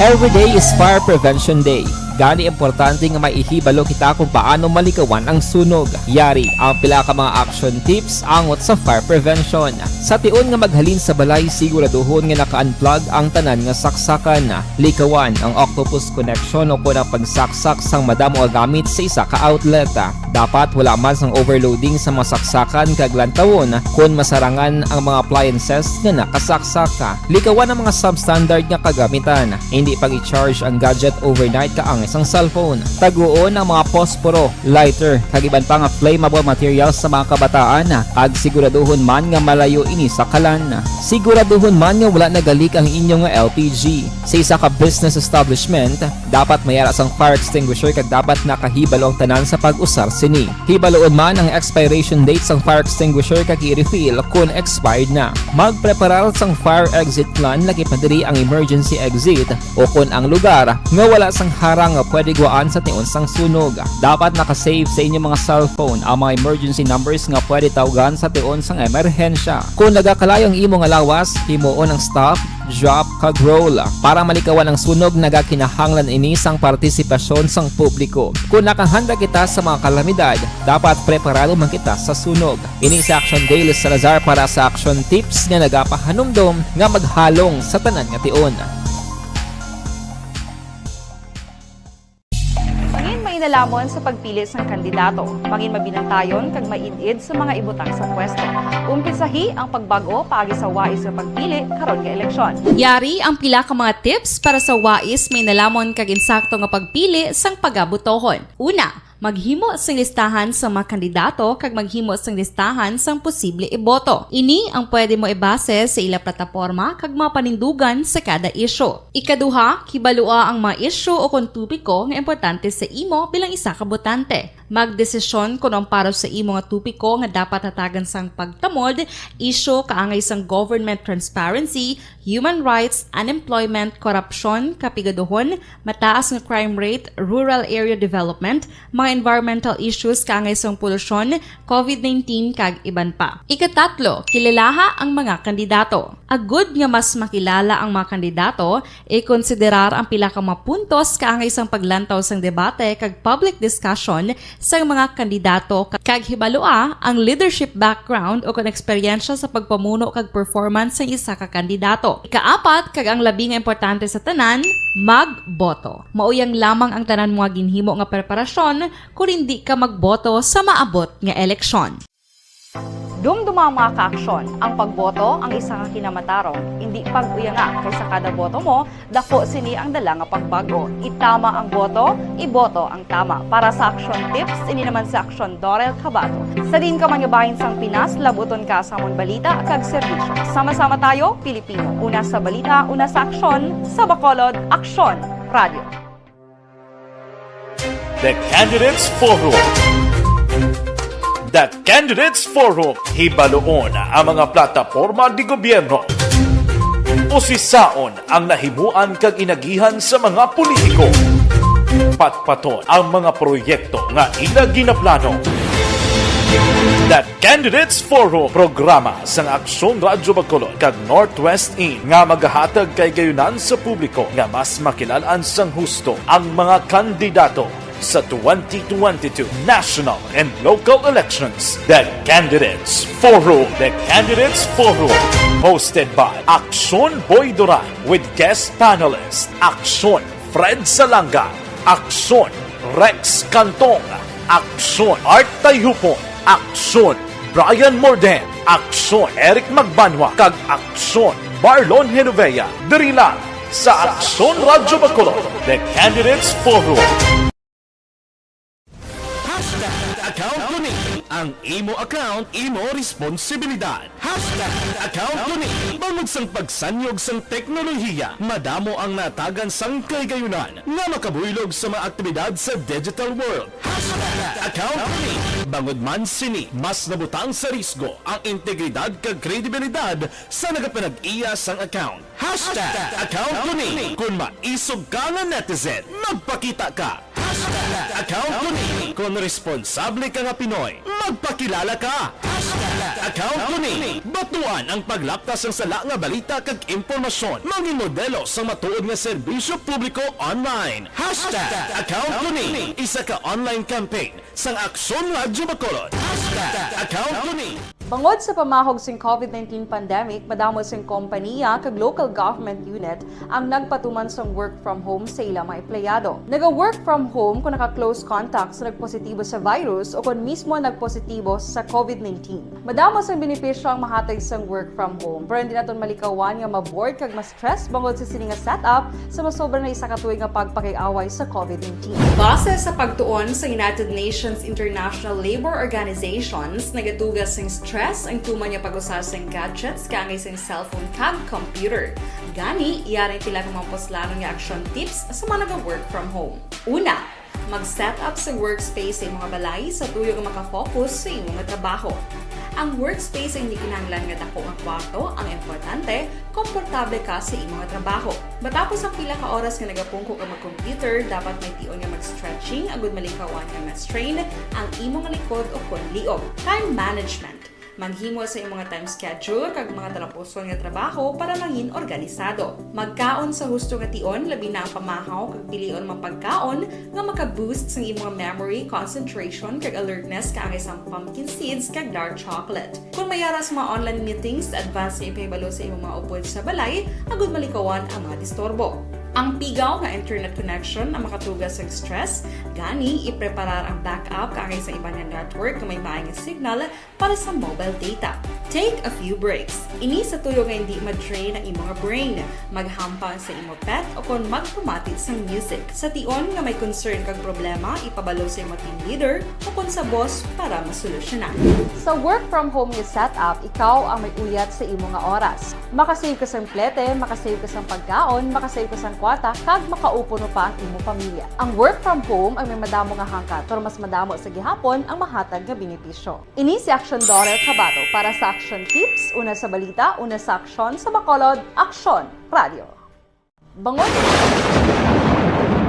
Every day is Fire Prevention Day. Gani, importante nga may ihibalo kita kung paano malikawan ang sunog. Yari ang pila ka mga action tips angot sa fire prevention. Sa tion nga maghalin sa balay, siguraduhon nga naka-unplug ang tanan nga saksakan. Likawan ang octopus connection o kon ang pagsaksak sang madamo nga gamit sa isa ka outlet. Dapat wala man sang overloading sa mga saksakan kag lantawon kon masarangan ang mga appliances nga nakasaksak. Likawan ang mga substandard nga kagamitan. Hindi pag-i-charge ang gadget overnight kaangay sang cellphone. Taguon ang mga posporo, lighter, kag iban pa nga flammable materials sa mga kabataan, kag siguraduhon man nga malayo ini sa kalan. Siguraduhon man nga wala nagalik ang inyo nga L P G. Sa isa ka business establishment, dapat may ara sang fire extinguisher kag dapat nakahibalo ang tanan sa pag-usar sini. Hibaluon man ang expiration date sang fire extinguisher kag i-refill kon expired na. Magpreparar sang fire exit plan, lakip na diri ang emergency exit, o kon ang lugar nga wala sang harang nga pwede gwaan sa tion sang sunog. Dapat naka-save sa inyo mga cellphone ang mga emergency numbers nga pwede tawgan sa tion sang emerhensya. Kon nagakalayo ang imo nga lawas, himuon ang stop, drop, kag roll. Para malikawan ang sunog, nagakinahanglan ini sang partisipasyon sang publiko. Kon nakahanda kita sa mga kalamidad, dapat preparado man kita sa sunog. Ini si Action Daily Salazar para sa Action Tips nga nagapahanumdom nga maghalong sa tanan nga tion. Mangin mainalomon sa pagpili sang kandidato. Mangin mabinantayon kag maid-id sa mga ibutang sa pwesto. Umpisahi ang pagbag-o paagi sa wais nga pagpili karon nga eleksyon. Yari ang pila ka mga tips para sa wais, mainalomon kag insakto nga pagpili sang pagabotohon. Una, maghimo sing listahan sa mga kandidato kag maghimo sing listahan sang posible iboto. Ini ang pwede mo ibase sa ila plataporma kag mga panindugan sa kada isyu. Ikaduha, kibalua ang mga isyu o kon topiko nga importante sa imo bilang isa ka botante. Magdesisyon kon ang para sa imo nga topiko nga dapat hatagan sang pagtamod, isyu kaangay sang government transparency, human rights, unemployment, korupsyon, kapigaduhon, mataas nga crime rate, rural area development, mga environmental issues kaangay sang polusyon, covid nineteen, kag iban pa. Ikatatlo, kilalaha ang mga kandidato. Agud nga mas makilala ang mga kandidato, ikonsiderar ang pila ka mga puntos kaangay sang paglantaw sang debate kag public discussion sang mga kandidato, kag hibalua ang leadership background o kon eksperyensya sa pagpamuno kag performance sang isa ka kandidato. Ikaapat, kag ang labi nga importante sa tanan, magboto. Mao yang lamang ang tanan mo nga ginhimo nga preparasyon kon indi ka magboto sa maabot nga eleksyon. Dumduma, mga ka-aksyon, ang pagboto ang isa ka kinamatarong, indi pag-uyanga, kay sa kada boto mo, daku sini ang dala nga pagbag-o. Itama ang boto, iboto ang tama. Para sa Action Tips, ini naman si Aksyon Dorel Cabato. Sa diin ka man nga bahin sang Pinas, labuton ka sa amon balita kag serbisyo. Sama-sama tayo, Pilipino. Una sa balita, una sa aksyon, sa Bacolod, Aksyon Radio. The Candidates Forum. The Candidates Forum. Hibaluon ang mga plataporma di gobyerno. Usisaon ang nahimuan kag inagihan sa mga politiko. Patpaton ang mga proyekto nga ila ginaplano. The Candidates Forum, programa sang Aksyon Radyo Bacolod kag Northwest In, nga magahatag kaigayonan sa publiko nga mas makilal-an sang husto ang mga kandidato sa twenty twenty-two national and local elections. The Candidates Forum. The Candidates Forum, hosted by Aksyon Boy Duran with guest panelist Aksyon Fred Salanga, Aksyon Rex Cantong, Aksyon Art Tayhupon, Aksyon Brian Morden, Aksyon Eric Magbanwa, kag Aksyon Marlon Genovea, diri lang sa Aksyon Radyo Bacolod, The Candidates Forum. Hashtag account ko ni. Ang imo account, imo responsibilidad. Hashtag account ko ni. Bangod sang pagsanyog sang teknolohiya, madamo ang natagan sang kahigayonan nga makabuylog sa mga aktibidad sa digital world. Hashtag account ko ni. Bangod man sini, mas nabutang sa risgo ang integridad kag kredibilidad sa nagapanag-iya sang account. Hashtag account ko ni. Kon maisog ka nga netizen, magpakita ka. Hashtag account ko ni. Kon responsable ka nga Pinoy, magpakilala ka. Hashtag Account ko ni. Batuan ang paglapta sang sala nga balita kag impormasyon. Manginmodelo sang matuod nga serbisyo publiko online. Hashtag account ko ni. Isa ka online campaign sang Aksyon Radyo Bacolod. Hashtag account ko ni. Bangod sa pamahog sing COVID nineteen pandemic, madamo sing kompaniya kag local government unit ang nagpatuman sang work from home sa ila mga empleyado. Naga-work from home kung naka-close contact sa nagpositibo sa virus o kon mismo nagpositibo sa COVID nineteen. Madamo sang benepisyo ang mahatag sang work from home, pero hindi naton malikawan nga ma-bored kag ma-stress bangod sa sini nga setup sa masobra na isa ka tuig nga pagpakig-away sa COVID nineteen. Base sa pagtuon sa United Nations International Labor Organizations, nagatuga sing stress ang tuman nga pag-usa sing gadgets kaangay sing cellphone kag computer. Gani, yari ang pila ka mga puslanon nga action tips sa mga naga-work from home. Una, mag-set up sa workspace sa imong balay sa tuyo nga makafocus sa imong trabaho. Ang workspace ay hindi kinahanglan nga dako nga kwarto, ang importante, komportable ka sa imong trabaho. Matapos ang pila ka oras nga nagapungko ka mag-computer, dapat may tion nga mag-stretching agud malikawan nga ma-strain ang imong likod o kon liog. Time management. Maghimo sa imong time schedule kag mga talapuson nga trabaho para mangin organisado. Magkaon sa husto nga tion, labi na ang pamahaw kag pilion mga pagkaon nga maka-boost sang imong memory, concentration, kag alertness kaangay sang pumpkin seeds kag dark chocolate. Kung may ara sa mga online meetings, advance nga ipahibalo sa imong mga upod sa balay agud malikawan ang mga disturbo. Ang pigaw nga internet connection ang makatuga sang stress, gani ipreparar ang backup kaangay sa iban nga network nga may maay nga signal para sa mobile data. Take a few breaks. Ini sa tuyo nga hindi ma-drain ang imong brain. Maghampang sa imo pet o kon magpamati sang music. Sa tion nga may concern kag problema, ipabalo sa imo team leader o kon sa boss para masolusyonan. Sa work from home nga setup, ikaw ang may uyat sa imo nga oras. Makasave ka sang plete, makasave ka sang pagkaon, makasave ka sang kwarta, kag makaupo no pa ang imo pamilya. Ang work from home ang may madamo nga hangkat, pero mas madamo sa gihapon ang mahatag nga benepisyo. Ini si Aksyon Daughter Kabato para sa Aksyon Tips, una sa balita, una sa aksyon, sa Bacolod, Aksyon Radio. Bangon.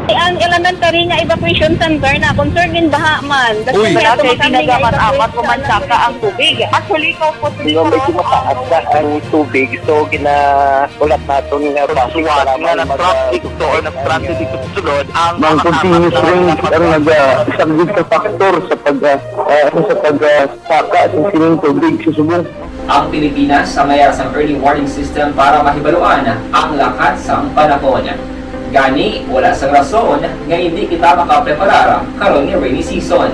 Ang elementary nga evacuation center na concerned in baha man. Uy. Wala kay ginagamat-amat o mansaka ang tubig. Actually, ikaw po, medyo mataas na ang tubig, so gina-, ulat naton nga base nga mag-, nag-traffic to or nag-transit dito sa sulod ang mga continuous rain ang naga-, isa gid ka factor sa pag-, ah, ah, sa pag-, ah, saka sa sining tubig sa subong. Ang Pilipinas ang may ara sang early warning system para mahibaluan ang lakat sang panahon. Gani, wala sang rason nga hindi kita makapreparar karon nga rainy season.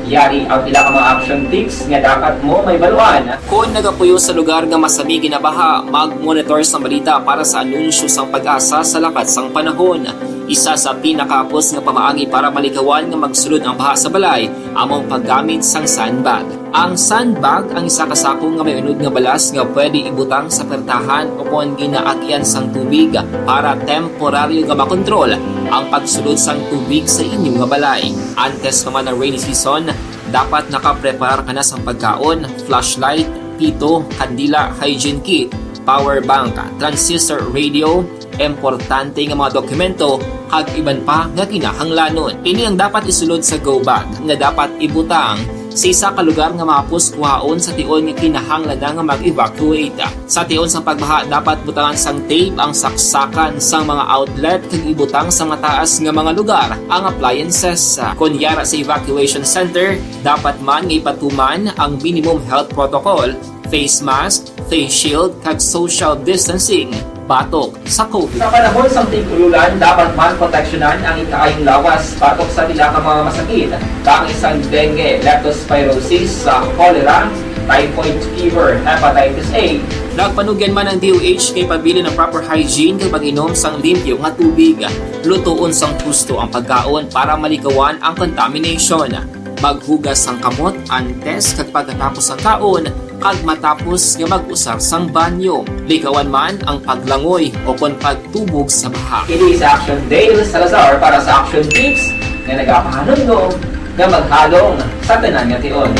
Yari ang pila ka mga action tips nga dapat mo mahibaluan. Kon nagapuyo sa lugar nga masami ginabaha, mag-monitor sang balita para sa anunsyo sang PAGASA sa lakat sang panahon. Isa sa pinakahapos nga pamaagi para malikawan nga magsulod ang baha sa balay amo ang paggamit sang sandbag. Ang sandbag ang isa ka sako nga may unod nga balas nga pwede ibutang sa pertahan o kon ginaagian sang tubig para temporaryo nga makontrol ang pagsulod sang tubig sa inyo nga balay. Antes pa man ang rainy season, dapat nakapreparar ka na sang pagkaon, flashlight, pito, kandila, hygiene kit, power bank, transistor radio, importante nga mga dokumento, kag iban pa nga kinahanglanon. Ini ang dapat isulod sa go bag nga dapat ibutang sa isa ka lugar nga mahapos kuhaon sa tion nga kinahanglan na nga mag-evacuate. Sa tion sang pagbaha, dapat butangan sang tape ang saksakan sang mga outlet kag ibutang sa mataas nga mga lugar ang appliances. Kon yara sa evacuation center, dapat man nga ipatuman ang minimum health protocol, face mask, face shield, kag social distancing batok sa COVID. Sa panahon sang tig-ululan, dapat man proteksyonan ang ikaayong lawas batok sa pila ka mga masakit, kaangay sang dengue, leptospirosis, sa cholera, typhoid fever, hepatitis A. Nagpanugyan man ang D O H kay pabilin ang proper hygiene kag pag-inom sang limpyo nga tubig. Lutoon sang husto ang pagkaon para malikawan ang contamination. Maghugas sang kamot antes kag pagkatapos sang kaon kag matapos nga mag-usar sang banyo. Likawan man ang paglangoy o kon pagtubog sa baha. Ini si Action Dale Salazar para sa Action Tips nga nagapahanumdom nga maghalong sa tanan nga tion.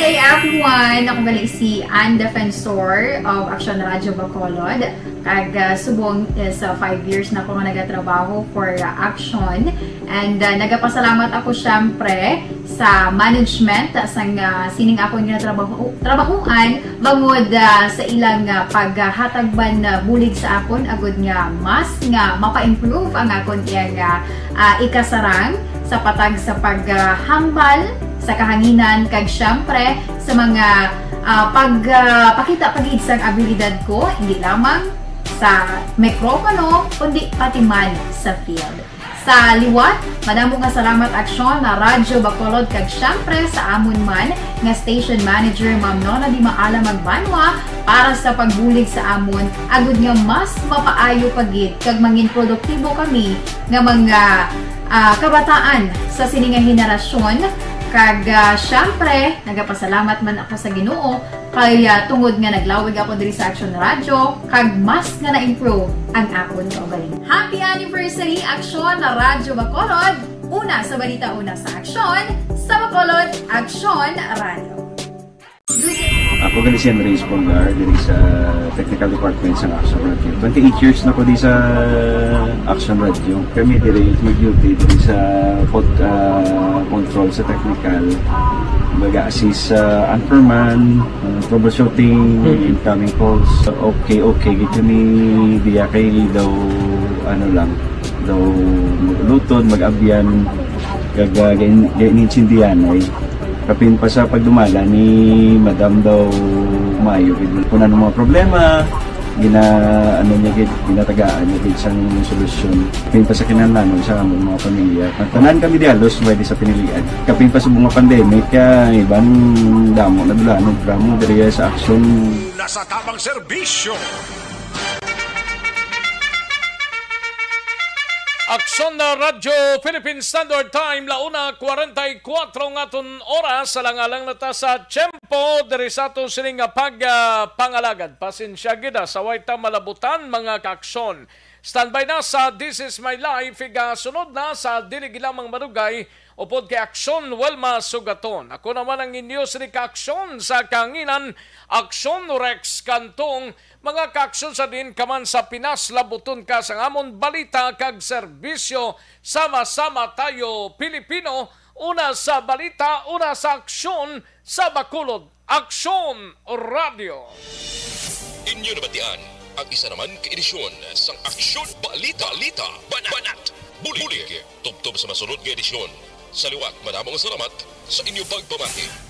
Kay ako Hi, ako gali si Ann Defensor of Action Radio Bacolod. Kag ah, subong is ah, five years na ako nga nagatrabaho for ah, Action. And ah, nagapasalamat ako syempre sa management ah, sang ah, sining akon nga trabaho trabahuan bangod ah, sa ilang ah, paghatag man ah, bulig sa akon agud nga mas nga mapa-improve ang akon iyang ah, ah, ikasarang sa patag sa paghambal sa kahanginan kag syempre sa mga ah, pag ah, pakita pa gid sang abilidad ko, hindi lamang sa mikropono kundi pati man sa field. Sa liwat, madamo nga salamat Aksyon na Radyo Bacolod kag syempre sa amon man nga station manager Ma'am Nona Di Maala Magbanwa para sa pagbulig sa amon agud nga mas mapaayo pa gid kag mangin produktibo kami nga mga ah, kabataan sa sini nga henerasyon. Kag ah, syempre, nagapasalamat man ako sa Ginoo kay ah, tungod nga naglawig ako diri sa Action Radio kag mas nga na-improve ang akon kaugalingon. Happy anniversary Action na Radyo Bacolod, una sa balita, una sa aksyon, sa Bacolod Action Radio. Ako gali si Andres Polgar diri sa Technical Department sa Action Radio. Twenty-eight years na ko di sa Action Radio. Kami diri mag-duty diri sa pod, ah, control sa technical. Mag-assist sa anchorman, ah, troubleshooting, incoming calls. Okay, okay. Gito ni diya kay daw ano lang, daw mag-ulutod, mag-abyan, kag ah, gain- gain-, intindihan ay kapin pa sa pagdumala ni Madam daw maayo gid. Kung ano mga problema, gina ano niya gid, ginatagaan niya gid sang solusyon. Kapin pa sa kinahanglanon sa among mga pamilya. Ang tanan kami di halos may di sa pinilian. Kapin pa sa mga pandemic, kaya iban damo na dulanog ramo diri sa aksyon. Nasa tamang serbisyo. Aksyon na Radyo Philippine Standard Time, launa kwarenta y kuwatro nga aton oras, alang-alang na ta sa tiyempo diri sa aton sining nga pagpangalagad. Pasensya gid ha, sa way ta malabutan, mga kaaksyon. Standby na sa This Is My Life, igasunod na sa dili gid lamang madugay, upod kay Aksyon Wilma Sugaton. Ako naman ang inyo sining kaaksyon sa kahanginan, Aksyon Rex Cantong. Mga kaaksyon, sa diin ka man sa Pinas, labuton ka sang amon balita kag serbisyo. Sama-sama tayo, Pilipino, una sa balita, una sa aksyon, sa Bacolod Aksyon Radio. Inyo nabatian ang isa naman ka edisyon sang Aksyon Balita, Balita, Banat, Banat, Bulig, Bulig. Tubtob sa masunod nga edisyon. Sa liwat, madamo nga salamat sa inyo pagpamati.